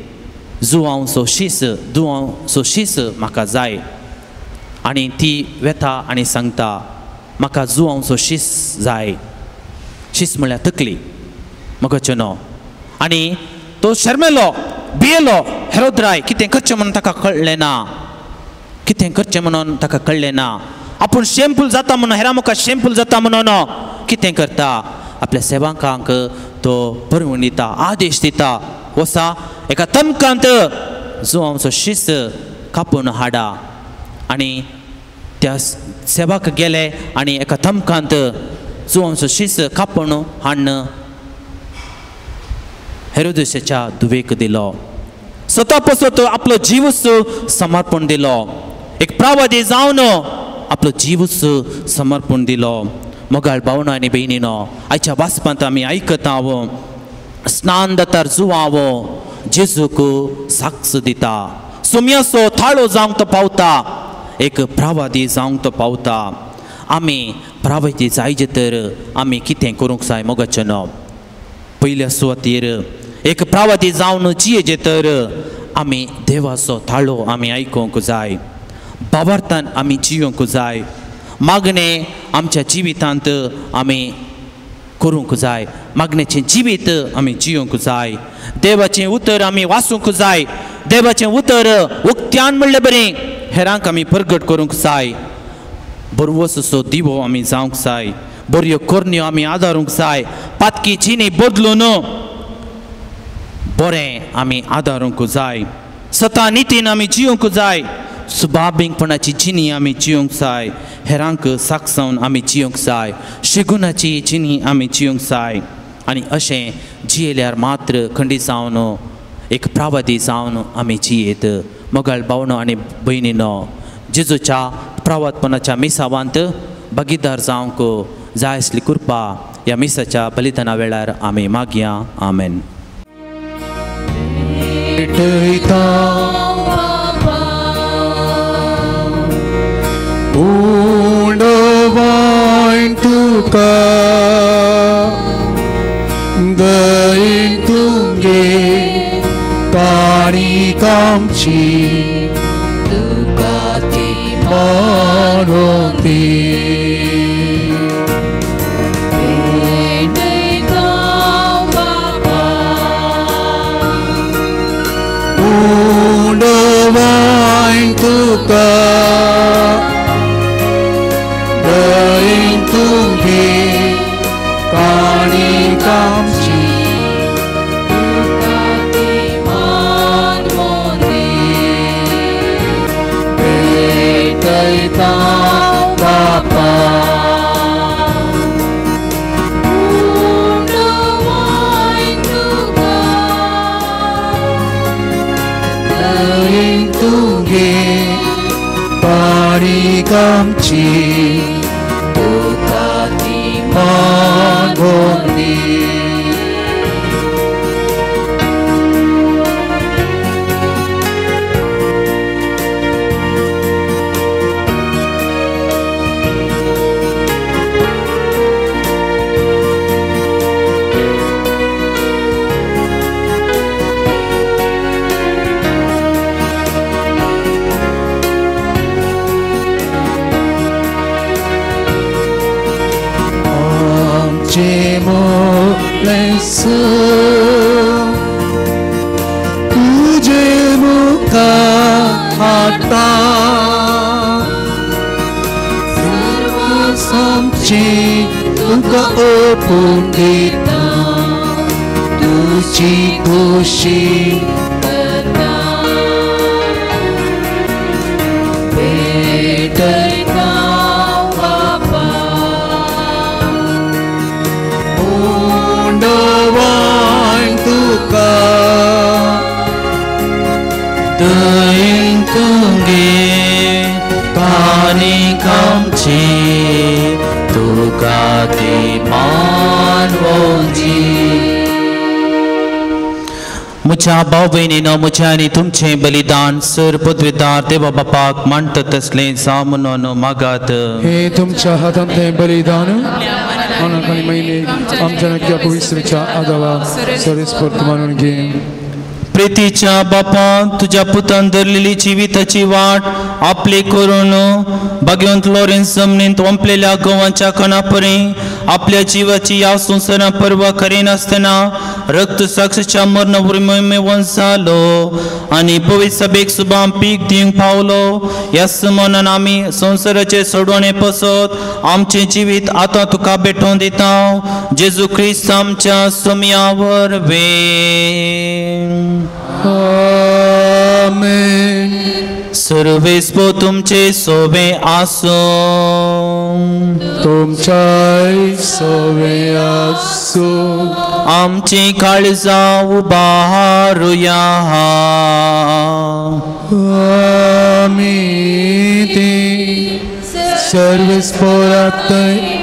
जुवांवचो शीस दुवांवचो शीस म्हाका जाय. आनी ती वेता आनी सांगता म्हाका जुवांवचो शीस जाय. शीस म्हळ्यार तकली मगचेनो. आनी तो शर्मेलो, भियेलो हेरोद राय. कितें करचें म्हणून ताका कळ्ळें ना, कितें करचें म्हणून ताका कळ्ळें ना. आपूण शेमफूल जाता म्हणून, हेरा मुखार शेमफूल जाता म्हणून कितें करता, आपल्या सेवकांक तो परवण दिता, आदेश दिता, वसा एका तमकांत जुवांचो शीस कापून हाडा. आनी त्या सेवाक गेले आनी एका तमकांत जुवांचो शीस कापून हाडून हेरोदेसाच्या धुवेक दिलो. स्वता पसत आपलो जीवच समर्पण दिलो. एक प्रवादी जावन आपलो जीवच समर्पण दिलो. मोगाळ भावना आनी भयणीनो, आयच्या वाचपांत आमी आयकता स्नान दातार जुवावो जेजूक साक्ष दिता. सोम्याचो थाळो जावंक तो पावता, एक प्रवादी जावंक तो पावता. आमी प्रवादी जायजे तर आमी कितें करूंक जाय मोगाचेनो? पयल्या सुवातेर एक प्रवादी जावन जियेजे तर आमी देवाचो थाळो आमी आयकूंक जाय, भावार्थान आमी जियोंक जाय, मागणें आमच्या जिवितांत आमी करूंक जाय, मागण्याचें जिवीत आमी जियोंक जाय, देवाचें उतर आमी वाचूंक जाय, देवाचें उतर उक्त्यान म्हणलें बरें हेरांक आमी परगट करूंक जाय, बरवस असो दिवो आमी जावंक जाय, बऱ्यो करण्यो आमी आदारूंक जाय, पातकी जिणी बदलून बरें आमी आदारूंक जाय, सता नितीन आमी जिवंक जाय, सुबाबींगपणाची जिणी आमी जिवंक जाय, हेरांक साक्षावन आमी जिवंक जाय, शिगुनाची जिणी आमी जिवंक जाय. आनी अशें जियेल्यार मात्र खंडीत जावन एक प्रावादी जावन आमी जियेत. मोगाळ भावनो आनी भयणीनो, जेजूच्या प्रावादपणाच्या मिसावांत भागीदार जावंक जाय आसली कृपा ह्या मिसाच्या बलिदाना वेळार आमी मागया. आमेन. तुका दयेन तुगे काणिकांची तुका ती मानवती. उंडवाय तुका दयेन तुगे काणिकांची तुका ती मानवती. भेटयता बापा उंडवाय तुका दयेन तुगे काणिकांची तुका ती मानवती. तुझे मुखार हाडटा सर्व तुका ओपून दिता तुजी खोशी करता. भेटयता बापा उंडवाय तुका दयेन तुगे काणिकांची तुका ती मानवती. म्हज्या भाव भयणीनो, म्हजें आनी तुमचें बलिदान सर पदवीदार देवा बापाक मांडटा तसलें जावं म्हणून मागात. हे तुमच्या हातांतलें बलिदान मनाक आनी महिने आमच्या नक्की पवित्रच्या आदावा सरस्पत मानून घे. प्रितीच्या बापा, तुज्या पुतान धरलेली जिविताची वाट आपली करून भाग्यवंत लॉरेन्स जमनींत ओंपलेल्या गंवाच्या कणा परी आपल्या जिवाची ह्या संवसारां पर्वा करिनासतना रक्त साक्षीच्या मरण वरवीं जालो आनी पवित्र सभेक सुबाम पीक दिवंक पावलो. ह्या मनान आमी संवसाराचे सोडवणे पसत आमचें जिवीत आतां तुका भेटोवन दिता, जेजू क्रिस्त आमच्या सोम्या वरवीं. आमेन. सर्वेस्पो तुमचे सोबे आसूं, तुमच्याय सोबे आसूं. आमची काळजां उबारुया, आमी ती सर्वेस्पोरांत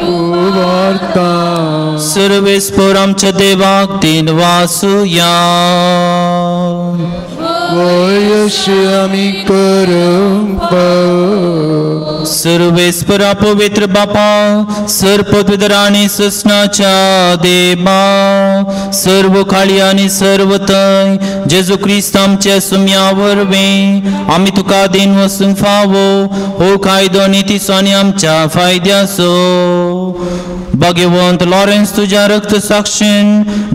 उबारता. सर्वेस्पोर आमच्या देवाक दिन वासुया. वयशी आमी करूंक पाव. सर्वेस्परा पवित्र बापा, सर पवित्र आनी ससनाच्या देवा, सर्व काळी आनी सर्व थंय जेजू क्रिस्त आमच्या सुम्या वरवीं आमी तुका दिन वसूंक फावो हो कायदो नितीचो आनी आमच्या फायद्याचो. भाग्यवंत लॉरेन्स तुज्या रक्त साक्षीन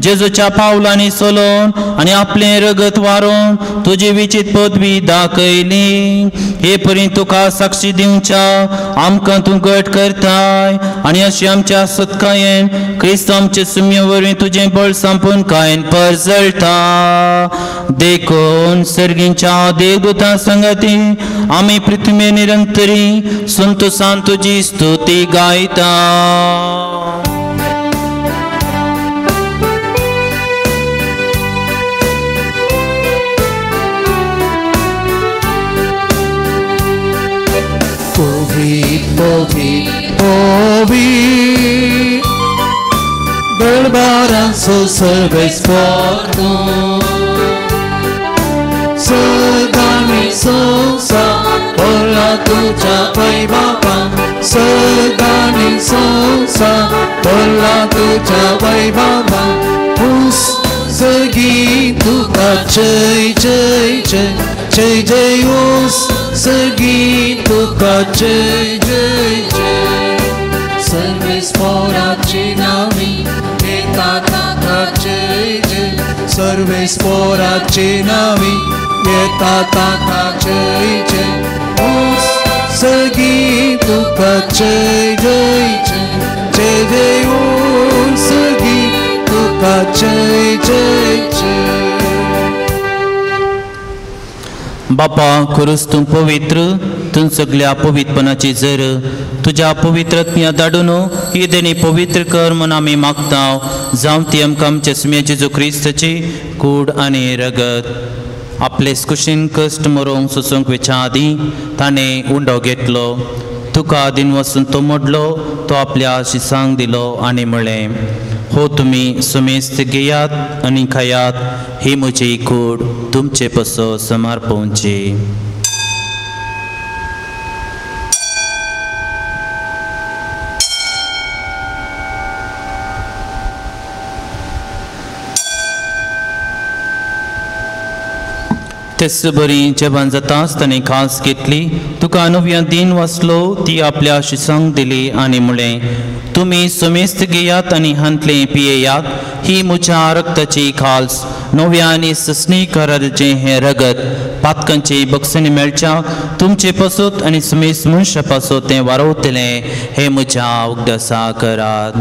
जेजूच्या पावलांनी सोलोवन आनी आपलें रगत वारोवन तुजी विचित पदवी दाखयली. हे परी तुका साक्षी दिवच्या आमकां तूं घट करताय आनी अशें आमच्या सत्कायेन क्रिस्त आमचे सुम्या वरवीं तुजें बळ सांपून कायन परजळटा. देखून सर्गींच्या देवदूतां संगती आमी पृथ्वी निरंतरी संतोसान तुजी स्तुती गायता. Povi, povi, दरबारांचो सर्वेस्पोर सदांनी संवसार भरला तुज्या वैभवान, सदांनी संवसार भरला तुज्या वैभवान. सगी तुका जय जय जय जय जय उस सगी तुका जय जय जय. सर्वेस्पोराची नावी येता ताका जय जय, सर्वेस्पोराची नावी येता ताका जय जय. उस सगी तुका जय जय जय जय जय उस सगी तुका जय जय जय. बापा खरोच तूं पवित्र, तूं सगल्या पवित्रपणाची जर तुज्या पवित्रत्म्या धाडून ही देणी पवित्र कर म्हूण आमी मागता. जावं ती आमकां आमच्या सुम्या जेजू क्रिस्ताची कूड आनी रगत. आपले कुशीन कश्ट मरोवंक सोसूंक वेच्या आदीं ताणें उंडो घेतलो, तुका दिन वचून तो मोडलो, तो आपल्या शिसांक दिलो आनी म्हळें, हो तुमी सुमेस्त घेयात आनी खायात, ही म्हजी कूड तुमचे पसो समर्पवची. तेच बरी जेवण जाताच ताणें खास घेतली, तुका नव्या दिन वाचलो, ती आपल्या शिसांक दिली आनी म्हळें, तुमी सुमेस्त घेयात आनी हांतलें पियेयात, ही म्हज्या रक्ताची खाल्स, नव्या आनी ससणी कराराचें हें रगत पातकांची बक्षणी मेळच्या तुमचे पासत आनी सुमेस्त मनशा पासत तें वारवतलें, हें म्हज्या उगडासा करात.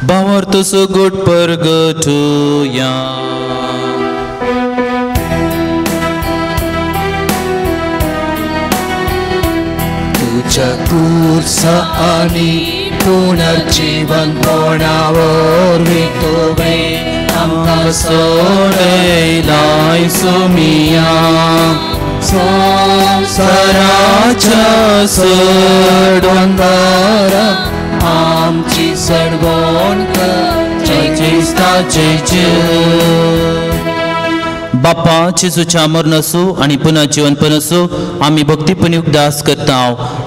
भावार्थ सुगूट परगटुया. तुझ्या कुर्सा आनी पुनर्जीवन कोणावरवीं तुवें आमकां सोडयलाय सुमिया, संवसाराच्या सडवंदारा आमची सडवण कर. जय क्रिस्ताचे जय. बापा जेजूच्या मरणाचो आनी पुनः जिवनपणाचो आमी भक्तीपणी उगदास करता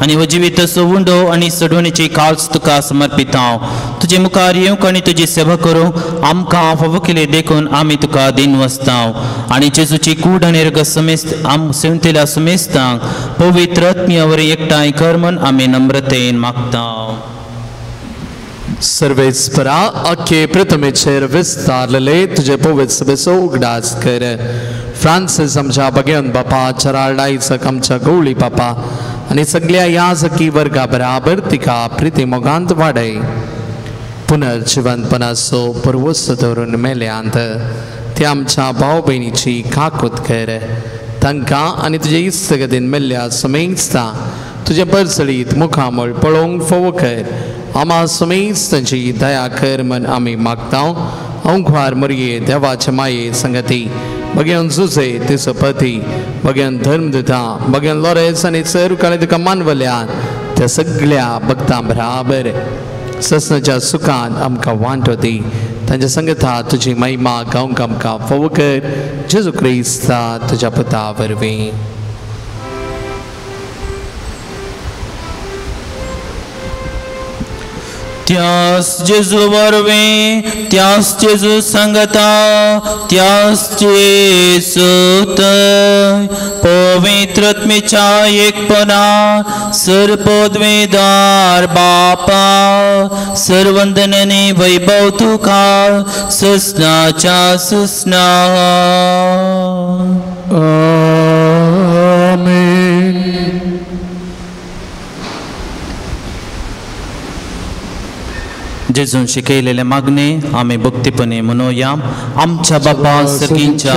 आनी हो जिविताचो उंडो आनी सडवणेची काळज तुका समर्पिता. तुजे मुखार येवंक आनी तुजी सेवा करूंक आमकां फावो केली देखून आमी तुका दिन वसता आनी जेजूची कूड आनी रगत समेस्त आम सेवंतेल्या समेस्तांक पवित्र आत्म्या वरवीं एकठांय कर म्हूण आमी नम्रतेन मागता. सर्वेस्परा अख्खे प्रथमेचेर विस्तारलेले तुजे पवित्र सभेचो उगडास कर. फ्रांसीस आमच्या बगेवन बापा, चराल्ड आयजक आमच्या गवळी बापा आनी सगळ्या याजकी वर्गा बराबर तिका प्रिती मोगांत वाडय. पुनर्जिवनपणाचो पुर्वस धरून मेल्यांत ते आमच्या भाव भयणीची काकूत कर. तांकां आनी तुजे इस्तगतीन मेल्ल्या समेस्ता तुजें परजळीत मुखामळ पळोवंक फोव कर. आमा समेस्त तांची दया कर म्हण आमी मागता. अंकुवार मोरये देवाचे माये संगती बगेवन जुजे तिचो पती बगेवन धर्मदुता बगेवन लॉरेन्स आनी सर काळे तुका मानवल्या त्या सगळ्या भक्तां बराबर ससनाच्या सुखान आमकां वांटो दी. तांच्या संगता तुजी महिमा गावंक आमकां फोव कर. जेजू क्रिस्ता तुज्या पुता वरवीं. त्यास जेजू वरवीं, त्यास जेजू सांगता, त्यास जेजू थंय पवित्रत्मेच्या एकपणा सर पदवेदार बापा सर्वंदनने वैभव तुका ससनाच्या ससना. आमेन. जेजून शिकयलेले मागणे आमी भक्तीपणे म्हणोया. आमच्या बापा सर्गींच्या,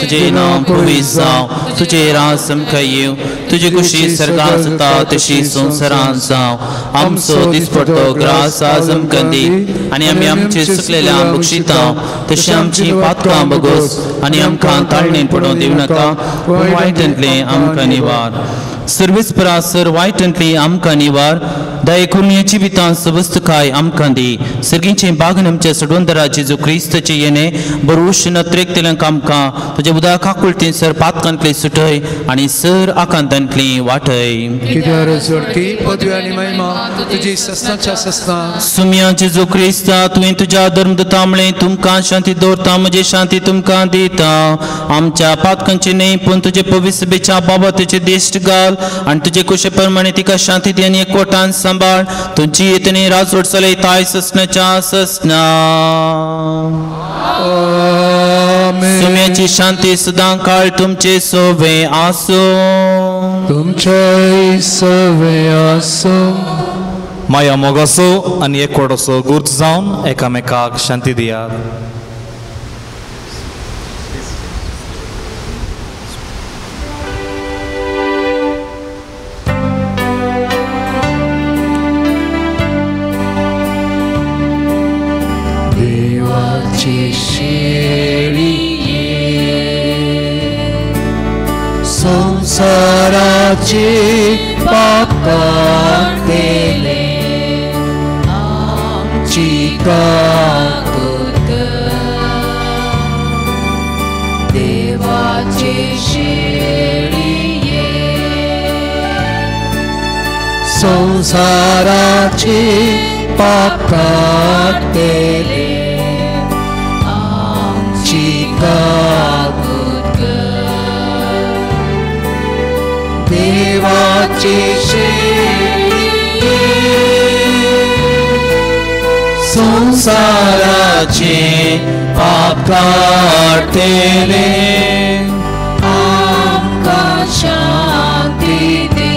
तुजें नांव पवित्र जावं, तुजें राज आमकां येवं, तुजी खुशी सर्गांत जाता तशी संवसारांत जावं. आमचो दिसपट्टो ग्रास आज आमकां दी आनी आमी आमचे चुकलेल्या बक्षिता तशी आमची पातकां बगोस आनी आमकां ताळणेन पडोवंक दिवं नाका, पूण वायटांतलें आमकां निवार. सर्वीस परासर वायटांतली आमकां निवार. दये करून जिवितांत सवस्तकाय आमकां दी. सर्गींचे बागन आमच्या सडवंदरा जेजू क्रिस्ताचे येणे बरोश नत्रेकतल्यांक आमकां तुज्या उदक काकुळतीन सर पातकांतली सुटय आनी सर आकांतांतली वाटय. पदवी आनी महिमा तुजी ससनाच्या ससना. सुम्या जेजू क्रिस्ता, तुवें तुज्या धर्मदूता म्हळें, तुमकां शांती दवरता, म्हजी शांती तुमकां दिता. आमच्या पातकांची न्हय पूण तुजे पवित्र सभेच्या बाबतीचे दिश्ट घाल आनी तुजे कुशे प्रमाणे तिका शांती दी आनी एकवटान सांबाळ. तुमची येतनी राजवट चलयताय ससनाच्या ससना. सुम्याची शांती सदां काळ तुमचे सोवे आसूं. तुमचे सोवे आसूं. माया मोगाचो आनी एकवटाचो गुर्त जावन एकामेकाक शांती दियात. देवाची शेळये संसाराचे पाप काडटले आमची काकूत कर. देवाची शेळये संसाराचे पाप काडटले आमची काकूत कर. देवाची शेळये संसाराचे पाप काडटले आमकां शांती दी,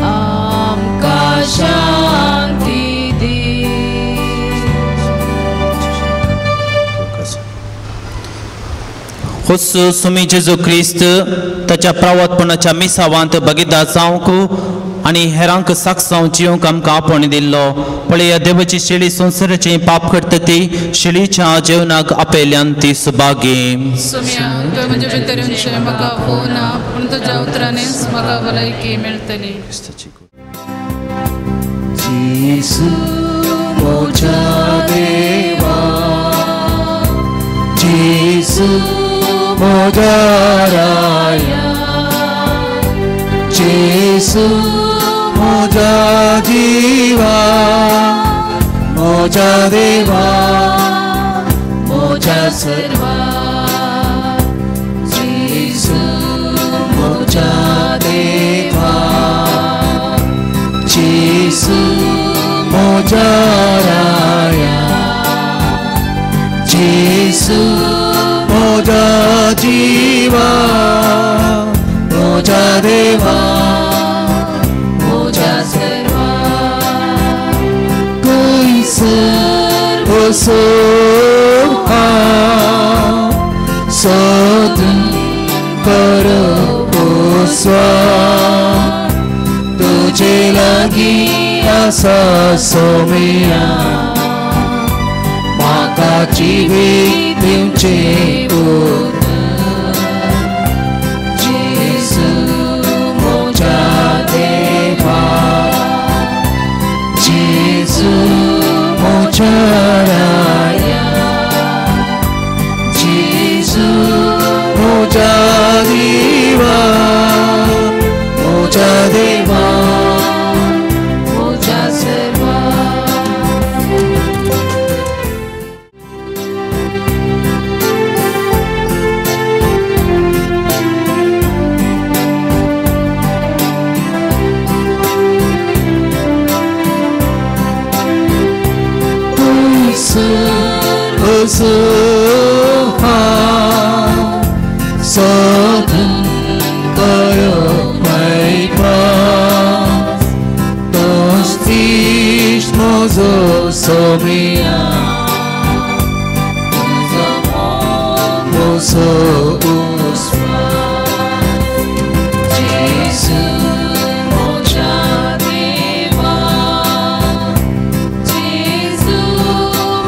आमकां शांती दी. होस सुमी जेजू क्रिस्त ताच्या प्रावतपणाच्या मिसावांत बगिदा जावंक आनी हेरांक साक्षांव जिवंक आमकां आपोवणी दिल्लो. पळया देवाची शेळी संवसाराचें पाप करता ती शेळीच्या जेवणाक आपयल्यान ती सुभागी. सुम्या, तुवें म्हजे भितर येवचें म्हाका आपोवना, पूण तुज्या उतरांनीच म्हाका भलायकी मेळटली. जेजू म्हज्या देवा, जेजू म्हज्या राया, जेजू म्हज्या जिवा, म्हज्या देवा, म्हज्या सर्वा. जेजू म्हज्या देवा, जेजू म्हज्या राया, जेजू म्हज्या जिवा, म्हज्या देवा, म्हज्या सर्वा. खंयसर वचूं हांव सदां करपोस्वा, तुजे लागीं आसा सोम्या, म्हाका जिवीत दिवचें उतर. जेजू म्हज्या देवा, जेजू म्हज्या राया, जेजू म्हज्या जिवा, म्हज्या देवा, म्हज्या जेजू हांव सोदून कयो मेळपा तोच इश्ट म्हजो सोमिया तुजो मोग म्हजो उस्वास जेजू म्हज्या देवा जेजू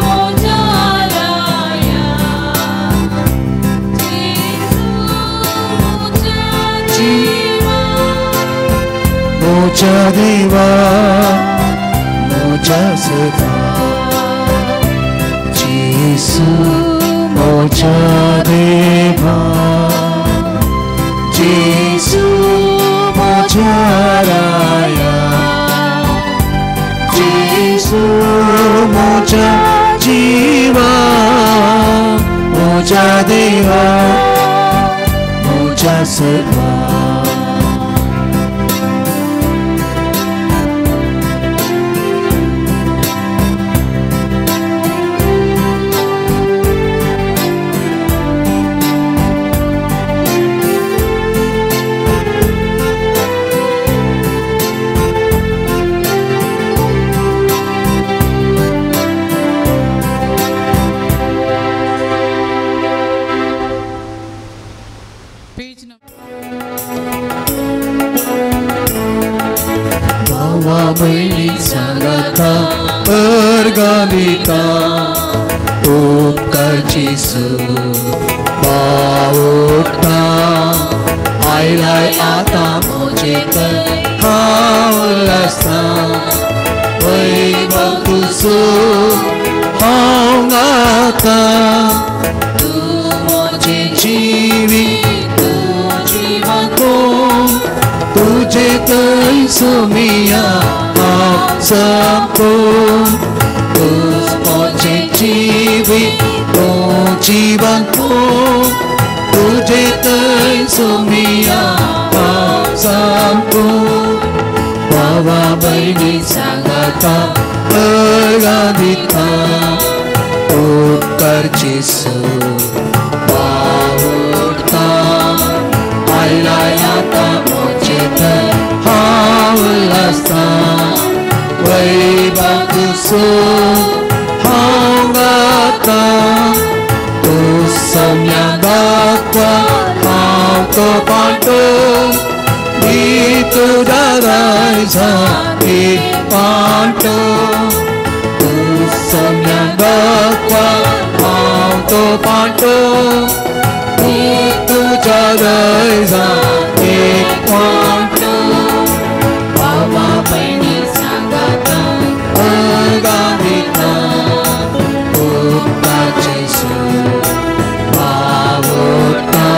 म्हज्या राया जेजू म्हज्या देवा म्हज्या देवा म्हज्या सदा जेजू म्हज्या देवा जेजू म्हज्या राया जेजू म्हज्या जिवा म्हज्या देवा म्हज्या सदा. भावा भयणी सांगाता अर्गां उपकार जेजू बावडटा आयलाय आतां म्हजे थंय हांव उल्हासतां वैभव तुजो हांव गातां तूं म्हजें जिवीत तूं जिवन तूं तुजे थंय सोमिया हांव सोंपूं तूं म्हजें जिवीत तूं जिवन तूं तुजे थंय सोमिया हांव सोंपूं भावा भयणी सांगाता अर्गां दिता उपकार जेजू बावडटा आयलाय आतां म्हजे थंय हांव उल्हासतां वैभव तुजो हांव गातां तूं सौम्या दाखवा हांव तो पांटो दी तुज्या रायजा एक पांटो तूं सौम्या दाखवा हांव तो पांटो दी तुज्या रायजा एक पांटो भावा भयणी सांगाता अर्गां दिता उपकार जेजू बावडटा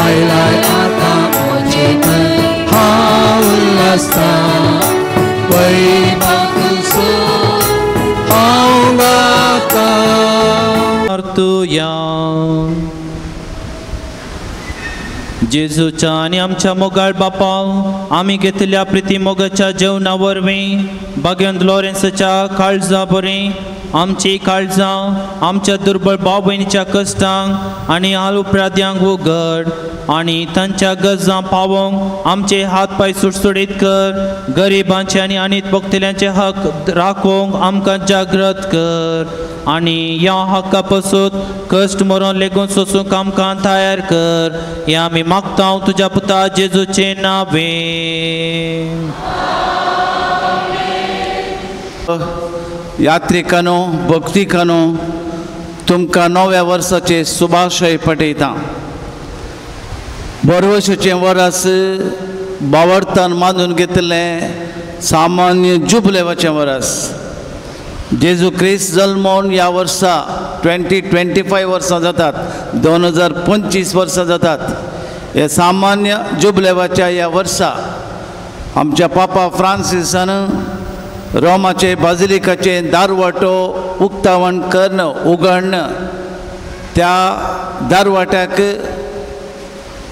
आयलाय आतां म्हजे थंय हांव उल्हासतां वैभव तुजो हांव गातां. प्रार्थुया. जेजूच्या आनी आमच्या मोगाळ बापा आमी घेतल्या प्रिती मोगाच्या जेवणा वरवीं भाग्यवंत लॉरेन्साच्या काळजा बरीं आमची काळजां आमच्या दुर्बळ भाव भयणीच्या कश्टांक आनी हाल उपराध्यांक उगड आनी तांच्या गरजां पावोवंक आमचे हात पांय सुटसुटीत कर. गरिबांचे आनी अनीत भोगतल्यांचे हक राखूंक आमकां जागृत कर आनी ह्या हक्का पसून कश्ट मरोन लेगून सोसूंक आमकां तयार कर. हें आमी मागता तुज्या पुता जेजूचे नांवे. यात्रिकांनो भक्तिकांनो तुमकां नव्या वर्साचे शुभाशय पठयता. बरवशाचें वरस बावडतान मानून घेतिल्लें सामान्य जुबलेवाचें वरस. जेजू क्रिस्त जल्मोन ह्या वर्सा 2025 वर्सां जातात, 2025 वर्सां जातात. हे सामान्य जुबलेवाच्या ह्या वर्सा आमच्या पापा फ्रांसिसान रोमाचे बाजिलिकाचे दारवाटो उक्तावण कर्ण उगडण त्या दारवाट्याक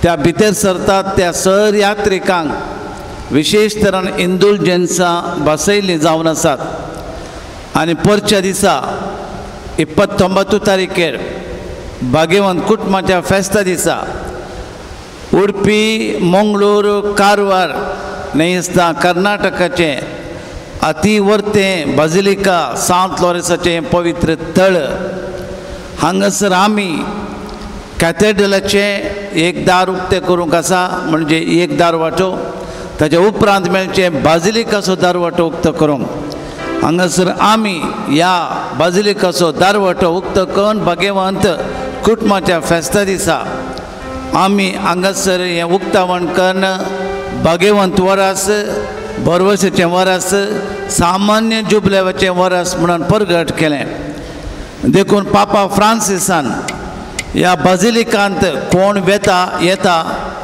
त्या भितर सरतात त्या सर यात्रिकांक विशेष तरान इंदुलजन्सां बसयल्लीं जावन आसात. आनी परच्या दिसा 29 तारखेर भाग्यवंत कुटुंबाच्या फेस्ता दिसा उडपी मंगळूर कारवार न्हंयस्ता कर्नाटकाचें अतिवर्तें बाजिलिका सांत लॉरेन्साचें पवित्र तळ हांगासर आमी कॅथेड्रलाचें एक दार उक्तें करूंक आसा, म्हणजे एक दारवाटो, ताच्या उपरांत मेळचें बाजिलिकाचो दारवाटो उक्तो करूंक. हांगासर आमी ह्या बाजिलिकाचो दारवाटो उक्तो करून भाग्यवंत कुटुंबाच्या फेस्ता दिसा आमी हांगासर हें उक्तावण करून भाग्यवंत वरास, भरवशाचें वरास, सामान्य जुबलेवाचें वरास म्हणून परगट केलें. देखून पापा फ्रांसिसान ह्या बाजिलिकांत कोण वेता येता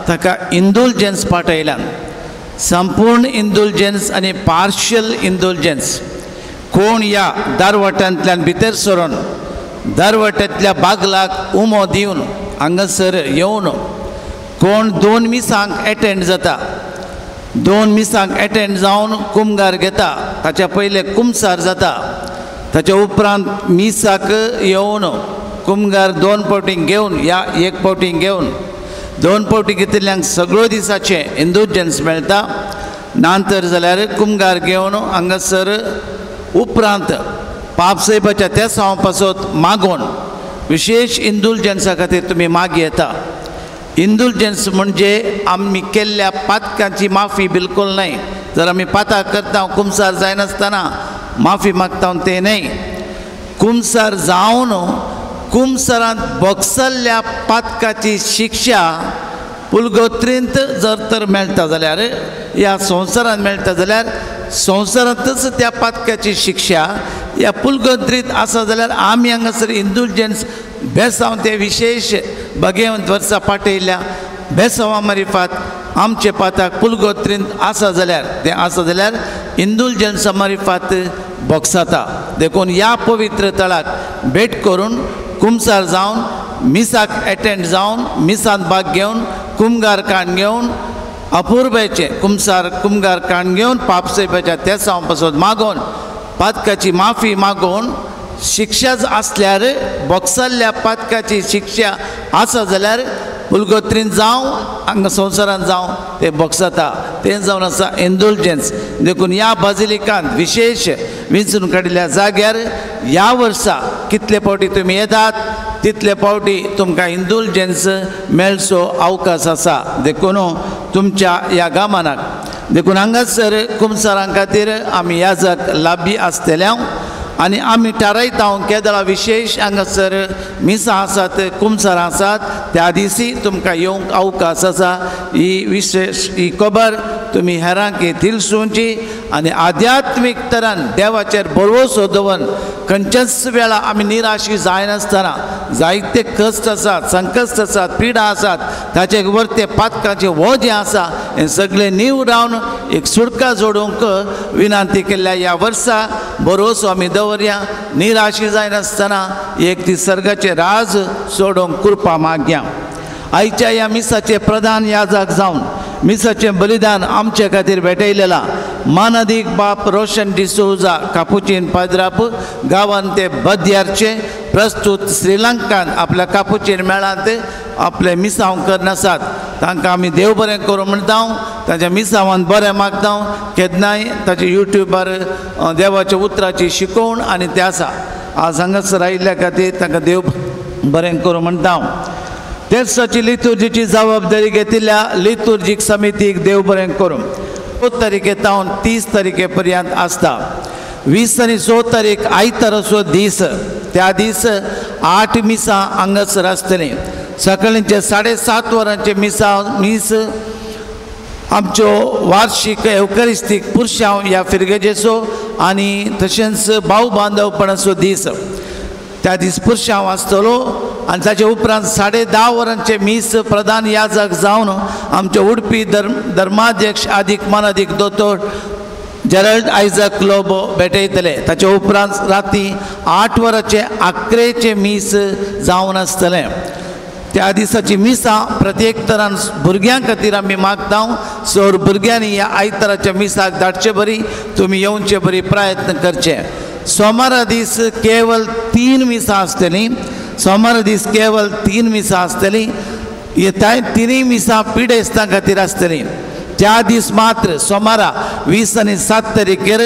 ताका इंडुलजन्स पाठयल्यान, संपूर्ण इंडुलजन्स आनी पार्शियल इंडुलजन्स. कोण ह्या दारवटांतल्यान भितर सरून दारवटांतल्या बागलाक उमो दिवन हांगासर येवन कोण 2 मिसांक एटेंड जाता, 2 मिसांक एटेंड जावन कुमगार घेता, ताच्या पयले कुमसार जाता, ताच्या उपरांत मिसाक येवन कुमगार 2 फावटी घेवन या 1 फावटी घेवन 2 फावटी घेतिल्ल्यांक सगळ्यो दिसाचें इंडुलजन्स मेळटा. नातर जाल्यार कुमगार घेवन हांगासर उपरांत पापसाहेबाच्या त्या सावा पासत मागोवन विशेश इंडुलजन्सा खातीर तुमी मागी येता. इंडुलजन्स म्हणजे आमी केल्ल्या पातकांची माफी बिलकुल न्हय. जर आमी पाताक करता कुमसार जायनासतना माफी मागता तें न्हय, कुमसार जावन कुमसारांत भोगसल्ल्या पातकाची शिक्षा पुलगोत्रींत जर तर मेळटा जाल्यार, ह्या संवसारांत मेळटा जाल्यार संवसारांतच त्या पातकाची शिक्षा ह्या पुलगोत्रींत आसा जाल्यार आमी हांगासर इंडुलजन्स बेसांव ते विशेश भाग्यवंत वर्सा पाठयल्ल्या बेसांवा मारिफात आमचे पाताक पुलगोत्रींत आसा जाल्यार तें आसा जाल्यार इंडुलजन्सा मारिफात भोगसाता. देखून ह्या पवित्र तळाक भेट करून कुमसार जावन मिसाक एटेंड जावन मिसांत भाग घेवन कुमगार काण घेवन अपुर्बायचें कुमसार कुमगार काण घेवन पापसाहेबाच्या तेसांव पासत मागोवन पातकाची माफी मागोवन शिक्षा आसल्यार भोगसल्ल्या पातकाची शिक्षा आसा जाल्यार पुलगोत्रीन जावं हांगा संवसारांत जावं तें भोगसता, तें जावन आसा इंडुलजन्स. देखून ह्या बाजिलिकांत विशेश विंचून काडिल्ल्या जाग्यार ह्या वर्सा कितले फावटी तुमी येतात तितले फावटी तुमकां इंडुलजन्स मेळचो अवकाश आसा. देखून तुमच्या ह्या गामानाक देखून हांगासर कुमसारां खातीर आमी ह्या जाग लाभी आसतले आनी आमी थारायता केदळा विशेश हांगासर मिसां आसात कुमसारां आसात त्या दिसी तुमकां येवंक अवकाश आसा. ही विशेश ही खबर तुमी हेरांक तिलसुची आनी आध्यात्मीक तरान देवाचेर भरवसो दवरून खंयच्याच वेळा आमी निराशी जायनासतना जायते कश्ट आसात, संकश्ट आसात, पिडा आसात, ताचे वरते पातकाचें वजें आसा हें सगळें निवडावन एक सुटका जोडूंक विनंती केल्ल्या ह्या वर्सा भरवसो आमी दवरया, निराशी जायनासतना एक ती सर्गाचें राज सोडोवंक कृपा मागया. आयच्या ह्या मिसाचे प्रधान याजक जावन मिसाचें बलिदान आमचे खातीर भेटयलेला मानादीक बाप रोशन डिसोजा कापुचीन पाद्राप गांवान ते बद्यारचे प्रस्तूत श्रीलंकान आपल्या कापुचीन मेळांत आपले मिसांव करनासात तांकां आमी देव बरें करूं म्हणटा, ताच्या मिसांवान बरें मागता. केन्नाय ताचे युट्यूबार देवाच्या उतराची शिकोवण आनी तें आसा. आज हांगासर आयिल्ल्या खातीर तांकां देव बरें करूं म्हणटा. तेर्साची लितुर्जीची जबाबदारी घेतिल्ल्या लितुर्जीक समितीक देव बरें करूं. 2 तारखे तावन 30 तारखे पर्यंत आसता. 20 आनी 100 तारीख आयताराचो दीस, त्या दीस 8 मिसां हांगासर आसतलीं. सकाळींचे 7:30 वरांचे मिसां मीस आमच्यो वार्षीक एवकरिस्तीक पुरशांव ह्या फिरगेजेचो आनी तशेंच भाव बांदवपणाचो दीस, त्या दीस पुरशांव आसतलो. आनी ताचे उपरांत 10:30 वरांचे मीस प्रधान याजक जावन आमचे उडपी धर्माध्यक्ष आदीक मानादीक दोतोर जेरल्ड आयजक लोबो भेटयतले. ताचे उपरांत राती 8 वरांचे आकरेचें मीस जावन आसतलें. त्या दिसाची मिसां प्रत्येक तरान भुरग्यां खातीर आमी मागता. सर भुरग्यांनी ह्या आयताराच्या मिसाक धाडचे बरी तुमी येवचे बरी प्रयत्न करचे. सोमारा दीस केवल 3 मिसां आसतलीं. सोमारा दीस केवल 3 मिसां आसतलीं. येताय 3 मिसां पिडेस्तां खातीर आसतलीं. त्या दीस मात्र सोमारा 20 आनी 7 तारखेर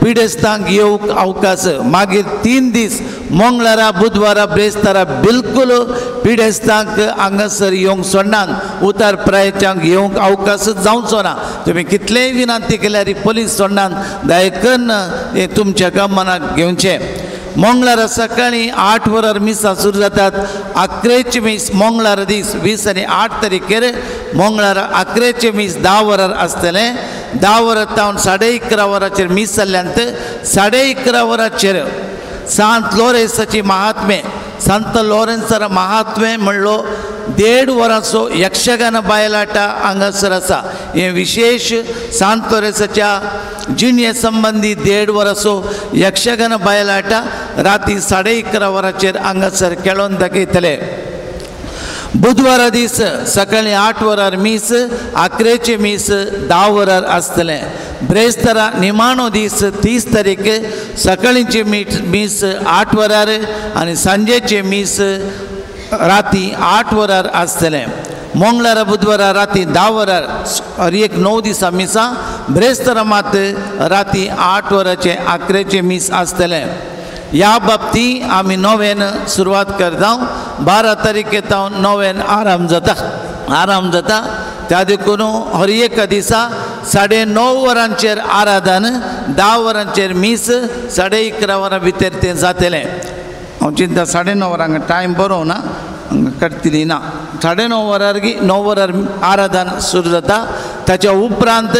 पिडेस्तांक येवंक अवकाश. मागीर 3 दीस मंगळारा बुधवारा ब्रेस्तारा बिलकुल पिडेस्तांक हांगासर येवंक सोडनात. उतार प्रायच्यांक येवंक अवकाश जावचो ना. तुमी कितलेय विनंती केल्यार पोलीस सोडनात. दयकन हें तुमच्या गमनाक घेवचें. मंगळारा सकाळीं 8 वरार मिसां सुरू जातात. 11 मीस मंगळारा दीस 20 आनी 8 तारखेर मंगळारा 11 मीस 10 वरार आसतलें. 10 वरां तावन 11:30 वरांचेर मीस जाल्ल्यान 11:30 वरांचेर सांत लोरेंसाची महात्मे संत लोरेंसार महात्मे म्हणलो 1.5 वरांचो यक्षगान बायलाटा हांगासर आसा. हें विशेश सांत लोरेंसाच्या जिणे संबंदी 1.5 वरांचो यक्षगान बायलाटा राती 11:30 वरांचेर हांगासर खेळोवन दाखयतले. बुधवारा दीस सकाळीं 8 वरार मीस, 11 मीस 10 वरार आसतलें. ब्रेस्तारा निमाणो दीस 30 तारीख सकाळींचे मीस 8 वरार आनी सांजेचे मीस राती 8 वरार आसतलें. मंगळारा बुधवारा राती 10 वरार हर एक 9 दिसां मिसां. ब्रेस्तारा मात राती 8 वरांचे 11 मीस आसतलें. ह्या बाबती आमी नोवेन सुरवात करता. 12 तारखे तावन नोवेन आराम जाता. आराम जाता त्या देखून हर एका दिसा 9:30 वरांचेर आराधन, 10 वरांचेर मीस, 11:30 वरां भितर तें जातलें. हांव चिंता 9:30 वरांक टायम बरोवना ना, काडटली ना. 9:30 वरार 9 वरार आराधन सुरू जाता. ताच्या उपरांत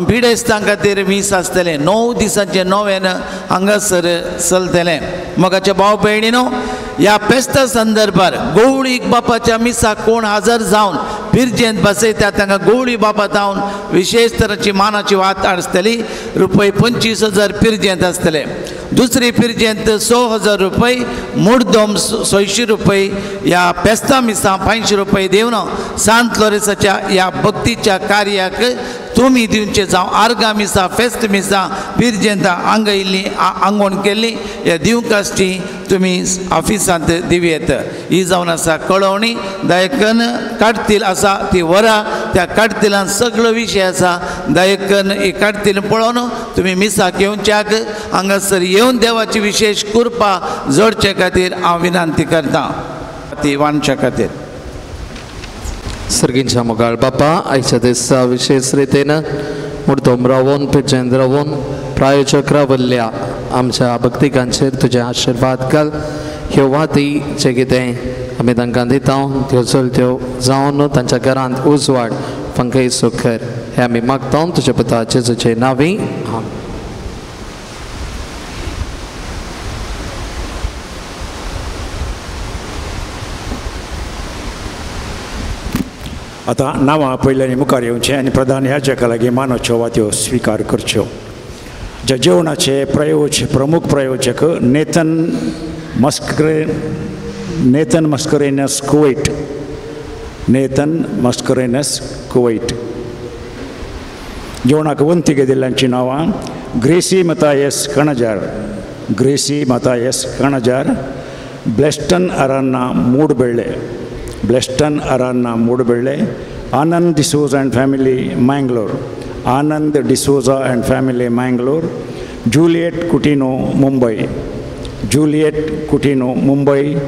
पिडेस्तां खातीर मीस आसतलें. 9 दिसांचें नोवेन हांगासर चलतलें. मोगाच्या भाव भयणीनो, ह्या फेस्ता संदर्भार गवळी बापाच्या मिसाक कोण हजर जावन पिरजेंत बसयता तांकां गवळी बापा जावन विशेश तराची मानाची वात आसतली. रुपये 25,000 पिरजेंत आसतले. दुसरी पिरजेंत 6,000 रुपये, मुडदोम 600 रुपये, ह्या फेस्ता मिसां 500 रुपये दिवन सांत लोरेसाच्या ह्या भक्तीच्या कार्याक तुमी दिवचे. जावं आर्गां मिसां, फेस्त मिसां, पिरजेंतां हांगा येयल्लीं आंगवण केल्ली ह्या दिवंक आसची तुमी ऑफिसांत दिवयेत. ही जावन आसा कळोवणी. दयकन काडतील आसा ती वरां, त्या काडतिलान सगळो विशय आसा. दयकन ही काडतील पळोवन तुमी मिसाक येवच्याक हांगासर येवन देवाची विशेश कृपा जोडचे खातीर हांव विनंती करता ती वांटच्या खातीर. सर्गींच्या मोगाळ बापा, आयच्या दिसा विशेष रितीन मुर्दोम रावोन पिरजेंत रावोन प्रायोजक रावल्ल्या आमच्या भक्तिकांचेर तुजे आशिर्वाद घाल. ह्यो वाती जे कितें आमी तांकां दिता त्यो चलत्यो जावन तांच्या घरांत उजवाड फांकय सुखर हें आमी मागता तुज्या पुता जेजूचे नांवी. आमेन. आतां नांवां पयल्यानी मुखार येवचें आनी प्रधान याजका लागीं मानाच्यो वात्यो स्विकार करच्यो. ज्या जेवणाचे प्रमुख प्रयोजक Nathan Mascarenhas Kuwait, Nathan Mascarenhas Kuwait. जेवणाक वंती घेतिल्ल्यांचीं नांवां Gracy Mathias Kanajar, Gracy Mathias Kanajar, Bleston Aranha Moodbelle, Bleston Aranha Moodbelle, Anand D'Souza and family Mangalore, Anand D'Souza and family Mangalore, Juliet Coutinho Mumbai, Juliet Coutinho Mumbai,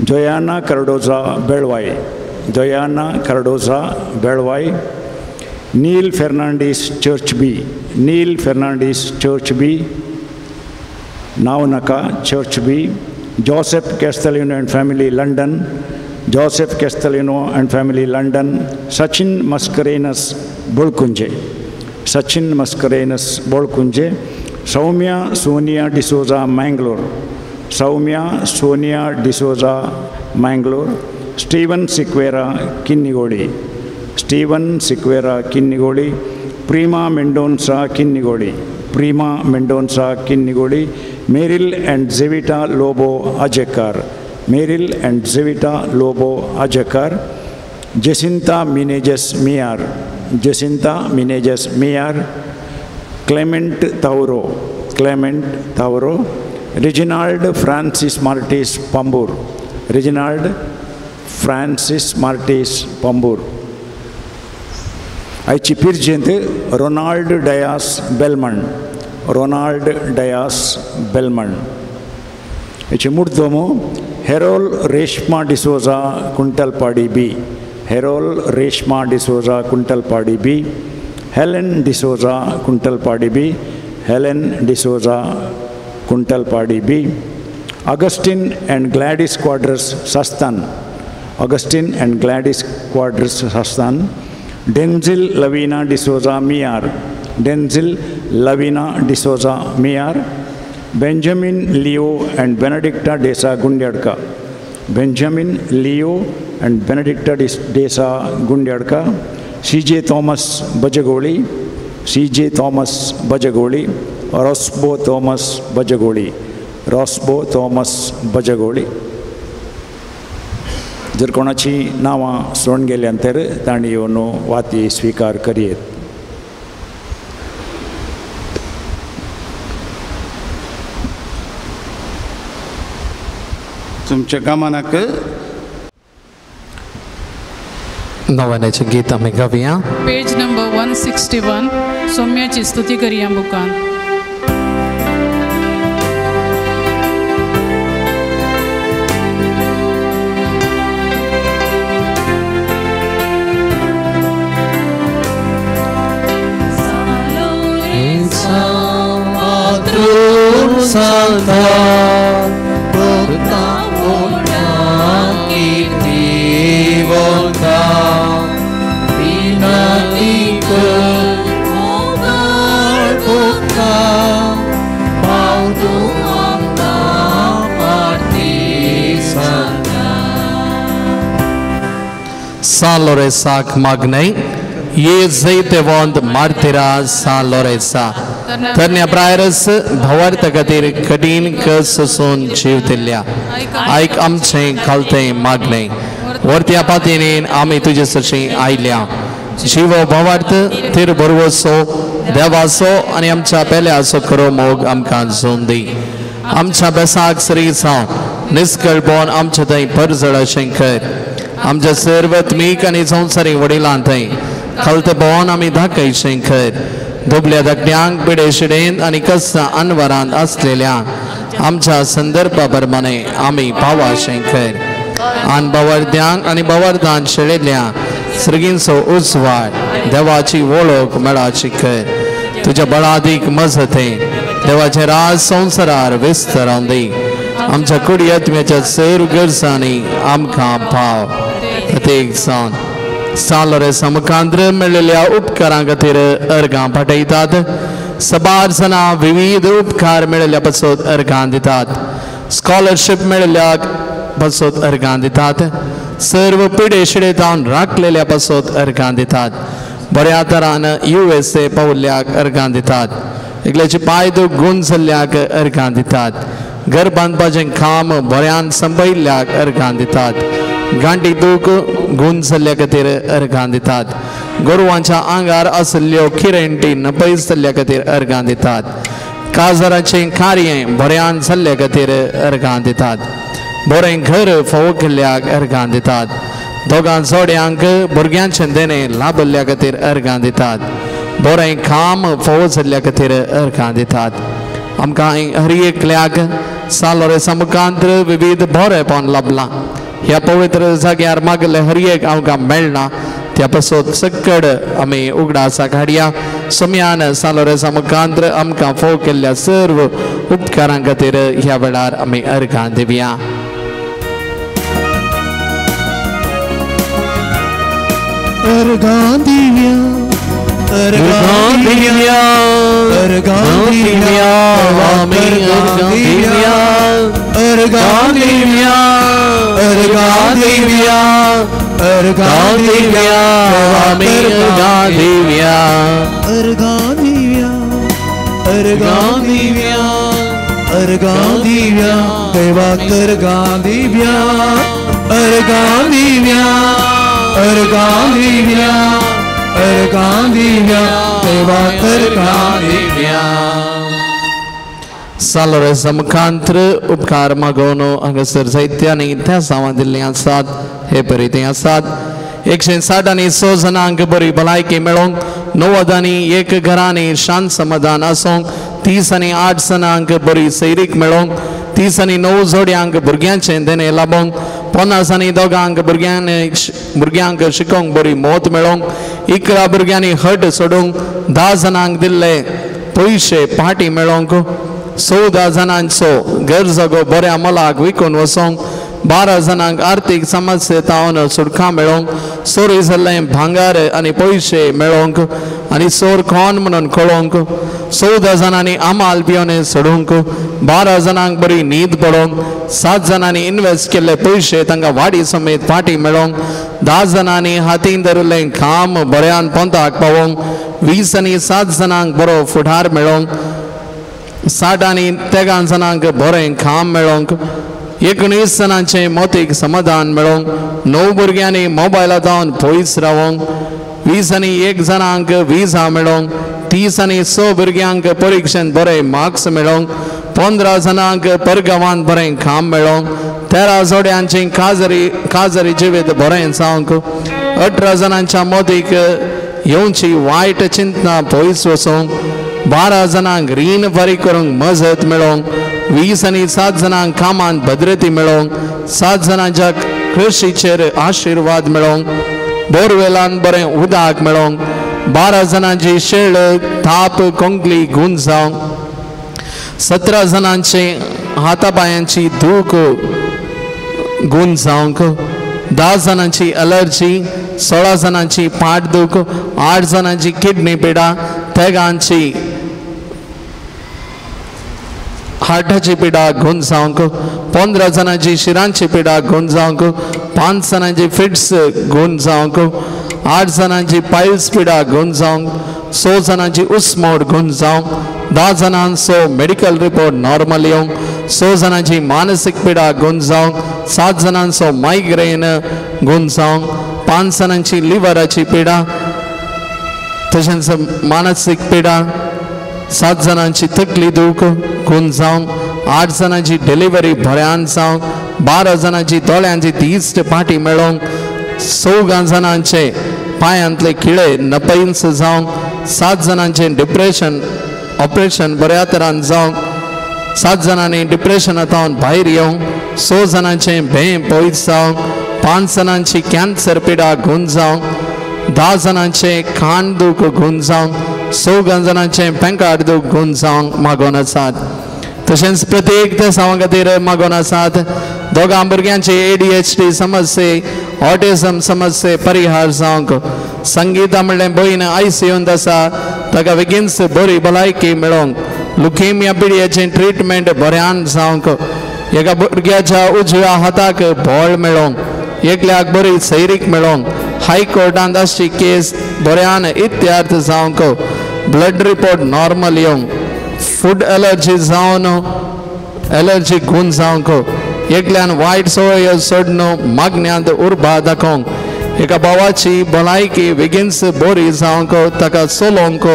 Joanna Cardoza Belvai, Joanna Cardoza Belvai, Neil Fernandes church B, Neil Fernandes church B, Navnaka church B, Joseph Castellino and family London, Joseph Castellino and family London, Sachin Mascarenhas Bolkunje, Sachin Mascarenhas Bolkunje, Soumya Sonia D'Souza Mangalore, Soumya Sonia D'Souza Mangalore, Steven Sequeira Kinnigoli, Steven Sequeira Kinnigoli, Prima Mendonca Kinnigoli, Prima Mendonca Kinnigoli, Meril and Zevita Lobo Ajakar, Meril and Zevita Lobo Ajakar, Jacinta Menezes Miyar, Jacinta Menezes Miyar, Clement Tauro, Clement Tavro, Reginald Francis Martis Pambur, Reginald Francis Martis Pambur. आयची पिरजेंत Ronald Dias Belman, Ronald Dias Belman. हाची मुर्दोमो Herol Reshma D'Souza Kuntalpadi B, Herol Reshma D'Souza Kuntalpadi B, Helen D'Souza Kuntalpadi B, Helen D'Souza Kuntalpadi B, Augustine and Gladys Quadros Sastan, Augustine and Gladys Quadros Sastan, Denzil Lavina D'Souza Miyar, Denzil Lavina D'Souza Miyar, Benjamin Leo and Benedicta D'Sa Gundyadka, Benjamin Leo and Benedicta D'Sa Gundyadka, C J Thomas Bajagoli, C J Thomas Bajagoli, Rosbo Thomas Bajagoli, Rosbo Thomas Bajagoli. जर कोणाची नांवां सोडून गेल्यान तर तांणी येवन वाती स्विकार करयेत. तुमच्या कामानाक नव्याचे गीत आमी गावया. पेज नंबर 161, सौम्याची स्तुती करया बुकान. सालोरेसाक मागणे ये जैतेवंत मार्तिरा सालोरेसा तरण्या प्रायरस भवार्थ खातीर कठीण कस सोसून जीव दिल्या आयक आमचें खालतें मागणे वरत्या पातयेन आमी तुजे सरशी आयल्या जीव भवार्थ तिर बरवसो देवाचो आनी आमच्या पेल्याचो खरो मोग आमकां जोन दी. आमच्या बेसाक सरी जावन निस्कळपण आमच्या थंय परजळ अशें कर. आमच्या सर्व त्मीक आनी संवसारी वडिलां थंय खलतेपण आमी धाकयशें कर. दुबल्या धाकट्यांक पिडे शिडेंत आनी कस्सा अनवरांत आसलेल्या आमच्या संदर्भा प्रमाणे आमी पावाशें कर. आनी बावर्द्यांक आनी बावर्दान शेळेल्या सर्गींचो उजवाड देवाची वळख मेळाची कर. तुज्या बळादीक मजते देवाचें राज संवसारार विस्तारावन दी. आमच्या कुडी आत्म्याच्या सर्व गरजांनी आमकां पाव. प्रत्येक जावन सालोरेसा मुखांत्र मेळिल्ल्या उपकारां खातीर अर्गां पाठयतात. सबार जाणां विविध उपकार मेळिल्ल्या पासत अर्गां दितात. स्कॉलरशीप मेळिल्ल्या पासत अर्गां दितात. सर्व पिडे शिडे जावन राखलेल्या पासत अर्गां दितात. बऱ्या तरान USA पावल्ल्याक अर्गां दितात. एकल्याची पांय दूख गूण जाल्ल्याक अर्गां दितात. घर बांदपाचें काम बऱ्यान संपयल्ल्याक अर्गां दितात. गांठी दूख गूण जाल्ल्या खातीर अर्गां दितात. गोरवांच्या आंगार आशिल्ल्यो किरणटी नपयस जाल्ल्या खातीर अर्गां दितात. काजाराचें कार्य बऱ्यान जाल्ल्या खातीर अर्गां दितात. बरें घर फोव केल्ल्याक अर्गां दितात. दोगां जोड्यांक भुरग्यांचें देणें लाभल्ल्या खातीर अर्गां दितात. बरें काम फोव जाल्ल्या खातीर अर्गां दितात. आमकां हर एकल्याक सालोरेसा मुखांत्र विविध बरेंपण लाभलां. ह्या पवित्र जाग्यार मागले हर एक आमकां मेळना त्या पासत सकड आमी उगडासा हाडया. सोम्यान सालोरेसा मुखांत्र आमकां फोव केल्ल्या सर्व उपकारां खातीर ह्या वेळार आमी अर्गां दिवया. अर्गां दिवया, अर्गां दिवया, अर्गां दिवया, अर्गां दिवया, अर्गां दिवया, अर्गां दिवया, अर्गां दिवया, अर्गां दिवया, अर्गां दिवया, अर्गां दिवया, अर्गां दिवया, देवाक अर्गां दिवया, अर्गां दिवया, अर्गां दिवया, अर्गां दिवया, देवाक अर्गां दिवया. सालोरेसा मुखांत्र उपकार मागोवन हांगासर जायते आनी त्या सावां दिल्लीं आसात हे परी ते आसात. 160 आनी 6 जाणांक बरी भलायकी मेळोंक, 90 आनी 1 घरांनी शांत समाधान आसूंक, 30 आनी 8 जाणांक बरी सैरीक मेळोंक, 30 आनी 9 जोडयांक भुरग्यांचें देणें लाबोंक, 50 आनी 2 भुरग्यांक शिकोवंक बरी मौत मेळोंक, 11 भुरग्यांनी हट सोडूंक, 10 जाणांक दिल्ले पयशे पाटी मेळोंक, 14 जाणांचो गरजगो बऱ्या मोलाक विकून वचोंक, 12 जाणांक आर्थीक समस्ये तावन सुटका मेळोंक, चोरी जाल्लें भांगार आनी पयशे मेळोंक आनी चोर कोण म्हणून कळोंक, 14 जाणांनी आमाल पिवन सोडूंक, 12 जाणांक बरी न्हीद पडोंक, 7 जाणांनी इन्वेस्ट केल्ले पयशे तांकां वाडी समेत फाटी मेळोंक, 10 जाणांनी हातीन धरिल्लें काम बऱ्यान पोंताक पावोंक, 20 आनी 7 जाणांक बरो फुडार मेळोंक, 60 आनी 3 जाणांक बरें काम मेळोंक, 19 जाणांचें मोतीक समाधान मेळोंक, 9 भुरग्यांनी मोबायला जावन पयस रावोंक, 20 आनी 1 जाणांक विजा मेळोंक, 30 आनी 6 भुरग्यांक परिक्षेंत बरे मार्क्स मेळोंक, 15 जाणांक परगांवांत बरें काम मेळोंक, 13 जोड्यांचें काजरी जिवीत बरें जावंक, 18 जाणांच्या मोतीक येवची वायट चिंतना पयस वचोंक, 12 जाणांक रीण फारीक करूंक मजत मेळोंक, 20 आनी 7 जाणांक कामांत भद्रती मेळोंक, 7 जाणांच्या कृशीचेर आशिर्वाद मेळोंक, बोरवेलान बरें उदक मेळोंक, 12 जाणांची शेळ थाप कोंकली गूण जावंक, 17 जाणांचे हातापायांची दूख गूण जावंक, 10 जाणांची अलर्जी, 16 जाणांची पाठ दूख, 8 जाणांची किडनी पिडा, 3 हार्टाची पिडा गूण जावंक, 15 जाणांची शिरांची पिडा गूण जावंक, 5 जाणांची फिट्स गूण जावंक, 8 जाणांची पायल्स पिडा गूण जावंक, 6 जाणांची उस्मोड गूण जावंक, 10 जाणांचो मेडिकल रिपोर्ट नॉर्मल येवंक, 6 जाणांची मानसीक पिडा गूण जावंक, 7 जाणांचो मायग्रेन गूण जावंक, 5 जाणांची लिव्हराची पिडा तशेंच मानसीक पिडा, 7 जाणांची तकली दूख गूण जावंक, 8 जाणांची डिलिव्हरी बऱ्यान जावंक, 12 जाणांची दोळ्यांची दिश्ट पाटी मेळोंक, 4 जाणांचे पांयांतले खिळे नपैंस जावंक, 7 जाणांचे डिप्रेशन ऑपरेशन बऱ्या तरान जावंक, 7 जाणांनी डिप्रेशनांत भायर येवंक, 6 जाणांचे भें पयस जावंक, 5 जाणांची कॅन्सर पिडा गूण जावंक, 10 जाणांचे खाण दूख गूण जावंक, 6 जाणांचे पेंकाट दूख गूण जावंक मागोवन आसात. तशेंच प्रत्येक देसांवा खातीर मागोवन आसात. दोगां भुरग्यांचे ADHD समस्ये, ऑटिझम समस्ये परिहार जावंक, संगीता म्हणलें भयण ICUंत आसा ताका बेगीनच बरी भलायकी मेळोंक, लुकेमिया पिड्याचें ट्रिटमेंट बऱ्यान जावंक, एका भुरग्याच्या उजव्या हाताक बळ मेळोंक, एकल्याक बरी सैरीक मेळोंक, हायकोर्टांत आसची केस बऱ्यान इत्यार्थ जावंक, ब्लड रिपोर्ट नॉर्मल येवंक, फूड एलर्जी जावन एलर्जी गूण जावंक, एकल्यान वायट संवय सोडून मागण्यांत उर्बा दाखोवंक, एका भावाची भलायकी बेगीनच बरी जावंक, ताका चलोवंक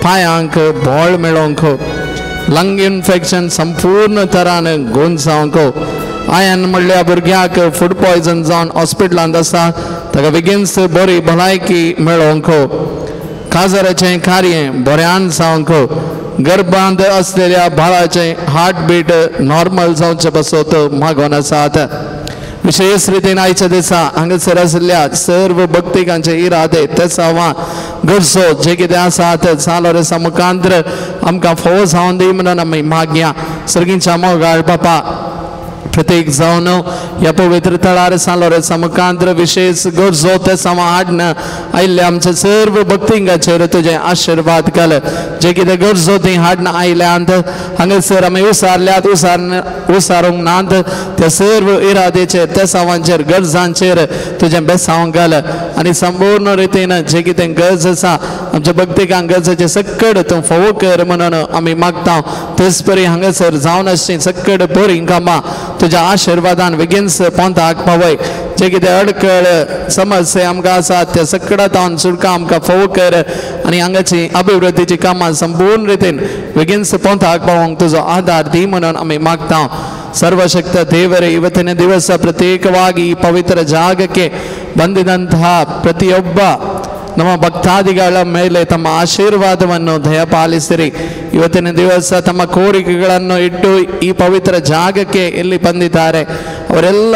पांयांक बळ मेळोंक, लंग इन्फेक्शन संपूर्ण तरान गूण जावंक, आयन म्हणल्या भुरग्याक फूड पॉयजन जावन हॉस्पिटलांत आसा ताका बेगीनच बरी भलायकी मेळोवंक, काजराचें कार्य बऱ्यान जावंक, गर्भांत आसलेल्या बाळाचें हार्टबीट नॉर्मल जावचे पासत मागोवन आसात. विशेष रितीन आयच्या दिसा हांगासर आशिल्ल्या सर्व भक्तिकांचे इरादे तेसांवां गरजो जे कितें आसात सालोरेसा मुखांत्र आमकां फोव जावन दी म्हणून आमी मागया. सर्गींच्या मोगाळ बापा, प्रत्येक जावन ह्या पवित्र थळार सालोरेसा मुखांत्र विशेष गरजो तेसांवां हाडून आयिल्ल्या आमच्या सर्व भक्तिंगाचेर तुजे आशिर्वाद घाल. जे कितें गरजो ती हाडून आयल्यात हांगासर आमी उसारल्यात उसारूंक नात त्या सर्व इरादेचेर तेसांवांचेर गरजांचेर तुजें बेसांव घाल आनी संपूर्ण रितीन जे कितें गरज आसा आमच्या भक्तिकांक गरजेचें सक्कड तूं फोव कर म्हणून आमी मागता. तेच परी हांगासर जावन आसची सक्कड बरीं कामां तुज्या आशिर्वादान बेगीनच पोंताक पावय. जे कितें अडकळ समस्या आमकां आसात त्या सगळ्या तावन सुटका आमकां फोव कर आनी हांगाची अभिवृद्धीची कामां संपूर्ण रितीन बेगीन पोंताक पावोंक तुजो आदार दी म्हणून आमी मागता. ಸರ್ವಶಕ್ತ ದೇವರೇ, ಇವತ್ತಿನ ದಿವಸ ಪ್ರತ್ಯೇಕವಾಗಿ ಈ ಪವಿತ್ರ ಜಾಗಕ್ಕೆ ಬಂದಿದಂತಹ ಪ್ರತಿಯೊಬ್ಬ ನಮ್ಮ ಭಕ್ತಾದಿಗಳ ಮೇಲೆ ತಮ್ಮ ಆಶೀರ್ವಾದವನ್ನು ದಯಪಾಲಿಸಿರಿ. ಇವತ್ತಿನ ದಿವಸ ತಮ್ಮ ಕೋರಿಕೆಗಳನ್ನು ಇಟ್ಟು ಈ ಪವಿತ್ರ ಜಾಗಕ್ಕೆ ಎಲ್ಲಿ ಬಂದಿದ್ದಾರೆ ಅವರೆಲ್ಲ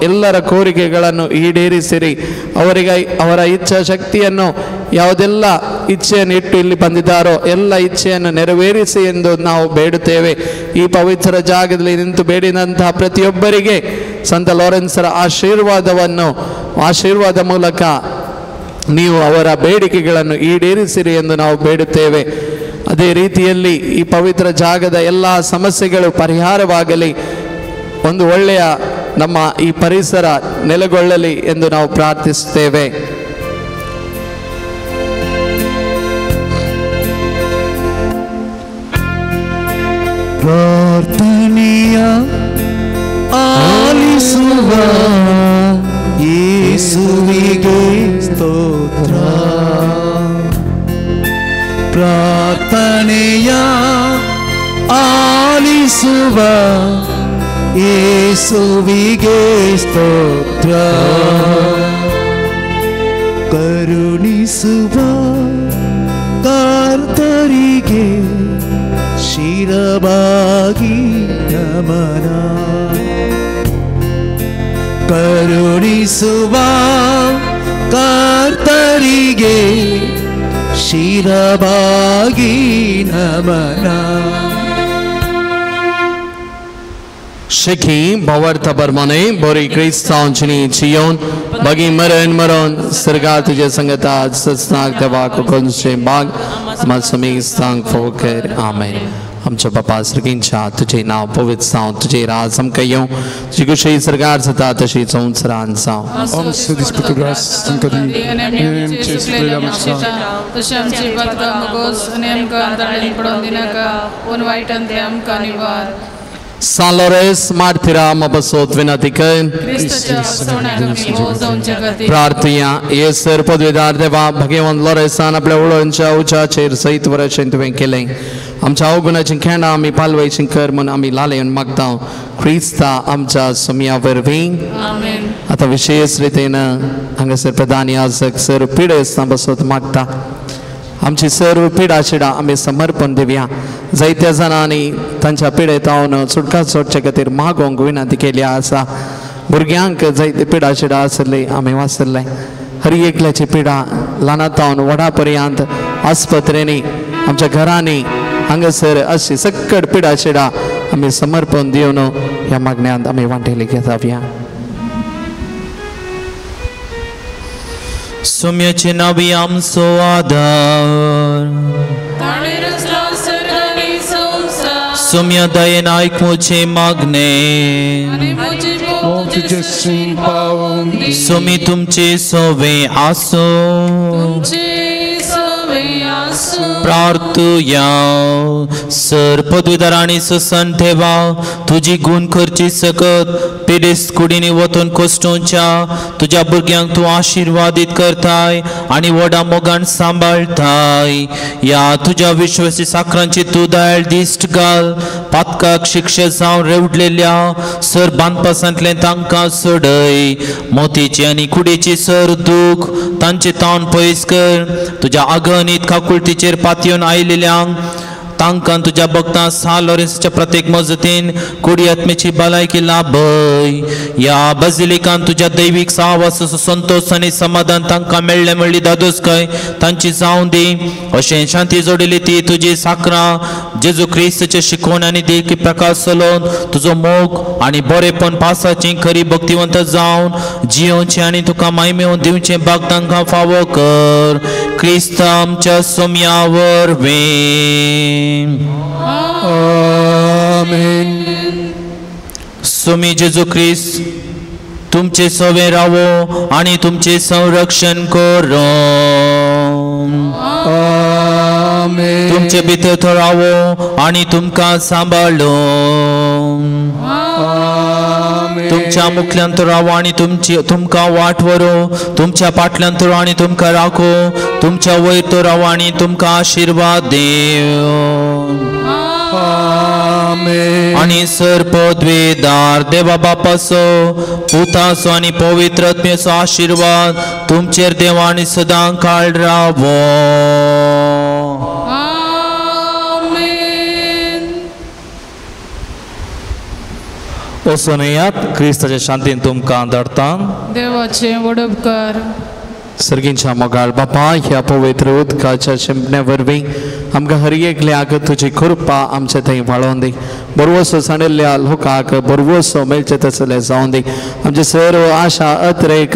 ಎಲ್ಲರ ಕೋರಿಕೆಗಳನ್ನು ಈಡೇರಿಸಿರಿ. ಅವರಿಗೆ ಅವರ ಇಚ್ಛಾ ಶಕ್ತಿಯನ್ನು ಯಾವುದೆಲ್ಲ ಇಚ್ಛೆಯನ್ನು ಇಟ್ಟು ಇಲ್ಲಿ ಬಂದಿದ್ದಾರೋ ಎಲ್ಲ ಇಚ್ಛೆಯನ್ನು ನೆರವೇರಿಸಿ ಎಂದು ನಾವು ಬೇಡುತ್ತೇವೆ. ಈ ಪವಿತ್ರ ಜಾಗದಲ್ಲಿ ನಿಂತು ಬೇಡಿದಂತಹ ಪ್ರತಿಯೊಬ್ಬರಿಗೆ ಸಂತ ಲಾರೆನ್ಸರ ಆಶೀರ್ವಾದ ಮೂಲಕ ನೀವು ಅವರ ಬೇಡಿಕೆಗಳನ್ನು ಈಡೇರಿಸಿರಿ ಎಂದು ನಾವು ಬೇಡುತ್ತೇವೆ. ಅದೇ ರೀತಿಯಲ್ಲಿ ಈ ಪವಿತ್ರ ಜಾಗದ ಎಲ್ಲ ಸಮಸ್ಯೆಗಳು ಪರಿಹಾರವಾಗಲಿ, ಒಂದು ಒಳ್ಳೆಯ ನಮ್ಮ ಈ ಪರಿಸರ ನೆಲೆಗೊಳ್ಳಲಿ ಎಂದು ನಾವು ಪ್ರಾರ್ಥಿಸುತ್ತೇವೆ. ಪ್ರಾರ್ಥನೆಯ ಆಲಿಸುವ ಯೇಸುವಿಗೆ ಸ್ತೋತ್ರ. ಪ್ರಾರ್ಥನೆಯ ಆಲಿಸುವ ಯೇಸುವಿಗೆ ಸ್ತೋತ್ರ. ಕರುಣಿಸುವ ಕರ್ತರಿಗೆ ಶಿರಬಾಗಿ ನಮನ. ಕರುಣಿಸುವ ಕರ್ತರಿಗೆ ಶಿರಬಾಗಿ ನಮನ. शेखी भावार्थ परमाने बोरी क्रिस्तांचनी चियोन बगी मरण मरण सरकार तुझे संगता सत्संग देवा कोकणचे बाग मसमी सांग फोकर आमेन. आमच्या बापा सर्गींच्या तुझे नाव पवित्र जावं, तुझे राज आमकां येवं, तुजी कुशी सरकार जाता तशी संवसारांत जावं. San Lorenz मार्थिरा मबसोत विनती कर प्रार्थया. येसर पदवीदार देवा भगवान लॉरेन्सान आपल्या उलोवच्या उच्याचेर सहित वरशेन तुवें केलें. आमच्या अवगुणाची खेळां आमी पालवायची कर म्हूण आमी लालेवन मागता क्रिस्ता आमच्या सोम्या वरवीं. आतां विशेष रितीन हांगासर प्रधान याजक सर पिडेस्तां बसोत मागता. आमची सर्व पिडा शिडा आमी समर्पण दिवया. जायत्या जाणांनी तांच्या पिडेत हांव सुटका सोडचे खातीर मागोवंक विनंती केली आसा. भुरग्यांक जायते पिडा शिडा आसले आमी वाचले. हर एकल्याची पिडा ल्हानांत व्हडा पर्यंत आस्पत्रेंनी आमच्या घरांनी हांगासर अशी सक्कड पिडा शिडा आमी समर्पण दिवन ह्या मागण्यांत आमी वांटेली घेतावया. सुम्याचे नावी आमचो आदार, सुम्या दयेन आयकुचें मागणें, सुमी तुमचे सोवे आसूं. प्रार्थुया. सर पदवीदार आनी सुसन देवा तुजी गुण करची सकत पिडेस्त कुडींनी वतून कोश्टोवच्या तुज्या भुरग्यांक तूं आशिर्वादीत करताय आनी व्हडा मोगान सांबाळटाय. ह्या तुज्या विश्वासी साकरांची तूं दयाळ दिश्ट घाल. पातकाक शिक्षा जावन रेवडलेल्या सर बांदपासांतलें तांकां सोडय. मोतीची आनी कुडीची सर दूख तांचे तावन पयस कर. तुज्या अगणीत काकुळतीचेर पातयेवन आयिल्ल्यांक तांकां तुज्या भक्तां सान लॉरेन्सच्या प्रत्येक मजतीन कुडी आत्मेची भलायकी लाभय. ह्या बाजिलिकान तुज्या दैवीक साहवासाचो संतोश आनी समाधान तांकां मेळ्ळें म्हणली दादोसकाय तांची जावं दी. अशें शांती जोडिल्ली ती तुजी साकरां जेजू क्रिस्ताचे शिकवण आनी देखी प्रकाश चलोवन तुजो मोग आनी बरेपण पासाची खरी भक्तिवंत जावन जियोवचें आनी तुका मायमेवन दिवचें भाग तांकां फावो कर. क्रिस्त आमच्या सोम्या वरवीं. आमेन. सुमी जेजू क्रिस्त तुमचे सवे रावो आनी तुमचे संरक्षण करो. आमेन. तुमचे भितर तो रावो आनी तुमकां सांबाळो. तुमच्या मुखल्यान तो रावो आनी तुमकां वाट व्हरो. तुमच्या पाटल्यान तो आनी तुमकां राखो. तुमच्या वयर तो रावो आनी तुमकां आशिर्वाद देव. आमेन. आनी सर पदवीदार देवा बापाचो पुताचो आनी पवित्र आत्म्याचो आशिर्वाद तुमचेर देवा आनी सदां काळ रावो. आमेन. वचून येयात, क्रिस्ताच्या शांतीन तुमकां धाडटा. देवाचे वडपकार. सर्गींच्या मोगाळ बापा, ह्या पवित्र उदकाच्या शिंपण्या वरवीं आमकां हर एकल्याक तुजी कृपा आमचे थंय वाळोवन दी. बरवसो सांडिल्ल्या लोकांक बरवसो मेळचे तसले जावन दी. आमचे सर्व आशा अत्रेक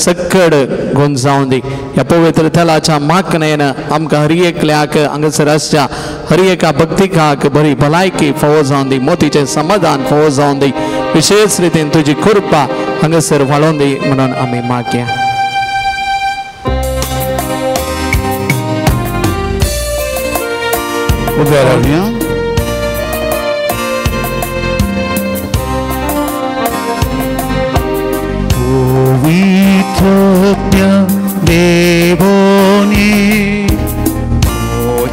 सक्कड गुण जावन दी. ह्या पवित्र तेलाच्या मागणेन आमकां हर एकल्याक हांगासर आसच्या हर एका भक्तिकाक बरी भलायकी फावो जावन दी, मोतीचें समाधान फावो जावन दी. विशेष रितीन तुजी कृपा हांगासर वाळोवन दी म्हणून आमी मागया. उबे रावया. पवित्र देवोनी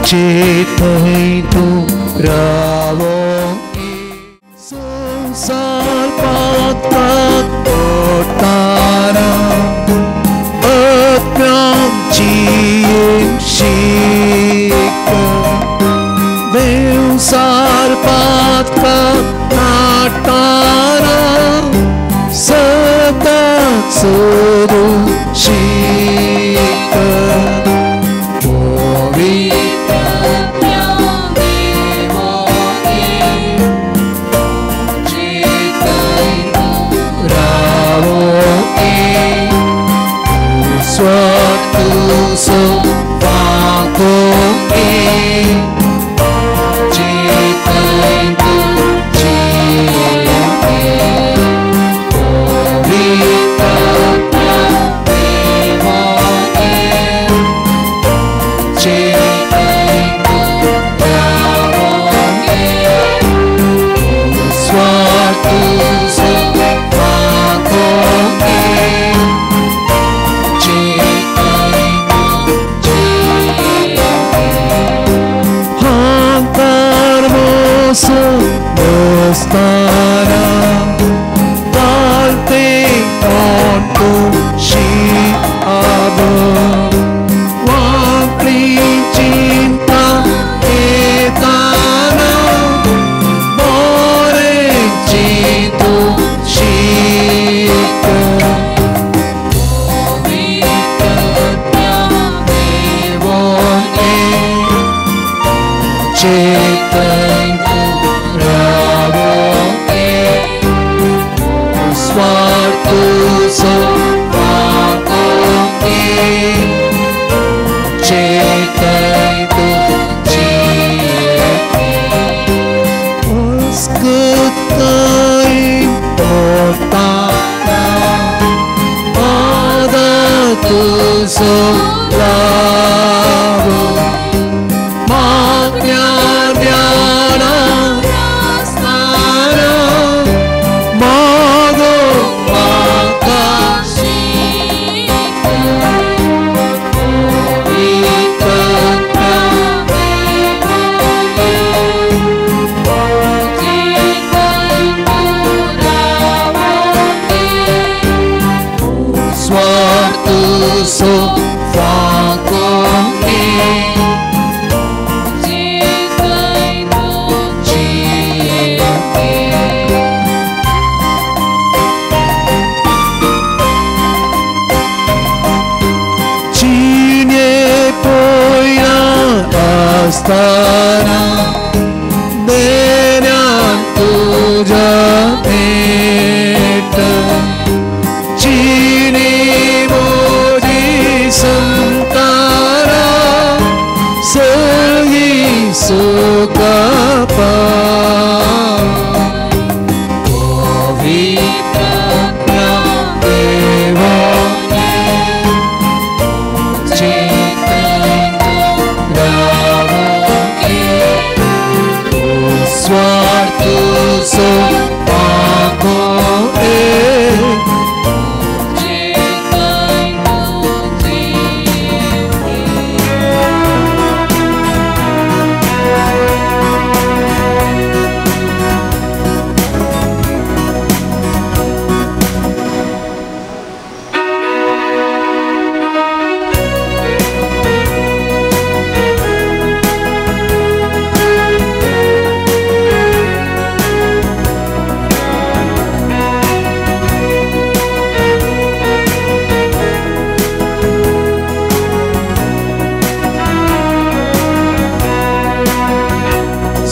चेतय तूं रावो संवसार पात्रात पडटाना आत्म्याची शीक देवसार पात्रा नाटाना सदां सदू शीक पवित्र देवोनी चेतय तूं रावो स्वतुसो पाको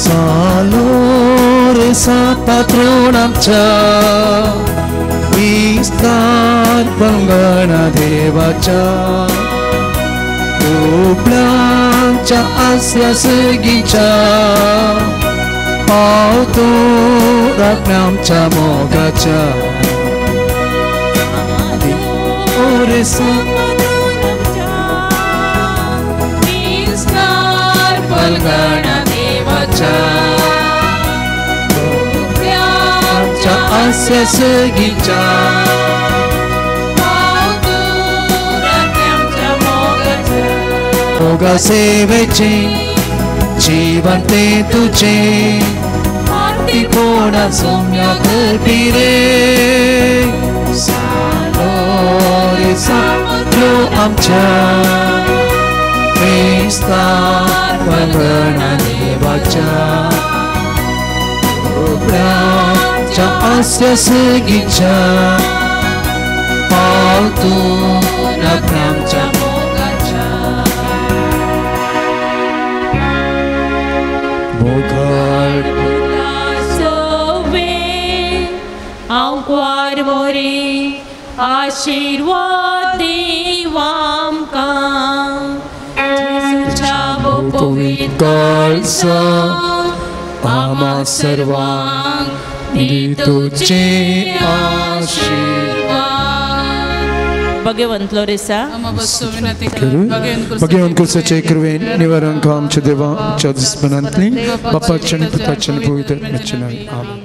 सालोरे सा पात्रोण आमच्या विस्तार पंगणा देवाच्या दुबळ्यांच्या आसऱ्या सगीच्या पावतो राखण्या आमच्या मोगाच्या ओरे सा विस्तार पलगणा देवाच्या आमच्या आसऱ्या सगीच्या पावतो राखण्या आमच्या मोगाच्या मोगा सेवेचे जीवन ते तुझे आरती कोणा सोम्या करपी रे सालोरे सालो आमच्या विस्तार पलगणा देवाच्या दुबळ्यांच्या आसऱ्या सगीच्या पावतो राखण्या आमच्या मोगाच्या मोगाळ सोवे आंकवार मोरे आशीर्वाद देवामकां जेजूच्या पवित्र काळजा आम्हा सर्वांक दी तुझे आशीर्वाद. भगवंत लोरेसा भगवंत कुर्साचे कृपेन निवारण आमच्या देवा आमच्या दुस्मनांतली बापाच्या आणि पुताच्या आणि पवित्र आत्म्याच्या नावाने. आमेन.